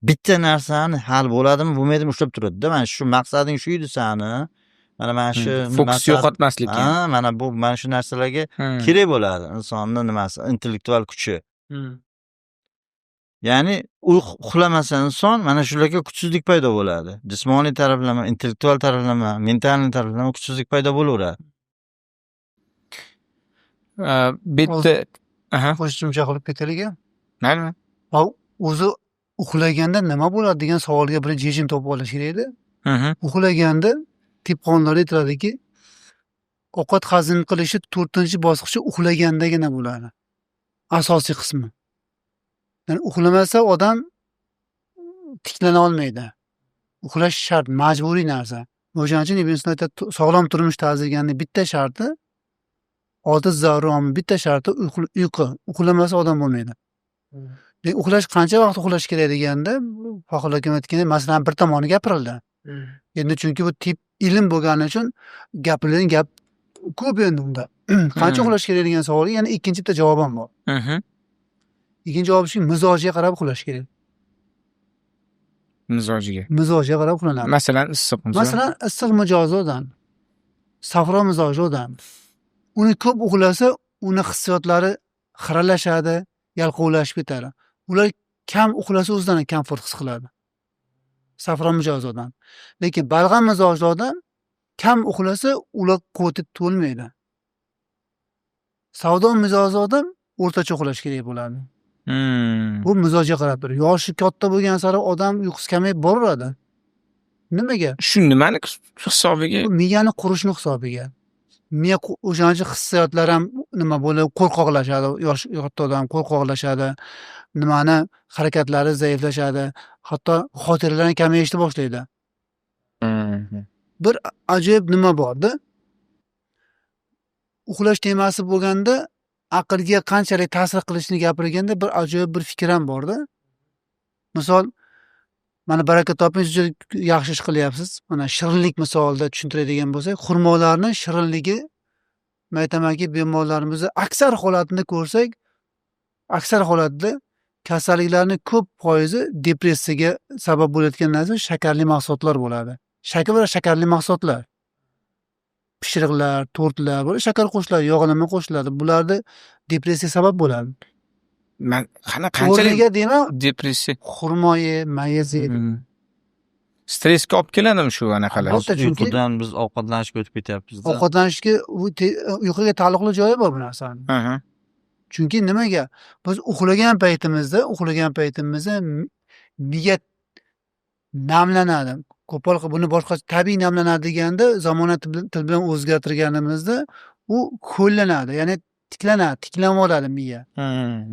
bitta narsani hal bo'ladimi, bo'lmaydimi ushlab turadi-da. Mana shu maqsading shu edi sani. Mana shu Fokus yo'qotmaslik. Ha, mana bu, mana shu narsalarga kerak bo'ladi insonni nimasi, intellektual kuchi. Ya'ni uxlamasa inson, mana shularga kuchsizlik paydo bo'ladi. Jismoniy taraflama, intellektual taraflama, mental taraflama kuchsizlik paydo bo'laveradi. Bu yerda, aha. Qo'shimcha qilib ketaylik. Mayli. Va o'zi uxlaganda nima bo'ladi degan savolga birinchi yechim topib olish kerak edi. Uxlaganda tib qonunlarida aytiladiki, ovqat hazm qilishi 4-bosqichi uxlagandagina bo'ladi. Asosiy qismi. Ya'ni uxlamasa odam tiklana olmaydi. Uxlash shart, majburiy narsa. O'shaning uchun Ibn Sino aytadi, sog'lom turmush tarzi degani bitta sharti, olti zarur omil bitta sharti uyqu. Uxlamasa odam bo'lmaydi. Lekin uxlash qancha vaqt uxlash kerak deganda, Faxrul aka aytgandek, masalan, bir tomoni gapirildi. Endi chunki bu tib ilm bo'lgani uchun gapirilgan gap ko'p endi unda. Qancha uxlash kerak degan savolga yana ikkinchi bitta javob ham bor. Ikkinchi javob shu: mizojiga qarab uxlash kerak. Mizojiga. Mizojiga qarab uxlanadi. Masalan, issiq mizoj. Masalan, issiq mijozli odam, safro mijozli odam, uni ko'p uxlasa, uni hissiyotlari xiralashadi, yalqovlashib ketadi. Ular kam uxlasa, o'zidan komfort his qiladi. Safro mijozli odam. Lekin balg'am mijozli odam kam uxlasa, ular quvvati to'lmaydi. Savdo mijozli odam o'rtacha uxlash kerak bo'ladi. Bu mijozga qarab turadi. Yoshi katta bo'lgan sari odam uyqusi kamayib boraveradi. Nimaga? Shu nimani hisobiga? Bu miyani qurishni hisobiga. Miya, o'shaning uchun hissiyotlar ham nima bo'lib, qo'rqoqlashadi. Yoshi katta odam qo'rqoqlashadi. Nimani, harakatlari zaiflashadi. Hatto xotiralar ham kamayishni boshlaydi. Bir ajoyib nima borda. Uxlash temasi bo'lganda, aqlga qanchalik ta'sir qilishini gapirganda bir ajoyib bir fikr ham borda. Misol, mana, baraka toping, juda yaxshi ish qilyapsiz. Mana, shirinlik misolida tushuntiradigan bo'lsak, xurmolarni shirinligi, men aytamanki, bemorlarimizni aksar holatini ko'rsak, aksar holatda kasalliklarni ko'p foizi depressiyaga sabab bo'layotgan narsa shakarli mahsulotlar bo'ladi. Shakar va shakarli mahsulotlar. Pishiriqlar, tortlar, bular shakar qo'shiladi, yog'lama qo'shiladi. Bularda depressiya sabab bo'ladi. Man qana, qanchalik O'rniga deyman, depressiya xurmo ye, mayiz ye. Stressga olib keladimi shu anaqalar? Albatta, chunki Uyqudan biz ovqatlanishga o'tib ketyapmiz-da. Ovqatlanishga, u uyquga taalluqli joyi bor bu narsani. Chunki nimaga? Biz uxlagan paytimizda miya namlanadi. Qo'pol qilib buni boshqacha tabiiy namlanadi deganda, zamonaviy til bilan o'zgartirganimizda, u ho'llanadi, ya'ni tiklanadi, tiklanib oladi miya.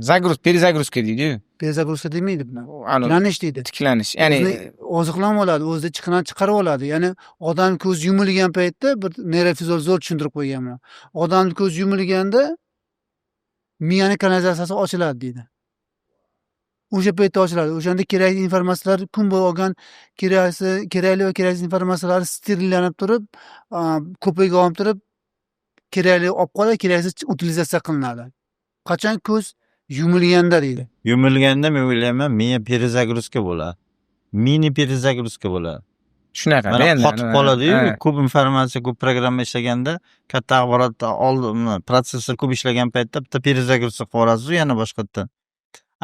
Загруз, перезагрузка deydi-yu. Перезагрузка demaydi buni. Anu Tiklanish deydi. Tiklanish. Ya'ni O'zini oziqlanib oladi, o'zida chiqindini chiqarib oladi. Ya'ni odam ko'zi yumilgan paytda, bir neyrofiziolog zo'r tushuntirib qo'ygan buni. Odamni ko'zi yumilganda miyani kanalizatsiyasi ochiladi deydi. O'sha paytda ochiladi. O'shanda kerakli informatsiyalar, kun bo'yi olgan kerakli va keraksiz informatsiyalar sterillanib turib, ko'payga olib turib, kerakli olib qoladi, keraksiz utilizatsiya qilinadi. Qachon? Ko'z yumilganda deydi. Yumilganda, men o'ylayman, miya перезагрузка bo'ladi. Mini перезагрузка bo'ladi. Shunaqa Mana, endi. qotib qoladi-yu, ko'p informatsiya, ko'p programma ishlaganda, katta axborot oldi, protsessor ko'p ishlagan paytda bitta перезагрузка qilib yuborasiz, yana boshqatdan.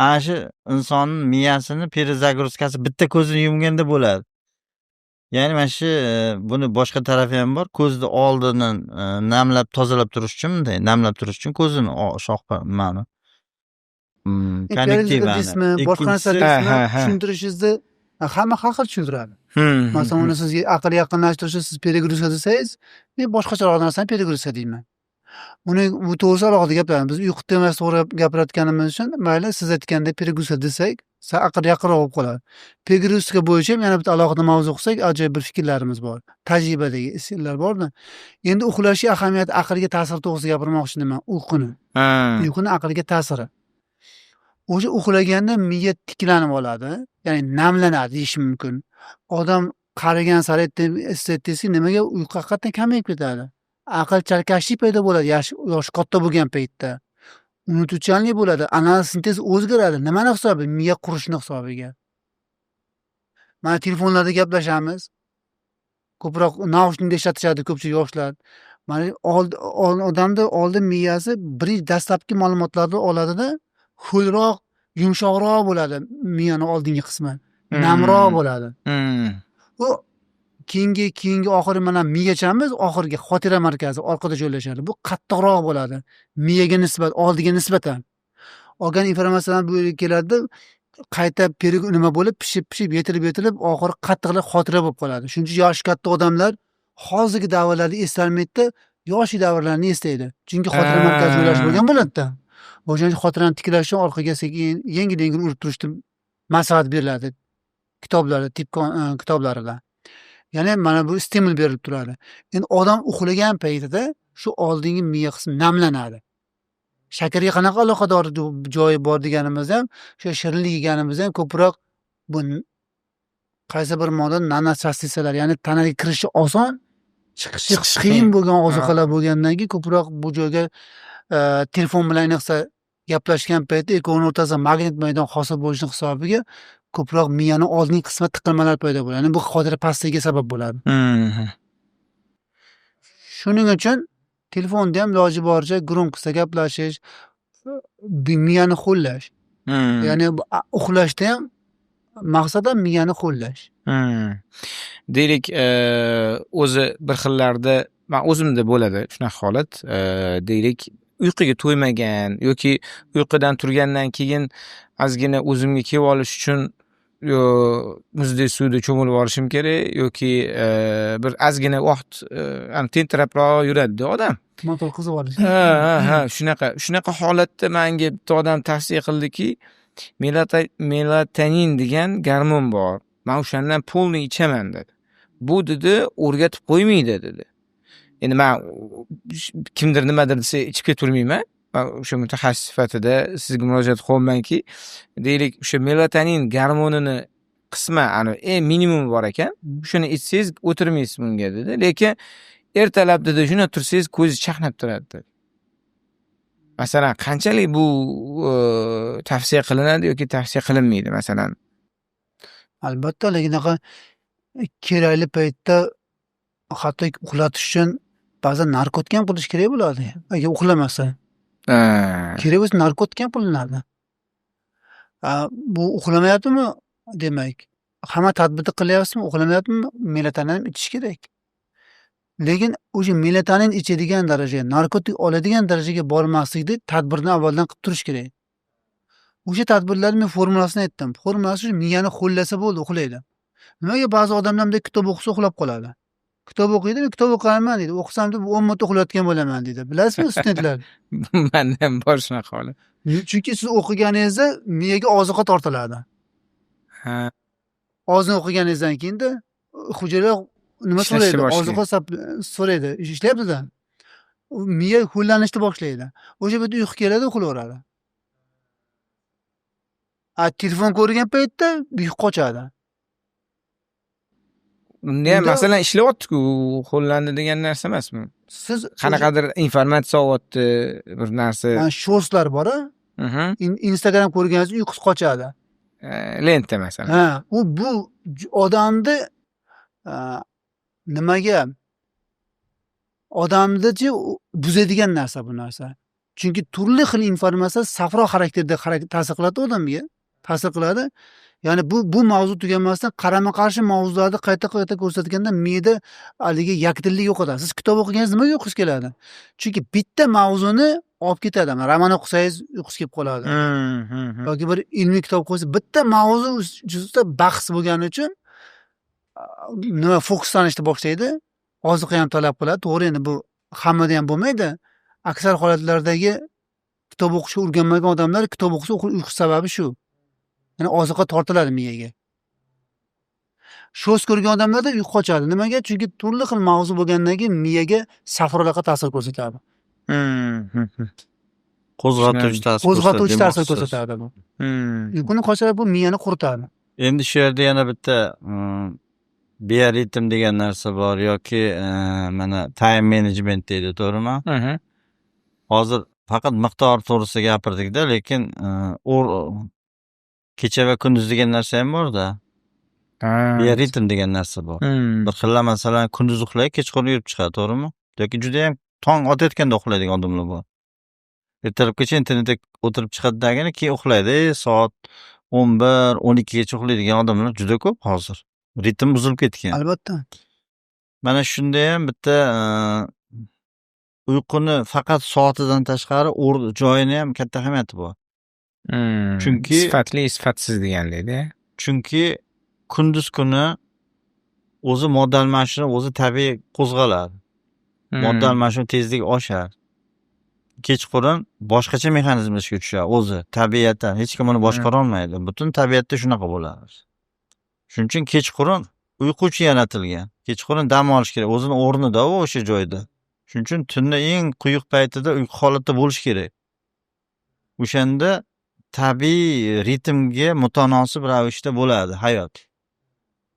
Ana shu insonni miyasini перезагрузка si bitta ko'zini yumganda bo'ladi. Ya'ni mana shu buni boshqa tarafi ham bor. Ko'zni oldini namlab, tozalab turish uchun, bunday namlab turish uchun ko'zini shox nimani, kon'yunktivani. Deysizmi, boshqa narsa Ikkinchisi deysizmi, Ha, ha, ha. tushuntirishingizni hamma har xil tushuntiradi. Masalan, uni sizga aql yaqinlashtirishi, siz перегрузка desangiz, men boshqacharoq narsani перегрузка deyman. Uni, bu to'g'risida alohida gapiramiz. Biz uyqu temasida to'g'ri gapirayotganimiz uchun, mayli, siz aytgandek перегрузка desak, sal aql yaqinroq bo'lib qoladi. Перегрузка bo'yicha ham yana bitta alohida mavzu qilsak, ajoyib bir fikrlarimiz bor. Tajribadagi fikrlar borda. Endi uxlashga ahamiyati, aqlga ta'siri to'g'risida gapirmoqchi edim, uyquni. Uyquni aqlga ta'siri. O'sha uxlaganda miya tiklanib oladi, ya'ni namlanadi deyish mumkin. Odam qarigan sari, siz aytdingizki, nimaga uyqu haqiqatdan kamayib ketadi. Aql chalkashlik paydo bo'ladi yoshi katta bo'lgan paytda. Unutuvchanlik bo'ladi, analiz, sintez o'zgaradi. Nimani hisobiga? Miya qurishni hisobiga. Mana, telefonlarda gaplashamiz. Ko'proq naushnikda ishlatishadi ko'pchilik yoshlar. Mana, odamda oldin miyasi birinchi dastlabki ma'lumotlarni oladida, ho'lroq, yumshoqroq bo'ladi miyani oldingi qismi. Namroq bo'ladi. U keyingi oxiri, mana, miyachamiz oxirgi xotira markazi orqada joylashadi. Bu qattiqroq bo'ladi. Miyaga nisbat, oldiga nisbatan. Olgan informatsiyalar bu yerga keladida, qayta nima bo'lib, pishib, pishib, yetilib, yetilib, oxiri qattiqlik xotira bo'lib qoladi. Shuning uchun yoshi katta odamlar hozirgi davrlarni eslolmaydida, yoshlik davrlarini eslaydi. Chunki xotira markazi joylashib bo'lgan bo'ladida. O'shaning uchun xotirani tiklash uchun orqaga sekin, yengil yengil urib turishni maslahat beriladi kitoblarda, tib kitoblarida. Ya'ni mana bu stimul berilib turadi. Endi odam uxlagan paytida shu oldingi miya qismi namlanadi. Shakarga qanaqa aloqador joyi bor deganimizda ham, o'sha shirinlik yeganimizda ham ko'proq bu Qaysi bir modda наночастица lar, ya'ni tanaga kirishi oson, chiqishi qiyin bo'lgan ozuqalar bo'lgandan keyin ko'proq bu joyga telefon bilan, ayniqsa, gaplashgan paytda ikkovini o'rtasida magnit maydon hosil bo'lishini hisobiga ko'proq miyani oldingi qismida tiqilmalar paydo bo'ladi. Ya'ni bu xotira pastligiga sabab bo'ladi. Shuning uchun telefonni ham iloji boricha громкость da gaplashish, miyani ho'llash. Ya'ni uxlashda ham maqsad ham miyani ho'llash. Deylik, o'zi bir xillarda, man o'zimda bo'ladi shunaqa holat. Deylik, uyquga to'ymagan yoki uyqudan turgandan keyin ozgina o'zimga kelib olish uchun yo muzdek suvda cho'milib olishim kerak yoki bir ozgina vaqt tentirabroq yuradida odam. Motor qizib olish. Ha, shunaqa holatda manga bitta odam tavsiya qildiki, melatonin degan gormon bor. Man o'shandan полный ichaman, dedi. Bu, dedi, o'rgatib qo'ymaydi, dedi. Endi man kimdir nimadir desa ichib ketavermayman. Man o'sha mutaxassis sifatida sizga murojaat qilyapmanki, deylik, o'sha melatonin gormonini qisman anavi eng minimumi bor ekan. Shuni ichsangiz o'tirmaysiz bunga, dedi. Lekin ertalab, dedi, shunday tursangiz, ko'zingiz chaqnab turadi, dedi. Masalan, qanchalik bu tavsiya qilinadi yoki tavsiya qilinmaydi, masalan? Albatta, lekin unaqa kerakli paytda hattoki uxlatish uchun ba'zan narkotik ham qilish kerak bo'ladi. Agar uxlamasa. Kerak bo'lsa, narkotik ham qilinadi. Bu uxlamayaptimi? Demak, hamma tadbirni qilyapsizmi, uxlamayaptimi? Melatonin ham ichish kerak. Lekin o'sha melatonin ichadigan darajaga, narkotik oladigan darajaga bormaslikni tadbirni avvaldan qilib turish kerak. O'sha tadbirlarni men formulasini aytdim. Formulasi shu: miyani ho'llasa bo'ldi, uxlaydi. Nimaga ba'zi odamlar bunday kitob o'qisa uxlab qoladi? Kitob o'qiydi, kitob o'qiyapman, deydi. O'qisam deb 10 minutda uxlayotgan bo'laman, deydi. Bilasizmi, studentlar? Manda ham bor shunaqa holat. Chunki siz o'qiganingizda miyaga ozuqa tortiladi. Ozgina o'qiganingizdan keyinda hujayralar nima Ishlashni so'raydi? boshlaydi. Ozuqa so'raydi. Ishlayapti-da. U miya ho'llanishni boshlaydi. O'sha paytda uyqu keladi, uxlayveradi. A telefon ko'rgan paytda uyqu qochadi. Unda ham masalan, ishlayapti-ku, ho'llandi degan narsa emasmi? Siz Qanaqadir informatsiya olyapti, bir narsa. Mana shortslar bor-a? Instagram ko'rganingizda uyqusi qochadi. Lenta masalan. Ha, u bu odamni nimaga, odamnichi buzadigan narsa bu narsa. Chunki turli xil informatsiya safro xarakterda ta'sir qiladi odamga, ta'sir qiladi. Ya'ni bu mavzu tugamasdan qarama-qarshi mavzularni qayta-qayta ko'rsatganda miyada haligi yakdillik yo'qotadi. Siz kitob o'qiganingizda nimaga uyqusi keladi? Chunki bitta mavzuni olib ketadi. Mana roman o'qisangiz uyqusi kelib qoladi. Yoki bir ilmiy kitob o'qisangiz, bitta mavzu ustida bahs bo'lgani uchun nima, fokuslanishni boshlaydi. Ozuqa ham talab qiladi. To'g'ri, endi bu hammada ham bo'lmaydi. Aksar holatlardagi kitob o'qishga o'rganmagan odamlar kitob o'qisa uyqusi sababi shu. Ya'ni ozuqa tortiladi miyaga. Shorts ko'rgan odamlarda uyqu qochadi. Nimaga? Chunki turli xil mavzu bo'lgandan keyin miyaga safrolarga ta'sir ko'rsatadi. Qo'zg'atuvchi ta'sir Qo'zg'atuvchi ko'rsatadi ta'sir demoqchisiz. Ko'rsatadi bu. Uyquni qochiradi, bu miyani quritadi. Endi shu yerda yana bitta bioritm degan narsa bor yoki mana time management deydi, to'g'rimi? Mhm. Hozir faqat miqdor to'g'risida gapirdikda, lekin kecha va kunduz degan narsa ham borda. Bioritm degan narsa bor. Bir xillar, masalan, kunduz uxlaydi, kechqurun yurib chiqadi, to'g'rimi? Yoki judayam tong otayotganda uxlaydigan odamlar bor. Ertalabgacha internetda o'tirib chiqadidagina keyin uxlaydi. Soat 11, 12gacha uxlaydigan odamlar juda ko'p hozir. Ritm buzilib ketgan. Albatta. Mana shundayam bitta uyquni faqat soatidan tashqari joyini ham katta ahamiyati bor. Sifatli, sifatsiz degandek-da. Chunki kunduz kuni o'zi modda almashinuv o'zi tabiiy qo'zg'aladi. Modda almashinuv tezligi oshar. Kechqurun boshqacha mexanizm ishga tushadi o'zi tabiatan, hech kim uni boshqara olmaydi. Butun tabiatda shunaqa bo'ladi. Shuning uchun kechqurun uyqu uchun yaratilgan. Kechqurun dam olish kerak, o'zini o'rnida u o'sha joyda. Shuning uchun tunni eng quyuq paytida uyqu holatda bo'lish kerak. O'shanda tabiiy ritmga mutanosib ravishda bo'ladi hayot.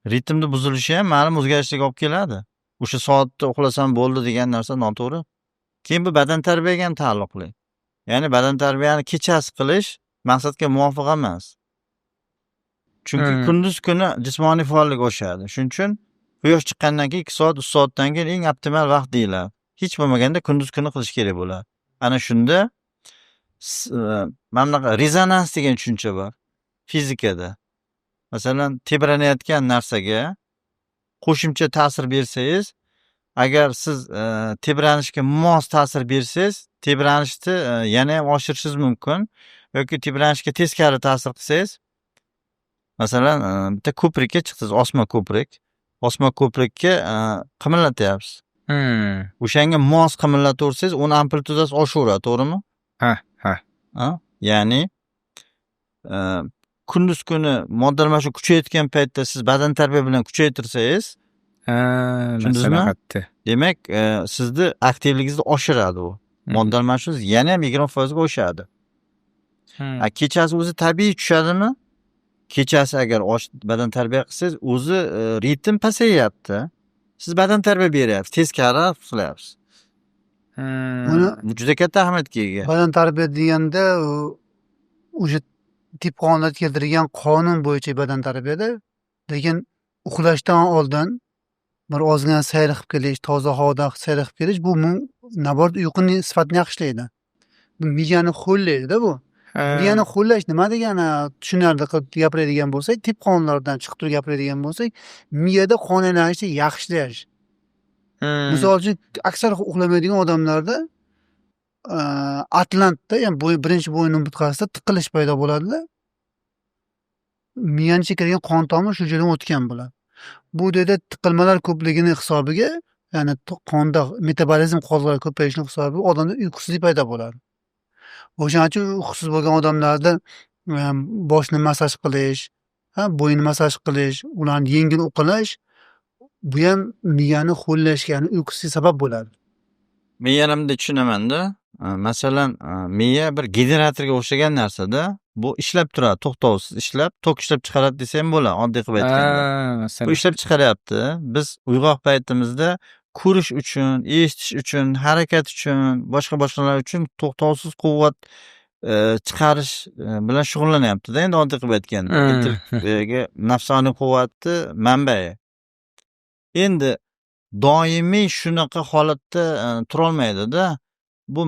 Ritmni buzilishi ham ma'lum o'zgarishlarga olib keladi. O'sha soatda uxlasam bo'ldi degan narsa noto'g'ri. Keyin bu badan tarbiyaga ham taalluqli. Ya'ni badan tarbiyani kechasi qilish maqsadga muvofiq emas. Chunki kunduz kuni jismoniy faollik oshadi. Shuning uchun quyosh chiqqandan keyin 2 soat, 3 soatdan keyin eng optimal vaqt deyiladi. Hech bo'lmaganda kunduz kuni qilish kerak bo'ladi. Ana shunda mana bunaqa rezonans degan tushuncha bor fizikada. Masalan, tebranayotgan narsaga qo'shimcha ta'sir bersangiz, agar siz tebranishga mos ta'sir bersangiz, tebranishni yana ham oshirishingiz mumkin yoki tebranishga teskari ta'sir qilsangiz, masalan, bitta ko'prikka chiqdingiz, osma ko'prik. Osma ko'prikka qimillatyapsiz. O'shanga mos qimillataversangiz, uni amplitudasi oshaveradi, to'g'rimi? Ha, ha. Ha? Ya'ni kunduz kuni modda almashuv kuchayotgan paytda siz badan tarbiya bilan kuchaytirsangiz, Ha, tushundingizmi? Masala qayerda? Demak, sizni aktivligingizni oshiradi u. Modda almashuvingiz yana ham 20% ga oshadi. A kechasi o'zi tabiiy tushadimi? Kechasi agar badan tarbiya qilsangiz, o'zi ritm pasayyapti. Siz badan tarbiya beryapsiz, teskari qilyapsiz. Buni Bu juda katta ahamiyatga ega. Badan tarbiya deganda u o'sha tib qonunlar keltirgan qonun bo'yicha badan tarbiyada, lekin uxlashdan oldin bir ozgina sayr qilib kelish, toza havoda sayr qilib kelish bu наоборот uyquning sifatini yaxshilaydi. Bu miyani ho'llaydi-da bu. Miyani ho'llash nima degani, tushunarli qilib gapiradigan bo'lsak, tib qonunlaridan chiqib turib gapiradigan bo'lsak, miyada qon aylanishni yaxshilash. Misol uchun, aksar uxlamaydigan odamlarda atlantda, ya'ni birinchi bo'yin umurtqasida tiqilish paydo bo'ladida. Miyani ichiga kirgan qon tomir shu joydan o'tgan bo'ladi. Bu yerda tiqilmalar ko'pligini hisobiga, ya'ni qonda metabolizm qoldiqlari ko'payishini hisobiga odamda uyqusizlik paydo bo'ladi. O'shaning uchun uyqusiz bo'lgan odamlarda boshni massaj qilish, ha, bo'yinni massaj qilish, ularni yengil uqalash, bu ham miyani ho'llashga, ya'ni uyqusizlik sabab bo'ladi. Men yana bunday tushunamanda, masalan, miya bir generatorga o'xshagan narsada, bu ishlab turadi, to'xtovsiz ishlab, tok ishlab chiqaradi desa ham bo'ladi, oddiy qilib aytganda. Masalan. Bu ishlab chiqaryapti. Biz uyg'oq paytimizda ko'rish uchun, eshitish uchun, harakat uchun, boshqa boshqalar uchun to'xtovsiz quvvat chiqarish bilan shug'ullanyapti-da, endi oddiy qilib aytganda. Intellektga nafsoniy quvvatni manbai. Endi doimiy shunaqa holatda turolmaydi-da. Bu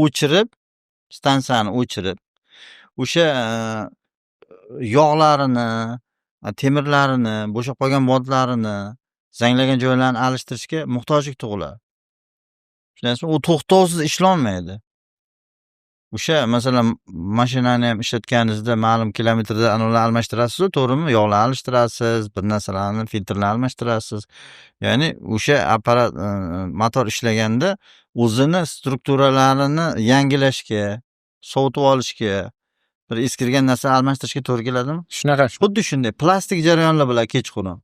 o'chirib, stansiyani o'chirib, o'sha yog'larini, temirlarini, bo'shab qolgan moddalarni, zanglagan joylarni alishtirishga muhtojlik tug'iladi. Tushunyapsizmi? U to'xtovsiz ishlolmaydi. O'sha masalan, mashinani ham ishlatganingizda ma'lum kilometrda anavlarni almashtirasiz-ku, to'g'rimi? Yog'larni alishtirasiz, bir narsalarni, filtrlarni almashtirasiz. Ya'ni o'sha apparat, motor ishlaganda o'zini strukturalarini yangilashga, sovutib olishga, bir eskirgan narsani almashtirishga to'g'ri keladimi? Shunaqa. Xuddi shunday plastik jarayonlar bo'ladi kechqurun.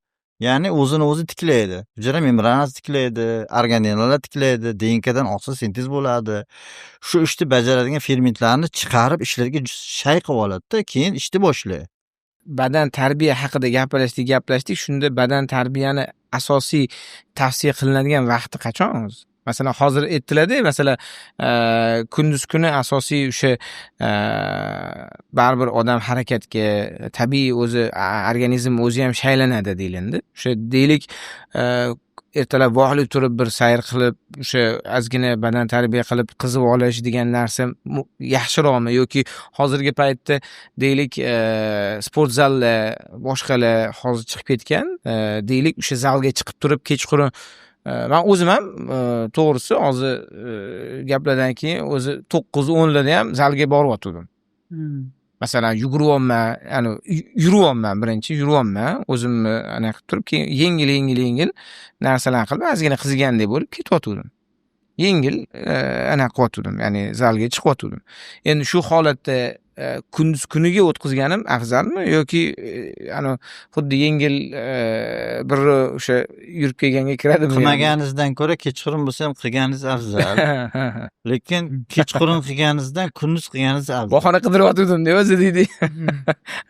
Ya'ni o'zini o'zi tiklaydi. Hujayra membranasi tiklaydi, organelalar tiklaydi, DNKdan oqsil sintez bo'ladi. Shu ishni bajaradigan fermentlarni chiqarib ishlarga shay qilib oladi-da, keyin ishni boshlaydi. Badan tarbiya haqida gaplashdik, gaplashdik. Shunda badan tarbiyani asosiy tavsiya qilinadigan vaqti qachon o'zi? Masalan, hozir aytdilarda, masalan, kunduz kuni asosiy o'sha baribir odam harakatga tabiiy o'zi organizm o'zi ham shaylanadi deyilindi. O'sha deylik, ertalab vaqtli turib bir sayr qilib, o'sha ozgina badan tarbiya qilib qizib olish degan narsa yaxshiroqmi yoki hozirgi paytda deylik, sport zallar, boshqalar hozir chiqib ketgan, deylik, o'sha zalga chiqib turib kechqurun man o'zim ham, to'g'risi, hozir gaplardan keyin o'zi 9-10larda ham zalga boryotgandim. Masalan, yuguryapman, ya'ni yuryapman, birinchi yuryapman, o'zimni anaqa qilib turib, keyin yengil, yengil, yengil narsalarni qilib, ozgina qizigandek bo'lib ketyotgandim. Yengil anaqa qilyotgandim, ya'ni zalga chiqyotgandim. Endi shu holatda Kunduz kuniga o'tkazganim afzalmi yoki ana xuddi yengil bir o'sha yurib kelganga kiradimi? Qilmaganingizdan ko'ra kechqurun bo'lsa ham qilganingiz afzal. Lekin kechqurun qilganingizdan kunduz qilganingiz afzal. Bahona qidiryotgandimda o'zi deydi.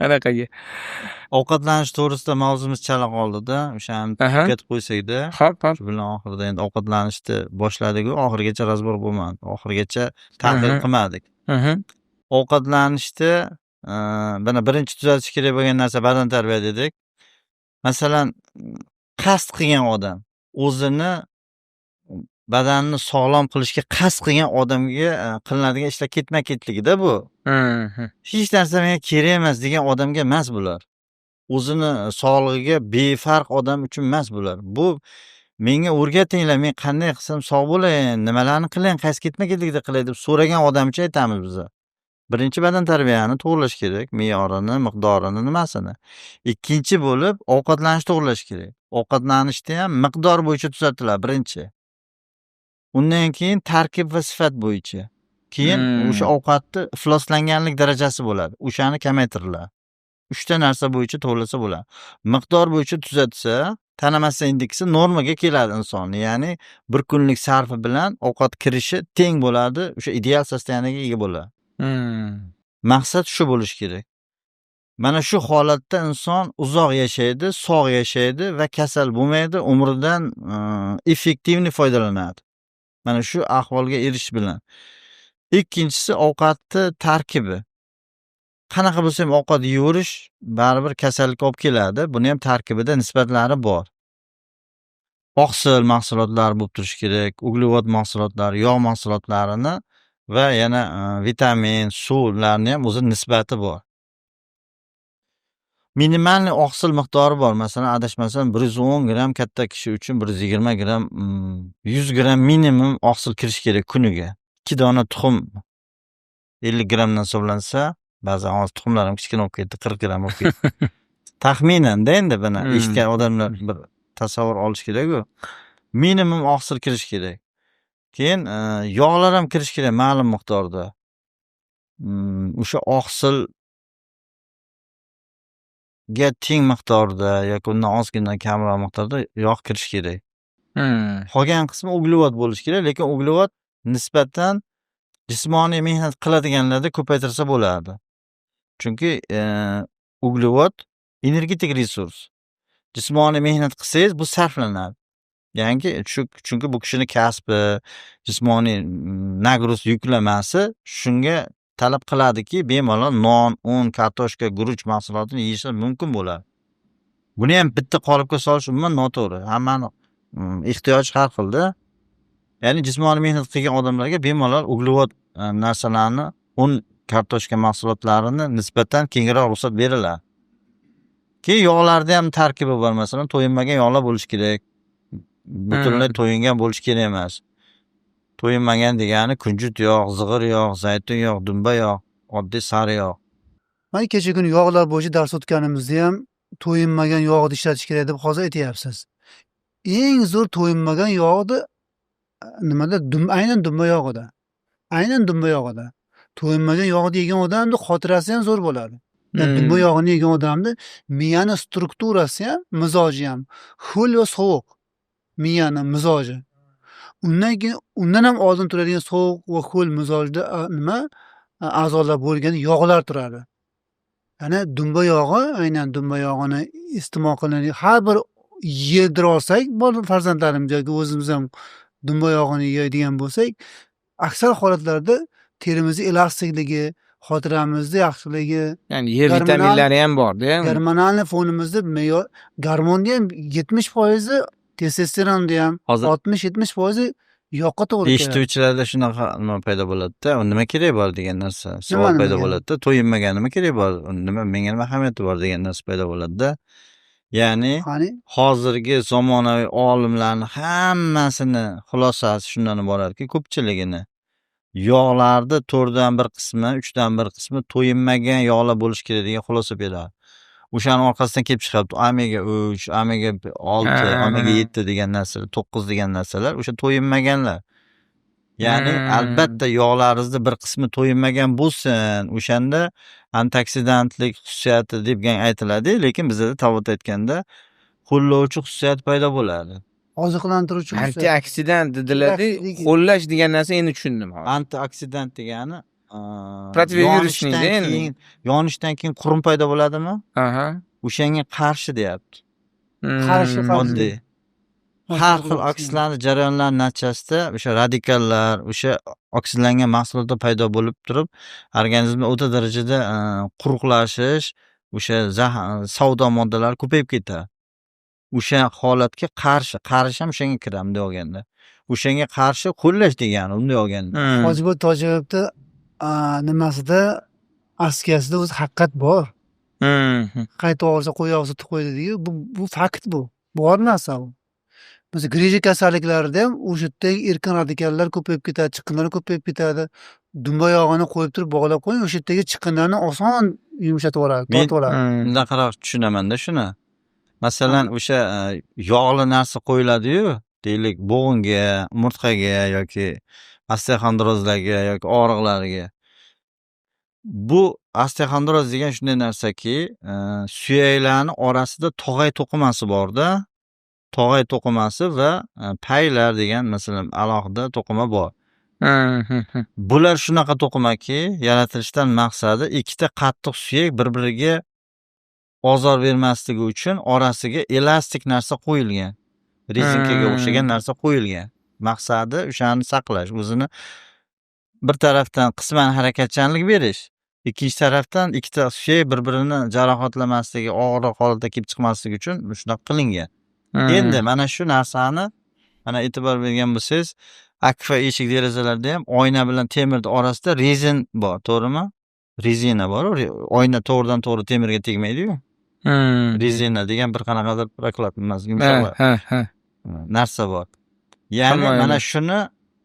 Anaqaga. Ovqatlanish to'g'risida mavzumiz chala qoldida, o'shani tugatib qo'ysakda. Hop, hop. Shu bilan oxirida endi ovqatlanishni boshladik-u, oxirigacha разбор bo'lmadi. Oxirigacha tahlil qilmadik. Ovqatlanishda mana birinchi tuzatish kerak bo'lgan narsa badan tarbiya dedik. Masalan, qasd qilgan odam, o'zini badanini sog'lom qilishga qasd qilgan odamga qilinadigan ishlar ketma-ketligida bu. Hech narsa menga kerak emas degan odamga emas bular. O'zini sog'lig'iga befarq odam uchun emas bular. Bu menga o'rgatinglar, men qanday qilsam sog' bo'lay, nimalarni qilay, qaysi ketma-ketlikda qilay deb so'ragan odam uchun aytamiz biza. Birinchi badan tarbiyani to'g'irlash kerak, me'yorini, miqdorini, nimasini. Ikkinchi bo'lib ovqatlanishni to'g'irlash kerak. Ovqatlanishda ham miqdor bo'yicha tuzatiladi birinchi. Undan keyin tarkib va sifat bo'yicha. Keyin o'sha ovqatni ifloslanganlik darajasi bo'ladi. O'shani kamaytiriladi. 3 ta narsa bo'yicha to'g'rilasa bo'ladi. Miqdor bo'yicha tuzatsa, tana massa indeksi normaga keladi insonni. Ya'ni bir kunlik sarfi bilan ovqat kirishi teng bo'ladi, o'sha ideal состояние ga ega bo'ladi. Maqsad shu bo'lishi kerak. Mana shu holatda inson uzoq yashaydi, sog' yashaydi va kasal bo'lmaydi, umridan эффективный foydalanadi. Mana shu ahvolga erishish bilan. Ikkinchisi ovqatni tarkibi. Qanaqa bo'lsa ham ovqat yeyverish baribir kasallikka olib keladi. Buni ham tarkibida nisbatlari bor. Oqsil mahsulotlari bo'lib turishi kerak, uglevod mahsulotlari, yog' mahsulotlarini va yana vitamin, suvlarni ham o'zini nisbati bor. Минимальный oqsil miqdori bor. Masalan, adashmasam 110 gramm katta kishi uchun 120 gramm, 100 gramm minimum oqsil kirishi kerak kuniga. 2 dona tuxum 50 grammdan hisoblansa, ba'zan hozir tuxumlar ham kichkina bo'lib ketdi, 40 gramm bo'lib ketdi. Taxminanda endi buni eshitgan odamlar bir tasavvur olish kerak-ku. Minimum oqsil kirishi kerak. Keyin yog'lar ham kirishi kerak ma'lum miqdorda. O'sha oqsilga teng miqdorda yoki undan ozgina kamroq miqdorda yog' kirishi kerak. Qolgan qismi uglevod bo'lishi kerak, lekin uglevod nisbatan jismoniy mehnat qiladiganlarda ko'paytirsa bo'ladi. Chunki uglevod energetik resurs. Jismoniy mehnat qilsangiz bu sarflanadi. Ya'ni chunki bu kishini kasbi, jismoniy нагруз yuklamasi shunga talab qiladiki, bemalol non, un, kartoshka, guruch mahsulotini yeyishi mumkin bo'ladi. Buni ham bitta qolipga solish umuman noto'g'ri. Hammani ehtiyoji har xilda. Ya'ni jismoniy mehnat qilgan odamlarga bemalol uglevod narsalarni, un, kartoshka mahsulotlarini nisbatan kengroq ruxsat beriladi. Keyin yog'larda ham tarkibi bor. Masalan, to'yinmagan yog'lar bo'lishi kerak. Butunlay to'yingan bo'lishi kerak emas. To'yinmagan degani kunjut yog', zig'ir yog', zaytun yog', dumba yog', oddiy sariq yog'. Mana kecha kuni yog'lar bo'yicha dars o'tganimizda ham to'yinmagan yog'ni ishlatish kerak deb hozir aytyapsiz. Eng zo'r to'yinmagan yog'ni nimada? Aynan dumba yog'ida. Aynan dumba yog'ida. To'yinmagan yog'ni yegan odamni xotirasi ham zo'r bo'ladi. Yani dumba yog'ini yegan odamni miyani strukturasi ham, mizoji ham ho'l va sovuq. Miyani mizoji. Undan keyin undan ham oldin turadigan sovuq va ho'l mizojda nima a'zolar bo'lgan yog'lar turadi. Ya'ni dumba yog'i, aynan dumba yog'ini iste'mol qilinadigan har bir yedira olsak, farzandlarimizga yoki o'zimiz ham dumba yog'ini yeydigan bo'lsak, aksar holatlarda terimizni elastikligi, xotiramizni yaxshiligi, Ya'ni yer vitaminlari ham bor-da. Gormonal fonimizda me'yor gormonni ham 70% testosteronni ham Hozir 60-70% yoqqa to'g'ri keladi. Eshituvchilarda shunaqa nima paydo bo'ladida, nima kerak bor degan narsa savol Nima paydo kerak? bo'ladida, to'yinmagan nima kerak bor, nima menga nima ahamiyati bor degan narsa paydo bo'ladida. Ya'ni Qani? hozirgi zamonaviy olimlarni hammasini xulosasi shundan iboratki, ko'pchiligini yog'larni 4dan 1 qismi, 3dan 1 qismi to'yinmagan yog'lar bo'lishi kerak degan xulosa beradi. O'shani orqasidan kelib chiqyapti omega 3, omega 6, omega 7 degan narsalar, 9 degan narsalar o'sha to'yinmaganlar. Ya'ni albatta yog'laringizni bir qismi to'yinmagan bo'lsin. O'shanda antioksidantlik xususiyati deb aytiladi, lekin bizada tabobat aytganda qo'llovchi xususiyat paydo bo'ladi. Oziqlantiruvchi xususiyat. Antioksidant dedilar-da, qo'llash degan narsa endi tushundim hozir. Antioksidant degani Противовирусный endi. Yonishdan keyin qurum paydo bo'ladimi? Aha. O'shanga qarshi deyapti. Qarshi. Oddiy. Har xil oksidlanish jarayonlari natijasida o'sha radikallar, o'sha oksidlangan mahsulotlar paydo bo'lib turib, organizmda o'ta darajada quruqlashish, o'sha savdo moddalari ko'payib ketadi. O'sha holatga qarshi, qarish ham o'shanga kiradi bunday olganda. O'shanga qarshi qo'llash degani bunday olganda. Hojiboy Tojiyevni nimasida, askiyasida o'zi haqiqat bor. Qayta og'risa qo'y og'zida qo'y dediyu, bu fakt bu. Bor narsa bu. Masalan, грыжа kasalliklarida ham o'sha yerdagi erkin radikallar ko'payib ketadi, chiqindilar ko'payib ketadi. Dumba yog'ini qo'yib turib bog'lab qo'ying, o'sha yerdagi chiqindilarni oson yumshatib yuboradi, tortib oladi. Bunaqaroq tushunamanda shuni. Masalan, o'sha yog'li narsa qo'yiladi-yu, deylik, bo'g'inga, umurtqaga yoki osteoxondrozlarga yoki og'riqlarga. Bu osteoxondroz degan shunday narsaki, suyaklarni orasida tog'ay to'qimasi borda. Tog'ay to'qimasi va paylar degan, masalan, alohida to'qima bor. Bular shunaqa to'qimaki, yaratilishdan maqsadi ikkita qattiq suyak bir-biriga ozor bermasligi uchun orasiga elastik narsa qo'yilgan. Rezinkaga o'xshagan narsa qo'yilgan. Maqsadi o'shani saqlash, o'zini bir tarafdan qisman harakatchanlik berish, ikkinchi tarafdan ikkita suyak bir-birini jarohatlamasligi, og'riq holatda kelib chiqmasligi uchun shunaqa qilingan. Endi mana shu narsani mana e'tibor bergan bo'lsangiz, akfa eshik derazalarda ham oyna bilan temirni orasida rezin bor, to'g'rimi? Rezina bor, oyna to'g'ridan to'g'ri temirga tegmaydi-yu. Rezina degan bir qanaqadir proklad nimasi yumshoq narsa bor. Ya'ni mana shuni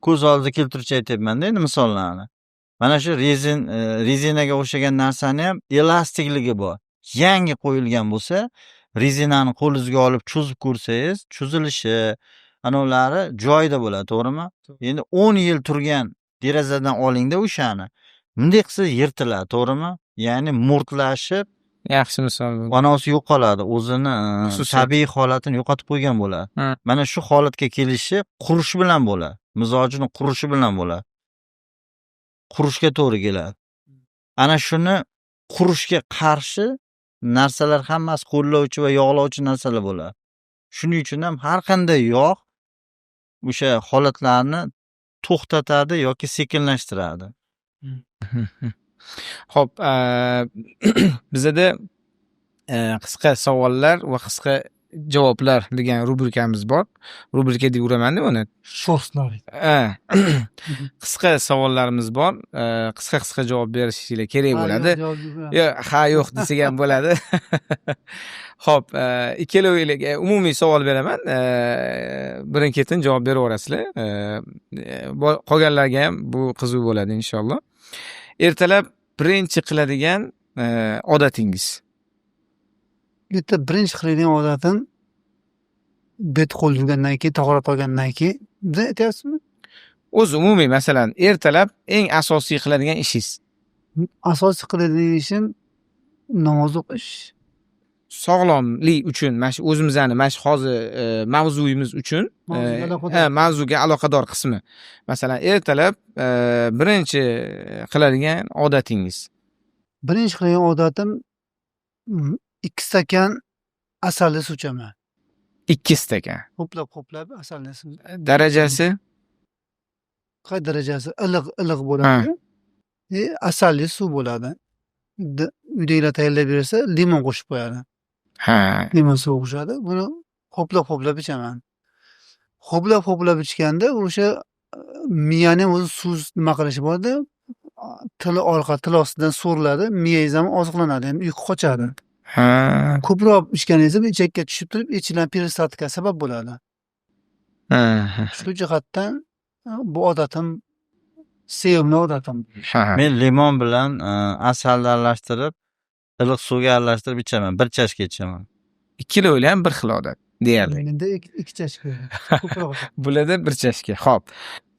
ko'z oldiga keltiruvchi aytyapman-da endi misollarni. Mana shu rezin, rezinaga o'xshagan narsani ham elastikligi bor. Yangi qo'yilgan bo'lsa, rezinani qo'lingizga olib cho'zib ko'rsangiz, cho'zilishi, anavlari joyida bo'ladi, to'g'rimi? Endi 10 yil turgan derazadan olingda o'shani. Bunday qilsa yirtiladi, to'g'rimi? Ya'ni mo'rtlashib, Yaxshi misol bu. Anavisi yo'qoladi, o'zini tabiiy holatini yo'qotib qo'ygan bo'ladi. Mana shu holatga kelishi qurish bilan bo'ladi. Mizojini qurishi bilan bo'ladi. Qurishga to'g'ri keladi. Ana shuni qurishga qarshi narsalar hammasi qo'llovchi va yog'lovchi narsalar bo'ladi. Shuning uchun ham har qanday yog' o'sha holatlarni to'xtatadi yoki sekinlashtiradi. Xo'p, bizada qisqa savollar va qisqa javoblar degan rubrikamiz bor. Rubrika deb uraman-da uni. Sho'rlar. Ha. Qisqa savollarimiz bor. Qisqa-qisqa javob berishinglar kerak bo'ladi. Yo, ha, yo'q desak ham bo'ladi. Xo'p, ikkalovinglarga umumiy savol beraman. Birin-ketin javob beraverasizlar. Qolganlarga ham bu qiziq bo'ladi inshaalloh. Ertalab birinchi qiladigan odatingiz? Bitta birinchi qiladigan odatim bet qo'l yuvgandan keyin, tahorat olgandan keyin, bizni aytyapsizmi? O'zi umumiy, masalan, ertalab eng asosiy qiladigan ishingiz? Asosiy qiladigan ishim namoz o'qish. Sog'lomlik uchun, mana shu o'zimizni, mana shu hozir mavzuyimiz uchun, Mavzuga aloqador. Ha, mavzuga aloqador qismi. Masalan, ertalab birinchi qiladigan odatingiz? Birinchi qiladigan odatim 2 stakan asalli suv ichaman. 2 stakan. Ho'plab ho'plab asalli suv. Darajasi? Qay darajasi? Iliq iliq bo'ladi. Asalli suv bo'ladi. Uydagilar tayyorlab bersa, limon qo'shib qo'yadi. Limon suvi qo'shadi. Buni ho'plab ho'plab ichaman. Ho'plab ho'plab ichganda o'sha miyani ham o'zi suv nima qilishi borda, tili orqa, til ostidan so'riladi, miyangiz ham oziqlanadi, ham uyqu qochadi. Ko'proq ichganingizda ichakka tushib turib, ichilgan peristaltikaga sabab bo'ladi. Shu jihatdan bu odatim sevimli odatim. Men limon bilan asalni aralashtirib, iliq suvga aralashtirib ichaman. Bir chashka ichaman. Ikkalovinglar ham bir xil odat deyarli. Menda ikki chashka. Ko'proq. Bularda bir chashka. Xo'p.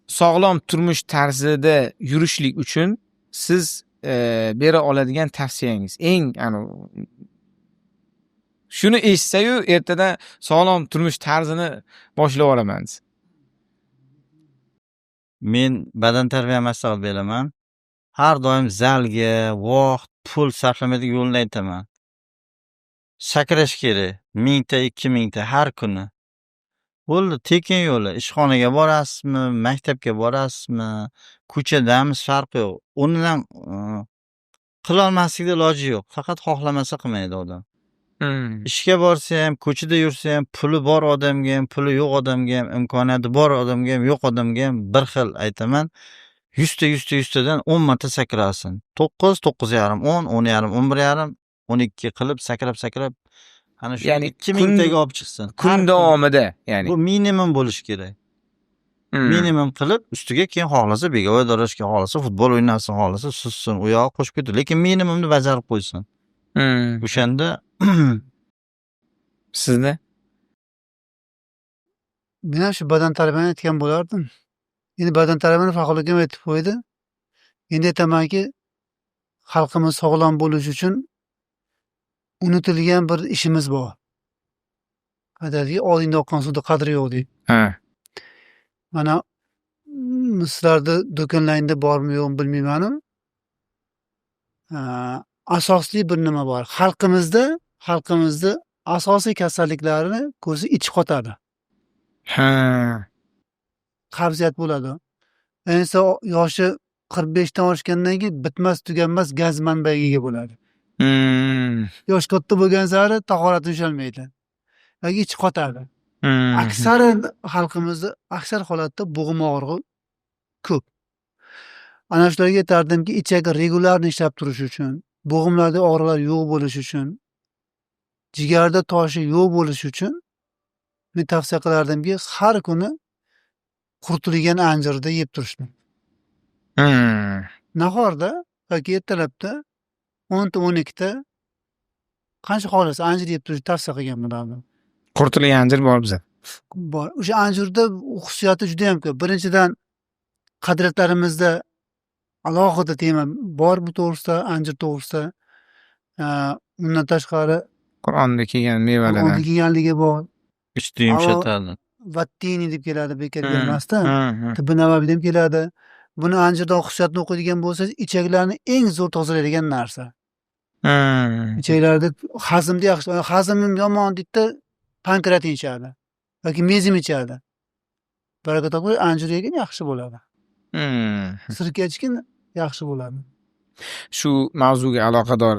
Sog'lom turmush tarzida yurishlik uchun siz bera oladigan tavsiyangiz eng anavi shuni eshitsa-yu, ertadan sog'lom turmush tarzini boshlab yuboraman desa. Men badantarbiya maslahat beraman. Har doim zalga vaqt, pul sarflamaydigan yo'lni aytaman. Sakrash kerak. 1000 ta, 2000 ta har kuni. Bo'ldi, tekin yo'li. Ishxonaga borasizmi, maktabga borasizmi, ko'chadamiz, farqi yo'q. Uni ham qilolmaslikda iloji yo'q. Faqat xohlamasa qilmaydi odam. Ishga borsa ham, ko'chada yursa ham, puli bor odamga ham, puli yo'q odamga ham, imkoniyati bor odamga ham, yo'q odamga ham bir xil aytaman. 100 ta, 100 ta, 100 tadan 10 marta sakrasin. 9, 9,5, 10, 10,5, 11,5, 12 qilib sakrab-sakrab ana shu Ya'ni 2000 taga olib chiqsin. Kun davomida, ya'ni. Bu minimum bo'lishi kerak. Minimum qilib, ustiga keyin xohlasa беговой дорожка, xohlasa futbol o'ynasin, xohlasa suzsin, u yog'i qo'shib ketadi. Lekin minimumni bajarib qo'ysin. O'shanda Sizda? Men ham shu badan tarbiyani aytgan bo'lardim. Endi badan tarbiyani Faxrul akam aytib qo'ydi. Endi aytamanki, xalqimiz sog'lom bo'lishi uchun unutilgan bir ishimiz bor. Aytadiki, oldingda oqqan suvda qadri yo'q deydi. Mana sizlarda do'konlaringda bormi yo'qmi bilmayman. Asosli bir nima bor. Xalqimizda asosiy kasalliklarini ko'zi ichi qotadi. Qabziyat bo'ladi. Ayniqsa yoshi 45 dan oshgandan keyin bitmas tuganmas gaz manbaiga ega bo'ladi. Yosh katta bo'lgan sari tahoratni ushalmaydi. Yoki ichi qotadi. Aksar xalqimizda aksar holatda bo'g'im og'rig'i ko'p. Ana shularga aytardimki, ichak regularni ishlab turishi uchun, bo'g'imlarda og'riqlar yo'q bo'lishi uchun, jigarda toshi yo'q bo'lishi uchun men tavsiya qilardimki, har kuni quritilgan anjirni yeb turishni. Nahorda yoki ertalabda 10 ta 12 ta qancha xohlasa anjir yeb turishni tavsiya qilgan bo'lardim. Quritilgan anjir bor bizda. Bor. O'sha anjirda xususiyati juda ham ko'p. Birinchidan, qadriyatlarimizda alohida tema bor bu to'g'risida, anjir to'g'risida. Undan tashqari Qur'onda kelgan mevalardan. Qur'onda kelganligi bor. Ichni yumshatadi. Vattini deb keladi, bekorga emasda. Tibbi nabaviyda ham keladi. Buni anjirdan xususiyatini o'qiydigan bo'lsangiz, ichaklarni eng zo'r tozalaydigan narsa. Ichaklarda hazmni yaxshi, hazmim yomon deydida pankreatin ichadi yoki mezim ichadi. Baraka topib anjir yegan yaxshi bo'ladi. Sirka ichgan yaxshi bo'ladi. Shu mavzuga aloqador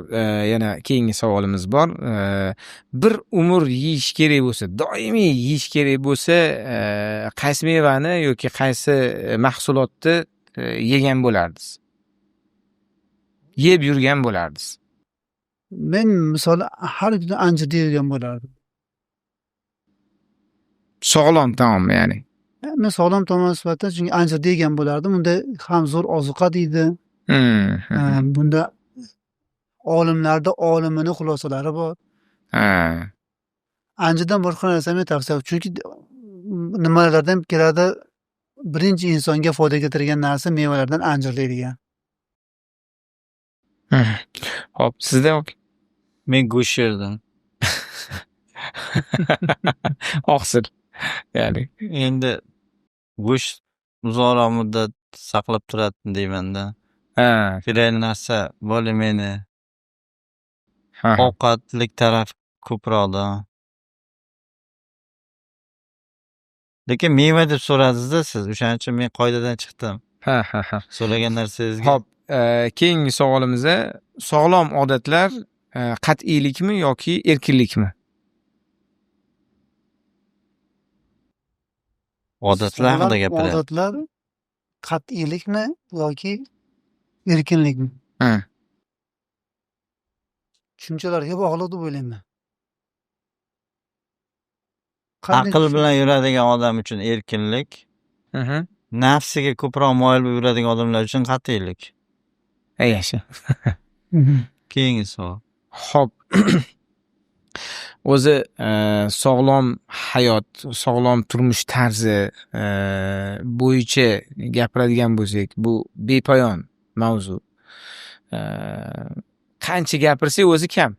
yana keyingi savolimiz bor. Bir umr yeyish kerak bo'lsa, doimiy yeyish kerak bo'lsa, qaysi mevani yoki qaysi mahsulotni yegan bo'lardingiz? Yeb yurgan bo'lardingiz? Men misol har kuni anjir yegan bo'lardim. Sog'lom taom, ya'ni. Men sog'lom taom sifatida chunki anjir degan bo'lardim. Unda ham zo'r ozuqa deydi. Bunda olimlarda olimini xulosalari bor. Anjirdan boshqa narsani men tavsiya, chunki nimalardan keladi, birinchi insonga foyda keltirgan narsa mevalardan anjir deydigan. Xo'p, sizda? Men go'sht yerdim. Oqsil. Ya'ni endi go'sht uzoqroq muddat saqlab turadi deymanda. Kerakli narsa более-менее ovqatlik taraf ko'proqda. Lekin meva deb so'radingiz-da siz, o'shaning uchun men qoidadan chiqdim. So'ragan narsangizga. Xo'p, keyingi savolimiz sog'lom odatlar qat'iylikmi yoki erkinlikmi? Odatlar haqida gapiryapti. Odatlar qat'iylikmi yoki erkinlikmi? Tushunchalarga bog'liq deb o'ylayman. Aql bilan yuradigan odam uchun erkinlik, nafsiga ko'proq moyil bo'lib yuradigan odamlar uchun qat'iylik. Yaxshi. Keyingi savol. Xo'p. O'zi sog'lom hayot, sog'lom turmush tarzi bo'yicha gapiradigan bo'lsak, bu bepoyon mavzu. Qancha gapirsak, o'zi kam.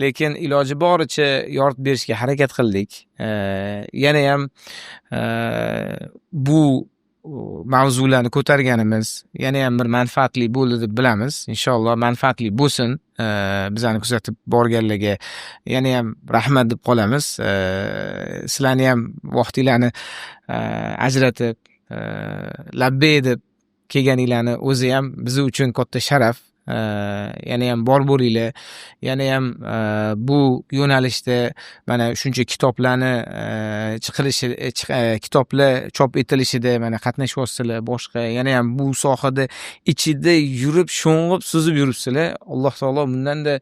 Lekin iloji boricha yoritib berishga harakat qildik. Yanayam bu mavzularni ko'targanimiz yanayam bir manfaatli bo'ldi deb bilamiz. Inshaalloh, manfaatli bo'lsin. Bizani kuzatib borganlarga yanayam rahmat deb qolamiz. Sizlarniyam vaqtinglarni ajratib, labbay deb kelganinglarni o'ziyam biz uchun katta sharaf. Yanayam bor bo'linglar. Yanayam bu yo'nalishda mana shuncha kitoblarni chiqilishi, kitoblar chop etilishida mana qatnashyapsizlar, boshqa yanayam bu sohada ichida yurib, sho'ng'ib, suzib yuribsizlar. Alloh taolo bundanda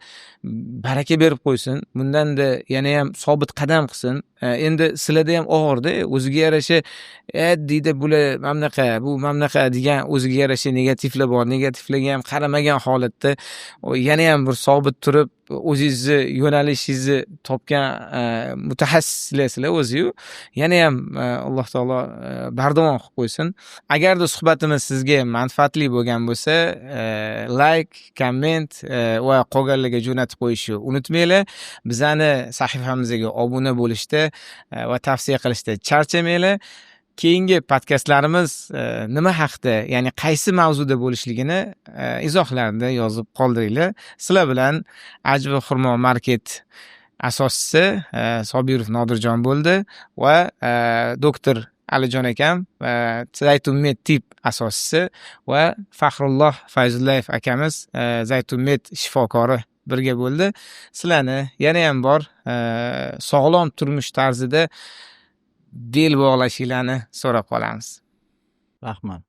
baraka berib qo'ysin. Bundanda yanayam sobit qadam qilsin. Endi sizlarda ham og'irda, o'ziga yarasha deydi bular mana bunaqa, bu mana bunaqa degan o'ziga yarasha negativlar bor. Negativlarga ham qaramagan holatda yanayam bir sobit turib, o'zingizni yo'nalishingizni topgan mutaxassislar o'ziyu. Yanayam Alloh taolo bardavom qilib qo'ysin. Agarda suhbatimiz sizga manfaatli bo'lgan bo'lsa, layk, komment va qolganlarga jo'natib qo'yishni unutmanglar. Bizani sahifamizga obuna bo'lishda va tavsiya qilishda charchamanglar. Keyingi podkastlarimiz nima haqda, ya'ni qaysi mavzuda bo'lishligini izohlarda yozib qoldiringlar. Sizlar bilan Ajva xurmo market asoschisi Sobirov Nodirjon bo'ldi va doktor Alijon akam, Zaytun Med tib asoschisi va Faxrulloh Fayzullayev akamiz, Zaytun Med shifokori birga bo'ldi. Sizlarni yanayam bor sog'lom turmush tarzida bel bog'lashinglarni so'rab qolamiz. Rahmat.